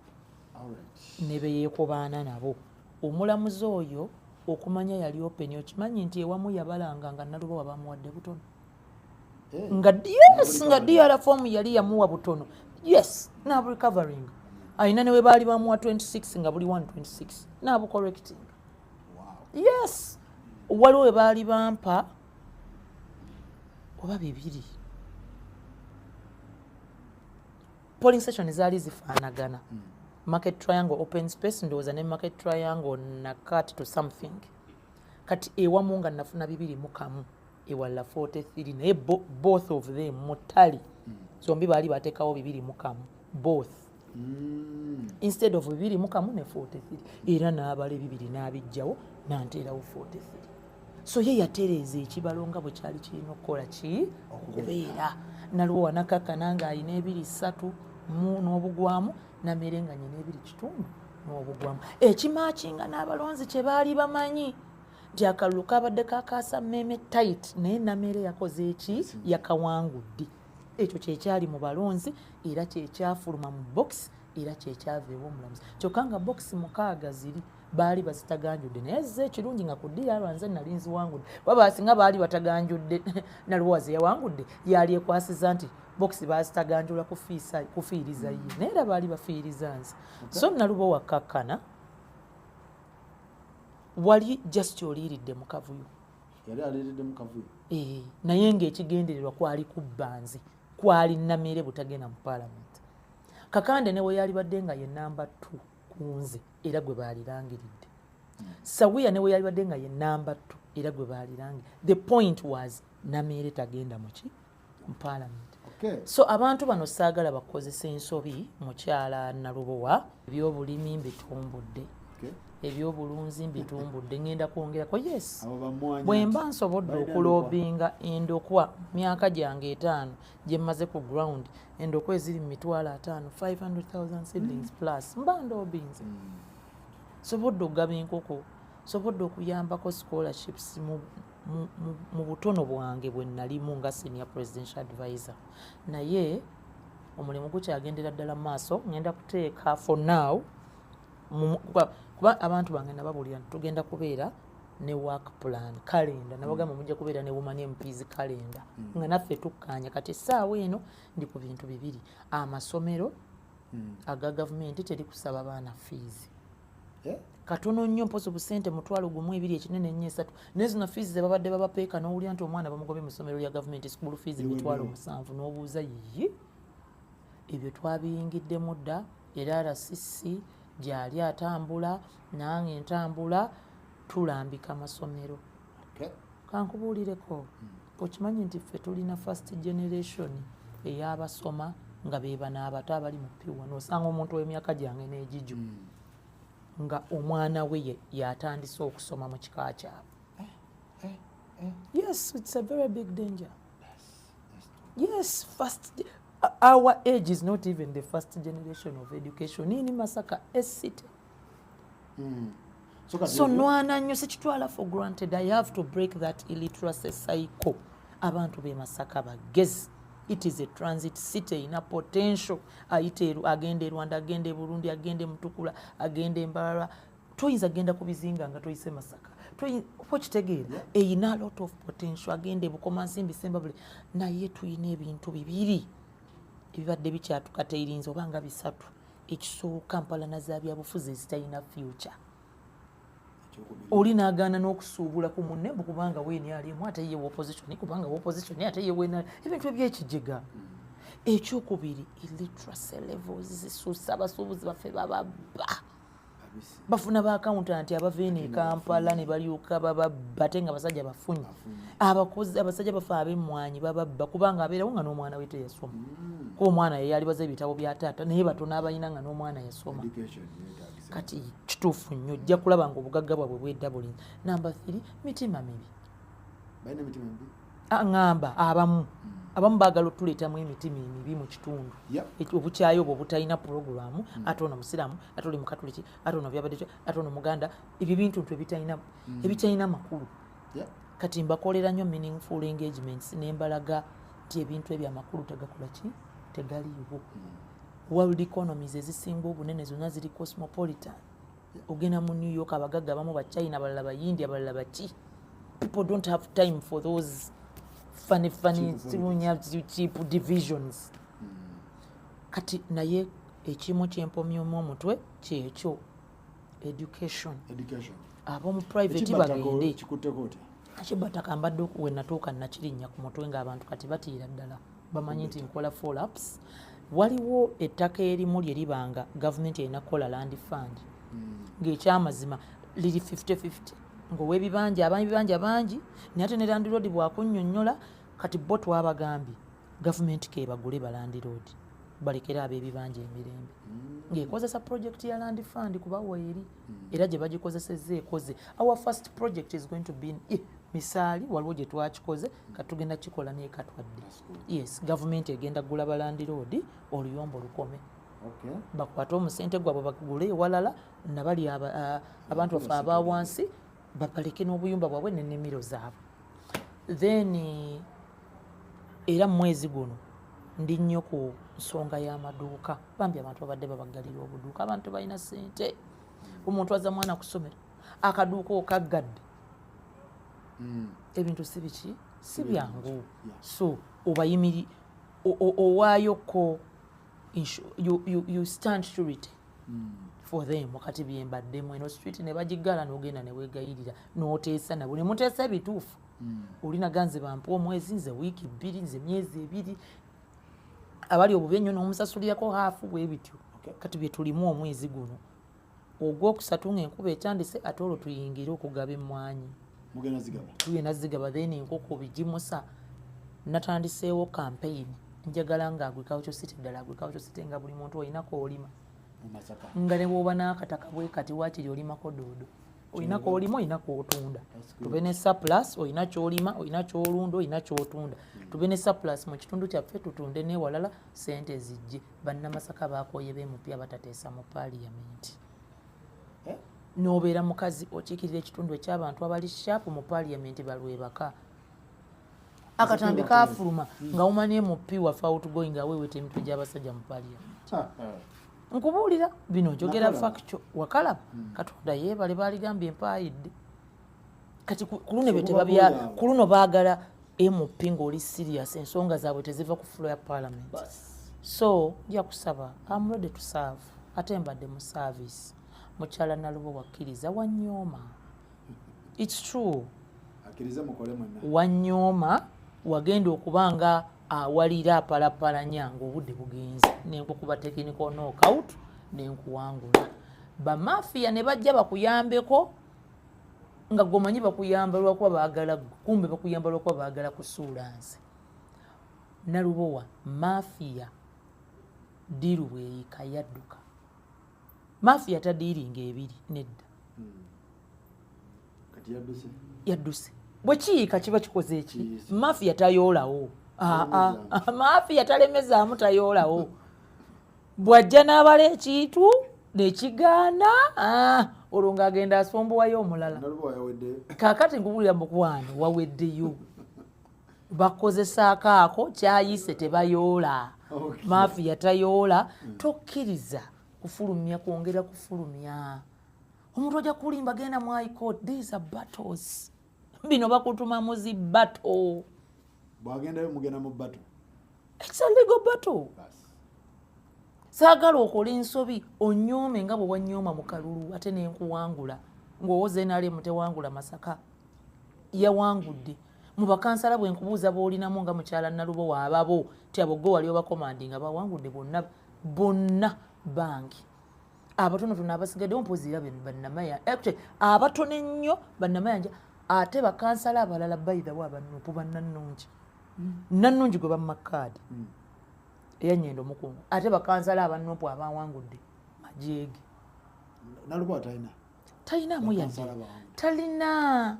ne beyeekobaana nabo. Omulamuzi oyo okumanya yali open, okimanyi nti ewamu yabalanga nga Nalubawa bamuwadde butono, nga yes, nga DR form yali yamuwa butono. Yes, naburecovering alina ne we baali bamuwa 26 nga buli 126 nabucorrecting. Yes, waliwo we baali bampa oba bibiri, polling station zaali zifaanagana, Market Triangle open space ndowooza ne Market Triangle nakati to something. Kati ewamu nga nafuna 21, ewalala 43, naye both of them mutali zombi baali bateekawo 21 both instead of 21 ne 43. Era n'abala ebibiri n'abijjawo n'anteerawo 43. So ye yatereeza ekibalo nga bwe kyali kirina okukola ki okubeera. Naliwo wanakakkana ng'alina ebiri ssatu. N'obugwamu Nameere nga nyina 2.5 n'obugwamu, ekimakinga n'abalonzi kye baali bamanyi nti akalulu kabadde kakasa mmeeme tight, naye Nameere yakoze eki? Yakawangudde. Ekyo kyekyali mu balonzi, era kyekyafuluma mu box, era kyekyava ew'omulamuzi. Kyokka nga box 6 ziri baali bazitaganjudde, naye ze ekirungi nga ku DR nze nali nziwangudde, kuba basinga baali bataganjudde. Naluwaze yawangudde, yali ekwasiza nti box bazitaganjula kufiiriza ye, naye era baali bafiiriza nze. So Nalubo wakkakkana, wali just oliiridde mu kavuyo. Yali aliiridde mu kavuyo. Eh, naye ng'ekigendererwa kwali kubba nze, kwali Nameere butagenda mu paalamenti. Kakande ne we yali badde nga ye namba 2 ku nze, era gwe baalirangiridde. Sawiya ne we yali badde nga ye namba 2, era gwe baalirangiridde. The point was Nameere tagenda muki? Mu paalamenti. So abantu bano saagala bakozesa ensobi. Mukyala Nalubowa, ebyobulimi mbitumbudde, ebyobulunzi mbitumbudde, ngenda kwongerako. Yes, Abo bamwanyi bwe mba nsobodde balina okulobinga endokwa myaka gyange 5 gye mmaze ku ground, endokwa eziri mu 50,000, 500,000 seedlings plus, mba ndobinze. Sobodde okugaba enkoko, sobodde okuyambako scholarships mu butono bwange bwe nalimu nga senior presidential advisor, naye omulimu gukyagendera ddala mu maaso. Ngenda kuteeka for now kuba abantu bange nababuulira nti tugenda kubeera ne work plan calendar. Nabagamba mujja kubeera ne woman MPs calendar nga naffe tukkaanya. Kati essaawa eno ndi ku bintu bibiri: amasomero aga gavumenti teri kusaba baana fees. Katono nnyo, mpozi obusente 10,000, 2, ekinene ennyo 3. Naye zino fees ze babadde babapeeka, n'owulira nti omwana bamugobye mu ssomero lya gavumenti, school fees 700,000, n'obuuza yiyi. Ebyo twabiyingiddemu dda, era RCC gyali atambula, nange ntambula, tulambika masomero. Kankubuulireko, okimanyi nti ffe tulina first generation ey'abasoma nga be bano abato abali mu P1? Osanga omuntu w'emyaka gyange n'egigyo nga omwana we yatandise okusoma mu kika kyabwe. Yes, it's a very big danger. Yes, first, our age is not even the first generation of education in Masaka, a city. So kati So nwana nnyo, sikitwala for granted. I have to break that illiteracy cycle. Abantu b'e Masaka bagezi. It is a transit city, erina potential. Ayita agenda e Rwanda, agenda e Burundi, agenda e Mutukula, agenda e Mbarara. Toyinza genda ku bizinga nga toyise Masaka. Oba okitegeera, erina a lot of potential. Agenda e Bukomansimbi, Sembabule. Naye tuyina ebintu bibiri ebibadde bikyatukateerinze, oba nga bisatu. Ekisooka, mpalana za byabufuzi ezitalina future. Ekyokubiri. Oli n'agaana n'okusuubula ku munne mbu kubanga weeni alimu, ate ye opposition, kubanga opposition, ate ye weena, ebintu ebyekijega. Ekyokubiri, illiteracy levels zisusa. Abasuubuzi baffe bababba. Abisi. Bafuna ba accountant abava eno e Kampala ne balyoka bababba, ate nga basajja bafunyi. Abakozi, abasajja bafe ab'emmwanyi bababba kubanga abeerawo nga n'omwana we teyasoma, kuba omwana ye yalibaza ebitabo bya taata, naye batono abalina nga n'omwana yasoma. Education yeetagisa. Kati kituufu nnyo, ojja kulaba nga obugagga bwabwe bwedabulinze. Namba 3, mitima mibi. Balina emitima mibi. Ah, ŋŋamba abamu baagala otuleetamu emitima emibi mu kitundu. Obukyayi obwo obutalina puroguramu. Ate ono musiraamu, ate oli mukatuliki, ate ono byabadde ki, ate ono muganda, ebyo bintu ntu ebitalina makulu. Kati mbakolera nnyo meaningful engagements, nembalaga nti ebintu ebyo amakulu tegakola ki? Tegaliiwo. World economies ezisinga obunene zonna ziri cosmopolitan. Ogenda mu New York, abagagga abamu Bachina, abalala Bayindi, abalala baki. People don't have time for those funny funny Cheap cheap, cheap divisions. Kati naye ekimu kyempomyemu omutwe kyekyo, education. Education. Ab'omu private Ekibatako bagende. Kikutteko otya? Ekibataka mbadde we natuuka nakirinnya ku mutwe ng'abantu kati batiira ddala, bamanyi nti nkola follow-ups. Waliwo ettaka erimu lye libanga gavumenti erina kukola land fund, ng'ekyamazima liri 50-50, ng'ow'ebibanja, ab'ebibanja bangi, naye ate ne landlord bw'akunnyonnyola. Kati bo twabagambye gavumenti kebagule balandlord, balekere ab'ebibanja emirembe, ng'ekozesa project ya land fund, kuba weeri era gye bagikozesezza ekoze. Our first project is going to be in, Misaali waliwo gye twakikoze, katugenda kikola naye katwadde. Yes, gavumenti egenda kugula ba landlord, oluyombo lukome. Bakwate omusente gwabwe bagule ewalala, nabali abantu baffe aba wansi babaleke n'obuyumba bwabwe n'ennimiro zaabwe. Then era mu mwezi guno ndi nnyo ku nsonga y'amaduuka. Bambi, abantu babadde babaggalira obuduuka, abantu balina ssente. Omuntu aza mwana ku ssomero, akaduuka okaggadde. Ebintu si biki, si byangu. So obayimiri owaayoko you stand surety for them. Wakati byembaddemu eno street ne bagiggala, n'ogenda ne weegayirira n'oteesa nabo ne muteesa ebituufu. Olinaga nze bampa omwezi, nze wiiki 2, nze myezi 2. Abali obubi ennyo n'omusasulirako half, bwe bityo. Kati bye tulimu omwezi guno ogwokusatu ng'enkuba etandise, ate olwo tuyingire okugaba emmwanyi. Mugenda zigaba? Tugenda zigaba. Then enkoko bigimusa, natandiseewo campaign. Njagala nga agriculture city ddala, agriculture city nga buli muntu olinako olima. Mu Masaka. Nga ne bw'oba n'akataka bwe kati, waakiri olimako doodo, olinako olima, olinako otunda. That's good. Tube ne surplus, olina kyolima, olina kyolunda, olina kyotunda. Tube ne surplus mu kitundu kyaffe, tutunde n'ewalala, sente zijje. Bannamasaka baakooye b'emupya batateesa mu paaliyamenti. Eh? N'obeera mukazi okiikirira ekitundu ekyabantu abali sharp mu paaliyamenti, balwebaka. Akatambi kafuluma nga wumanye MP waffe outgoing aweeweta emitwe gy'abasajja mu paaliyamenti. Nkubuulira bino, njogera. Nakalaba. Factual, wakalaba. Katonda yeebale, baaligambye empaayidde. Kati ku luno ebyo So, tebabya. mubabuulira. Ku luno baagala MP ng'oli serious, ensonga zaabwe teziva ku floor ya parliament. So nja kusaba, am ready to serve, ate mbadde mu service. Mukyala Nalubo wakkiriza wanyooma, it's true. Akkirize mukole mwenna. Wanyooma, wagenda okuba nga awalira apalapalanya ng'obudde bugenze, nenkukuba technical knockout nenkuwangula. Bamafiya ne bajja bakuyambeko nga gwomanyi bakuyamba lwakuba baagala, kumbe bakuyamba lwakuba baagala kusuula nze Nalubowa. Mafiya deal bweyika yadduka. Mafiya tadiiringa ebiri nedda. Kati yadduse. Yadduse. Bwe kiyiika kiba kikoze eki? Kiyiise. Mafiya tayoolawo. Aa, Talemezaamu. mafiya talemezaamu, tayoolawo. Bw'ajja n'abala ekintu nekigaana, ah, olwo ng'agenda asombowayo omulala. Nalubowa yaweddeyo. Kaakati nkubulira, mukwano, waweddeyo. Bakozesaako ako kyayise, tebayoola. Mafiya tayoola. Tokkiriza kufulumya, kwongera kufulumya. Omuntu ojja kulimba, genda mu High Court. These are battles, bino bakutuma mu zi battle. Bwagendayo mugenda mu battle. It's a legal battle. Basi. Saagala okola ensobi onyoome nga bwe wanyooma mu kalulu, ate nenkuwangula ng'owoza NRM tewangula Masaka. Yawangudde mu bakansala. Bwe nkubuuza b'olinamu nga mukyala Nalubo waababo ti abo gwe wali obakomandi nga bawangudde bonna bonna bangi, abatonotono abasigaddewo mpozi era bannamaya. Actually, abatono ennyo bannamayanja, ate bakansala abalala bayirawo abanupu bannannungi, nannungi gwe bamma kaadi eyanyenda omukungu, ate bakansala abanupu abawangudde majeege. Nalubowa talina. Talinaamu yadde. Bakansala bawangudde. Talina.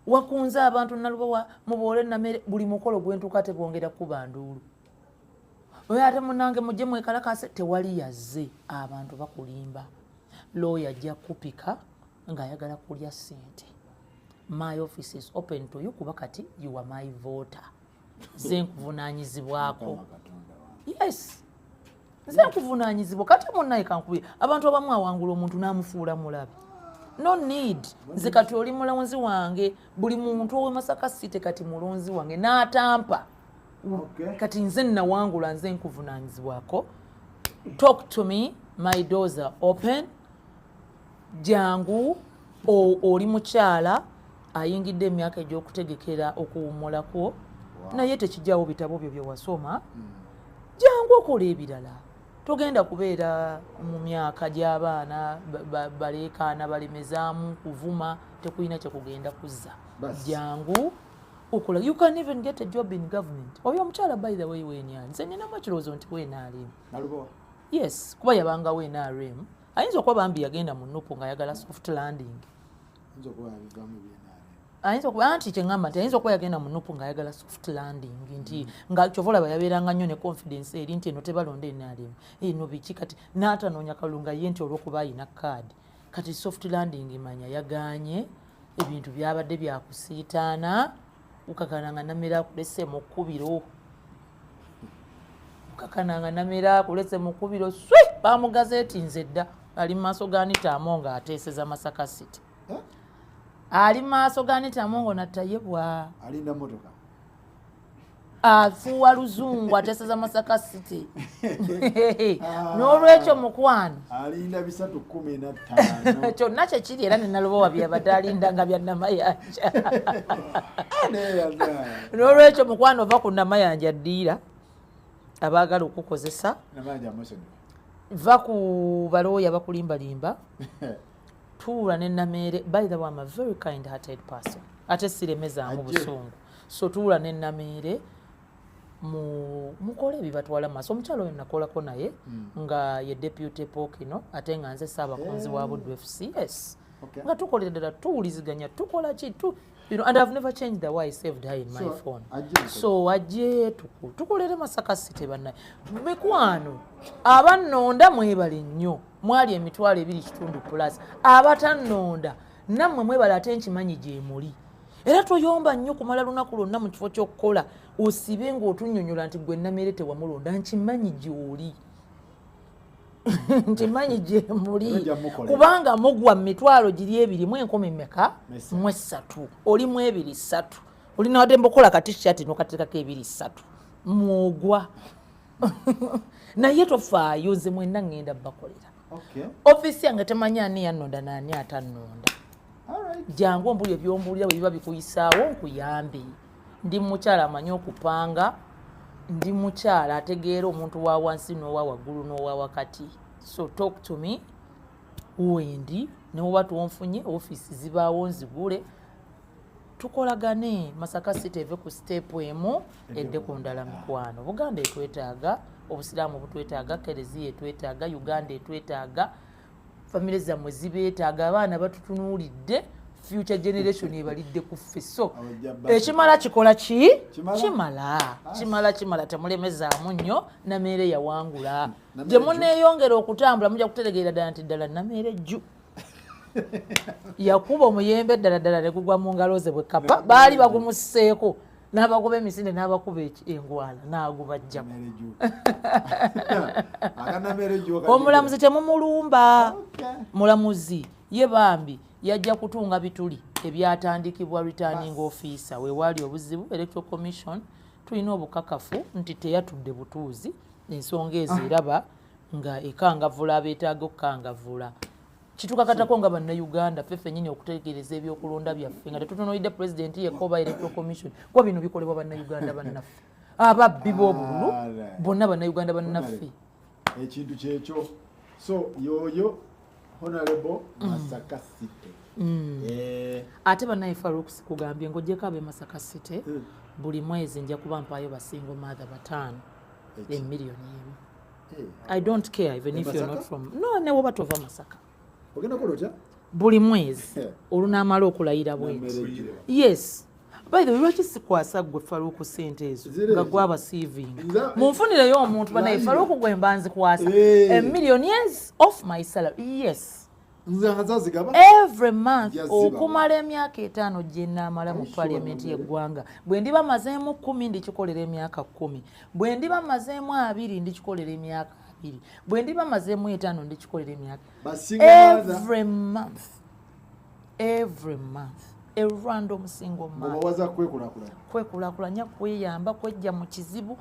Wakunze abantu Nalubowa muboole namere, buli mukolo gwentuuka tebwongera kuba nduulu. Oyo ate munange mujje mwekalakase, tewali yazze. Abantu bakulimba. Looya ajja kupika ng'ayagala kulya ssente. My office is open to you, kuba kati you are my voter, nze nkuvunaanyizibwako. Mukama Katonda wange. Yes, nze nkuvunaanyizibwa. Kati munnaye kankubire, abantu abamu awangula omuntu n'amufuula mulabe. No need. Nze kati oli mulonzi wange, buli muntu ow'e Masaka City kati mulonzi wange n'atampa. Kati nze nawangula, nze nkuvunaanyizibwako. Talk to me, my doors are open. Jangu. Oli mukyala ayingidde emyaka egy'okutegekera okuwummulako, naye tekijjawo bitabo byo bye wasoma. Jangu okola ebirala. Togenda kubeera mu myaka gy'abaana baleekaana, balemezaamu, kuvuma, tekulina kyekugenda kuzza. Basi. Jangu okola. You can even get a job in government. Oyo omukyala, by the way, wenyani, nze ninamu ekirowoozo nti weNRM. Nalubowa? Yes, kuba yabangawo NRM. Ayinza okuba bambi yagenda mu NUP ng'ayagala soft landing. Ayinza okuba yabivaamu ebyeNRM. Ayinza okuba anti kyeŋŋamba nti ayinza okuba yagenda mu NUP ng'ayagala soft landing, nti nga kyova olaba yabeeranga nnyo ne confidence eri nti eno tebalonda NRM, eno biki. Kati n'atanoonya kalulu nga ye nti olw'okuba ayina kaadi. Kati soft landing manya yagaanye, ebintu byabadde byakusiitaana. Ukakana nga Namere akulese mu kkubiro, ukakana nga Namere akulese mu kkubiro. Swi bamugazeetinze dda, ali mu maaso ga Anita Among ateeseza Masaka City. Eh? Ali mu maaso ga Anita Among natayebwa. Alinda motoka. Afuuwa luzungu, ateeseza Masaka City. N'olwekyo mukwano, Alinda 315. Kyonna kyekiri, era nenalobowa byabadde alinda nga bya Namayanja. N'olwekyo mukwano, ova ku Namayanja, ddiira abaagala okukozesa. Namayanja amusonyiwe. Va ku balooya bakulimbalimba, tuula ne Nameere. By the way, I'm a very kind hearted person, ate siremezaamu Ajje. busungu. So tuula ne Nameere, mukole ebibatwala maaso. Omukyalo oyo nakolako naye nga ye deputy Pokino, ate nga nze saabakunzi wa Buddu FCS, nga tukolera ddala, tuwuliziganya, tukola ki tu, and I've never changed the way I saved her in my So, phone. Ajje mukole. So ajje tukolere Masaka City. Bannaye mikwano, abannonda mwebale nnyo, mwali 2,500 plus. Abatannonda nammwe mwebale, ate nkimanyi gyemuli. Era toyomba nnyo kumala lunaku lwonna mu kifo ky'okukola osibe ng'otunnyonnyola nti gwe Namere tewamulonda. Nkimanyi gy'oli, nkimanyi gyemuli. Ojja mukolera. Kubanga mugwa mu mitwalo giri ebiri mu enkumi meka? Mu esatu. Mu esatu. Oli mu ebiri ssatu, olina wadde mbukola kati shati nokateekako ebiri ssatu, mwogwa. Naye tofaayo, nze mwenna ŋŋenda bakolera. Ofiisi yange temanyi ani yannonda naani atannonda. Jangu ombuli ebyombuulira bwe biba bikuyisaawo, nkuyambe. Ndi mukyala amanyi okupanga, ndi mukyala ategeera omuntu wa wansi n'owa waggulu n'owa wakati. So talk to me, wendi newoba twonfunye, ofiisi zibaawo, nzigule, tukolagane. Masaka City eve ku step emu edde ku ndala. Mikwano, Buganda etwetaaga, Obusiraamu butwetaaga, Kereziya etwetaaga, Uganda etwetaaga, famire zammwe zibeetaaga, abaana batutunuulidde, future generation ebalidde ku ffe. So Abajja basa. ekimala kikola ki? Kimala? Kimala, kimala, kimala. Temulemezaamu nnyo. Nameere yawangula. Nameere Gye jju. muneeyongera okutambula, mujja kutegeera ddala nti ddala Nameere jju yakuba omuyembe ddala ddala ne gugwa mu ngalo ze. Bwe kapa baali bagumusseeko n'abagoba emisinde n'abakuba engwala n'agubajjako. Namere jju. Akanamere jju. Omulamuzi temumulumba. Mulamuzi ye bambi yajja kutunga bituli ebyatandikibwa returning officer. Wewaali obuzibu, Electoral Commission tulina obukakafu nti teyatudde butuuzi. Ensonga ezo eraba nga ekangavula abeetaaga okukangavula. Kitukakatako nga Bannayuganda ffe ffennyini okutegereza ebyokulonda byaffe nga tetutunuulidde pulezidenti yekka oba Electoral Commission, kuba bino bikolebwa Bannayuganda bannaffe. Ababbi b'obululu bonna Bannayuganda bannaffe. Ekintu kyekyo. So yoyo Honorable Masaka City. Ate bannaye, Faruk, kugambye ng'ogyeko ab'e Masaka City, buli mwezi nja kuba mpaayo ba single mother bataano Eki? 1 million. Eh, I don't care even E if you're Masaka? not from, no, ne woba tova Masaka. Ogenda kola otya? Buli mwezi olunaamala okulayira bwenti. Namere jju. Yes. By the way, lwaki sikwasa gwe Faruku sente ezo Ziri nga eki? gwe abasiivinga? Nza- Munfunireyo omuntu banaye. Layira. Faruku gwe mba nzikwasa. Eh. A million, yes, off my salary, yes. Nze nga zazigaba. Every month. Nja zibawa. Okumala emyaka 5 gye naamala mu Are you sure, parliament Namere? y'eggwanga. Bwe ndiba mazeemu 10, ndikikolera emyaka 10. Bwe ndiba mazeemu 20, ndikikolera emyaka 20. Bwe ndiba mazeemu 5, ndikikolera emyaka Ba single mother. Every month, every month, a random single month. Ng'obawaza kwekulaakulanya. Kwekulaakulanya, kweyamba, kwejja mu kizibu,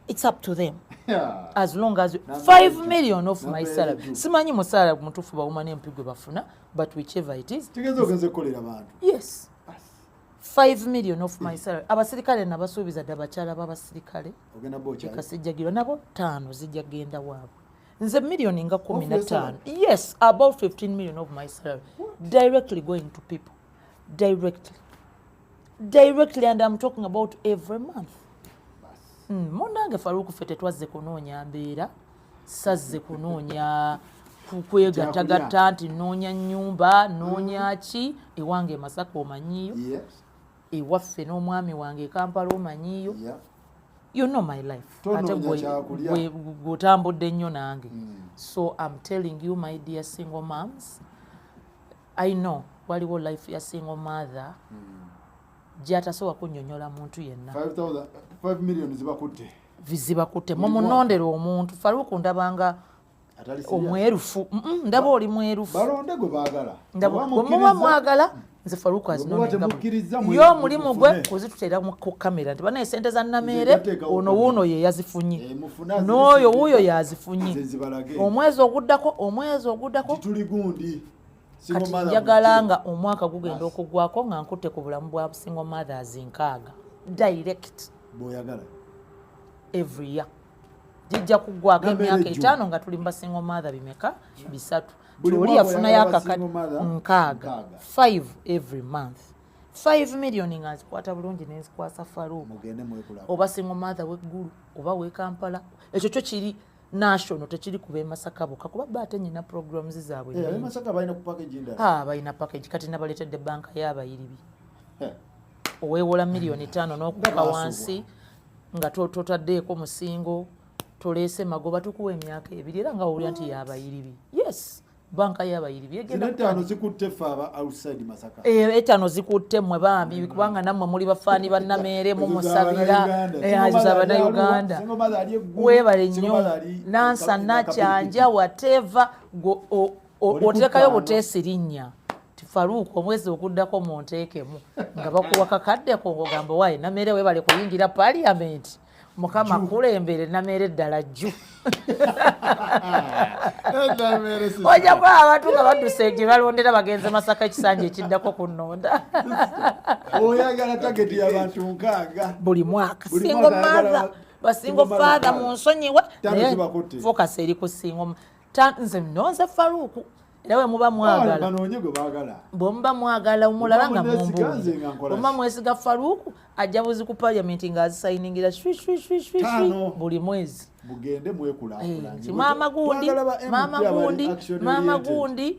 it's up to them. Yeah. As long as Namere 5 jju. million off my Namere salary. jju. Simanyi musaala mutuufu bawuma n'empi gwe bafuna, but whichever it is. Kitegeeza ogenze kukolera bantu. Yes, 5 million off my salary. Abasirikale nabasuubiza dde, abakyala b'abasirikale Ogenda bokyali. ekasijjagirwa nabo taano zijja genda waabwe. Nze miliyoni nga kumi Off na your ttaano, yes, about 15 million of my salary directly going to people, directly, directly, and I'm talking about every month. Munnange Faruku, ffe tetwazze kunoonya mbeera, sazze kunoonya kwegattagatta nti noonya nnyumba, noonya ki. Ewange e Masaka omanyiyo. Yes. Ewaffe n'omwami wange e Kampala omanyiiyo. You know my life. Tonoonya Ate kyakulya. Gwe otambudde nnyo nange. So I'm telling you, my dear single moms, I know waliwo life ya single mother gyatasobola kunnyonnyola muntu yenna. 5,000, 5 million zibakutte. Zibakutte. Buli Mumunondera omuntu. Faruku, ndabanga Atali serious. omwerufu. Ndaba oli mwerufu. Balonde gwe baagala. Ndaba Oba bwe muba mukkiriza- mwagala nze Faruku Bwe muba temukkiriza, azinonenga ye omulimu gwe mufune. kuzituteera ku kamera nti banaye sente za Nameere Nze njateekawo ono kamera. wuuno ye yazifunye, Eh, mufune azirisiitinga. n'oyo wuuyo yazifunye. Nze nzibalage. Omwezi oguddako, omwezi oguddako. Tituli gundi. Single Kati mother njagala mujje. nga omwaka gugenda Basi. okuggwako nga nkutte ku bulamu bwa single mothers 60 direct. Bw'oyagala. Every year gijja kuggwako Nameere emyaka jju. 5 nga tuli mu basingle mother bimeka? Bisatu. Buli Oli mwaka yafunayo oyagala ba akakadde single mother 60. 60. 5 every month, 5 million nga nzikwata bulungi nenzikwasa Faruku. Mugende mwekulako. Oba single mother weggulu oba weKampala, ekyo kyo kiri national, tekiri ku b'eMasaka bokka, kuba ba ate nyina programs zaabwe Eh, nnyingi. ab'eMasaka balina ku package endala. Ah, balina package. Kati nabaleetedde banka y'abayiribi. Eh, Oweewola miliyoni 5 n'okukka Nga wansi nga totaddeeko musingo, toleese magoba, tukuwa emyaka 2 era nga wowulira nti yabayiribi. Yes, banka y'abayiribi egenda Zino 5 zikutte ffe aba outside Masaka. Eh, 5 zikutte mmwe bambi, kubanga nammwe muli bafaani bannameere mumusabira. Ezo Ezo z'Abannayuganda. z'Abannayuganda. Single mother ali Eggulu, Weebale single nnyo. mother ali Nansa, Nakyanja, whatever, Oli oteekayo ku 5. Buteesi linnya ti Faruuku, omwezi oguddako munteekemu nga bakuwa kakaddeko ng'ogamba waayi Nameere weebale kuyingira parliament, Mukama kulembere Nameere eddala jju. Nameere sister. Ojja kuba abantu nga badduse gye balondera, bagenze Masaka ekisanja ekiddako kunnonda. Oyagala target y'abantu 60. Buli mwaka. Buli Single mwaka ayagala mother, basingle single mother father 60. Munsonyiwe, 5 naye zibakutte. focus eri ku single nze nonze Faruuku era bwe muba mwagala Banoonye gwe baagala. Bwe muba mwagala omulala nga Bwe muba munneesiga, nze mumbuuza. nga nkola Bwe muba ki? mwesiga Faruuku, ajja buzi ku parliament ng'azisayiningira shwi shwi shwi shwi shwi 5. buli mwezi. Mugende mwekulaakulanye. Nti maama gundi, Twagala ba MP maama abali gundi, action maama oriented. gundi.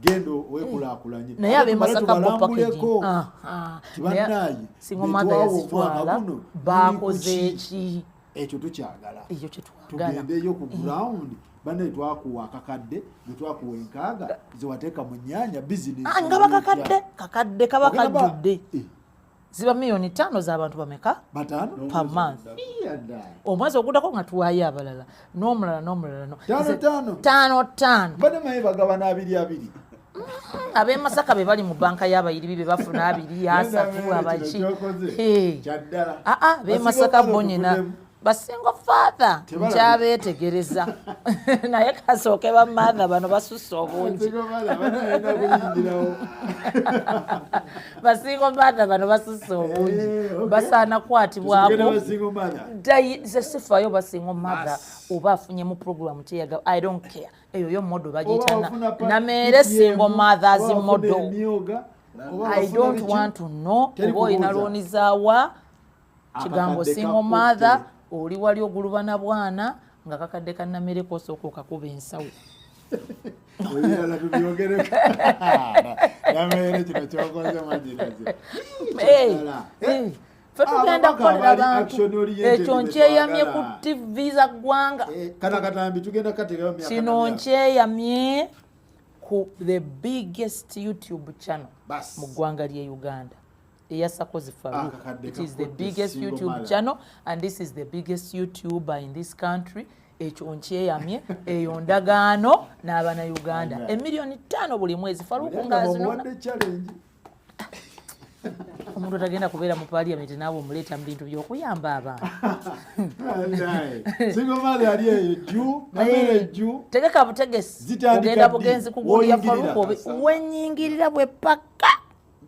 Genda weekulaakulanye. Naye Ate tumale ab'eMasaka bo package. tubalambuleko. Aha. Ti bannaaye, Single mother betwawa omwaka yazitwala guno, bakoze tuli ku ki? ki? Ekyo tukyagala. Ekyo kyetwagala. Tugendeyo ku ground, bannaye twakuwa akakadde, gwe twakuwa 60 zewateeka mu nnyanya bizinesi. Ah, nga bakakadde kakadde kaba kajjudde. Eh, Ziba miliyoni 5 z'abantu bameka? 5. Per month. Iya ddala. Omwezi oguddako nga tuwaayo abalala n'omulala n'omulala 5 5. 5 5. Mbadde manyi bagabana 2 2. Ab'eMasaka be bali mu banka y'abayiribi be bafuna 2 3 abaki. Hey. Kyaddala. Aa, b'eMasaka bo nyina basingle father. Tebalabika. Nkyabeetegereza, naye kasooke bamatha bano basusse obungi. Kuyingirawo. Basingle mother bano basusse obungi. Eh, okay. Basaana kukwatibwako. Basingle mother. Nze sifaayo basingle mother oba afunyemu program kyeyaga, I don't care. Eyo yo model bagiyita Nameere single mothers model. I don't want to know oba olina looni zaawa kigambo single mother, oli wali ogulubana bwana nga kakadde ka Nameere kosooka okakuba ensawo. Ebirala tubyogereko. Nameere, kino kyokoze mwanyinaze. Hey, ffe tugenda kukolera bantu. Ekyo nkyeyamye ku TV za ggwanga. Kana katambi tugenda kateekayo myaka Kino na myaka. nkyeyamye ku the biggest YouTube channel Bas. mu ggwanga ly'e Uganda eya Sakozi Farouk. Akakadde It is the kakudde biggest single YouTube mother. channel and this is the biggest YouTuber in this country. Ekyo nkyeyamye, eyo ndagaano n'abannayuganda. Amen. Emiliyoni 5 buli mwezi, Faruku Nga ng'azinona. bamuwadde challenge. Omuntu atagenda kubeera mu parliament naawe omuleeta mu bintu by'okuyamba abantu. Single mother ali eyo jju, Nameere jju. Tegeka butegesi. Zitandika Ogenda ddi? bugenzi kugulya Woyingirira. Faruku wenyingirira bwe paka.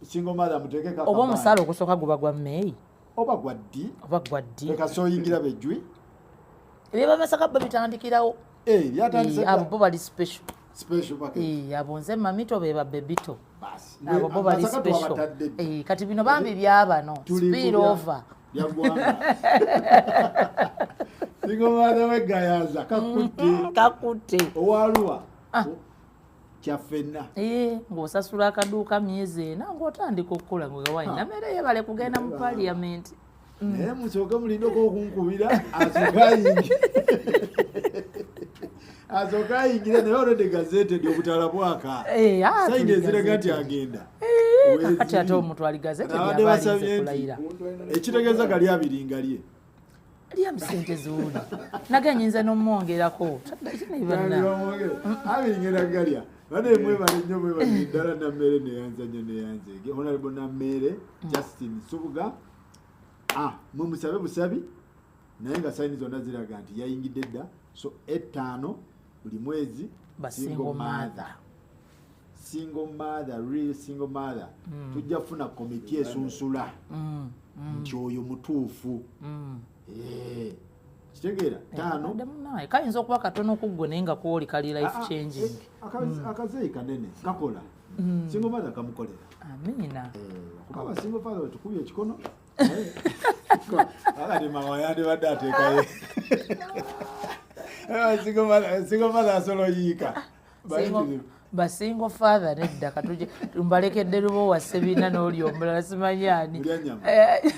Single mother muteekeko Oba akabaani. omusaala ogusooka guba gwa Meeyi. Oba gwa ddi? Oba gwa ddi? Leka sooyingira bejjwi. Ebyabamasaka bo bitandikirawo. Eh, byatandise Abo dda. bo bali special. Special package. Abo nze mamito be babebito. Basi. Abo bo bali Masaka special. twabatadde ddi? Kati bino bambi byabano Tuli ku spill over. Bya ggwanga. Single mother w'eGayaza kakutte. Kakutte. Owaluwa. Ah. Kyaffenna. Eh, ng'osasula akaduuka myezi 4 ng'otandika okukola nga Nammere yebale kugenda mu parliament. Naye musooke mulindeko okunkubira, asooke ayingire, asooke ayingire. Naye olwedde gazetted, obutala bwaka. Eh, ah, sign tuli eziraga nti gazetted. agenda. Kakati ate omuntu ali gazetted Abadde aba alinze basabye nti kulayira. Ekitegeeza gali abiri nga lye. Lyamu sente zuuli nage nyinza n'omwongerako. Banna. Abiri ngenda galya. Bane, mwebale nnyo, mwebale ddala. Nammere neyanza nnyo, neyanzeege Honorable Nammere Justin Nsubuga. Ah, mwe musabe busabi, naye nga sign zonna ziraga nti yayingidde dda. So 5 buli mwezi. Ba single mother. Single mother, real single mother. Tujja kufuna komiti esunsula nti oyo mutuufu. Eh, kitegeera 5. Naye kayinza okuba katono ku ggwe, naye nga kwoli kali life Ah, ah, changing. eh, akazeeyi kanene kakola, single mother kamukolera. Amiina. Eh, kuba ba single father tukubye ekikono akati mama yandibadde ateekayo. Single mother asobola oyiika. Ba single father nedda, katuje mbalekedde Lubowa Ssebina n'oli omulala simanyi ani. Mulya nyama. Eh.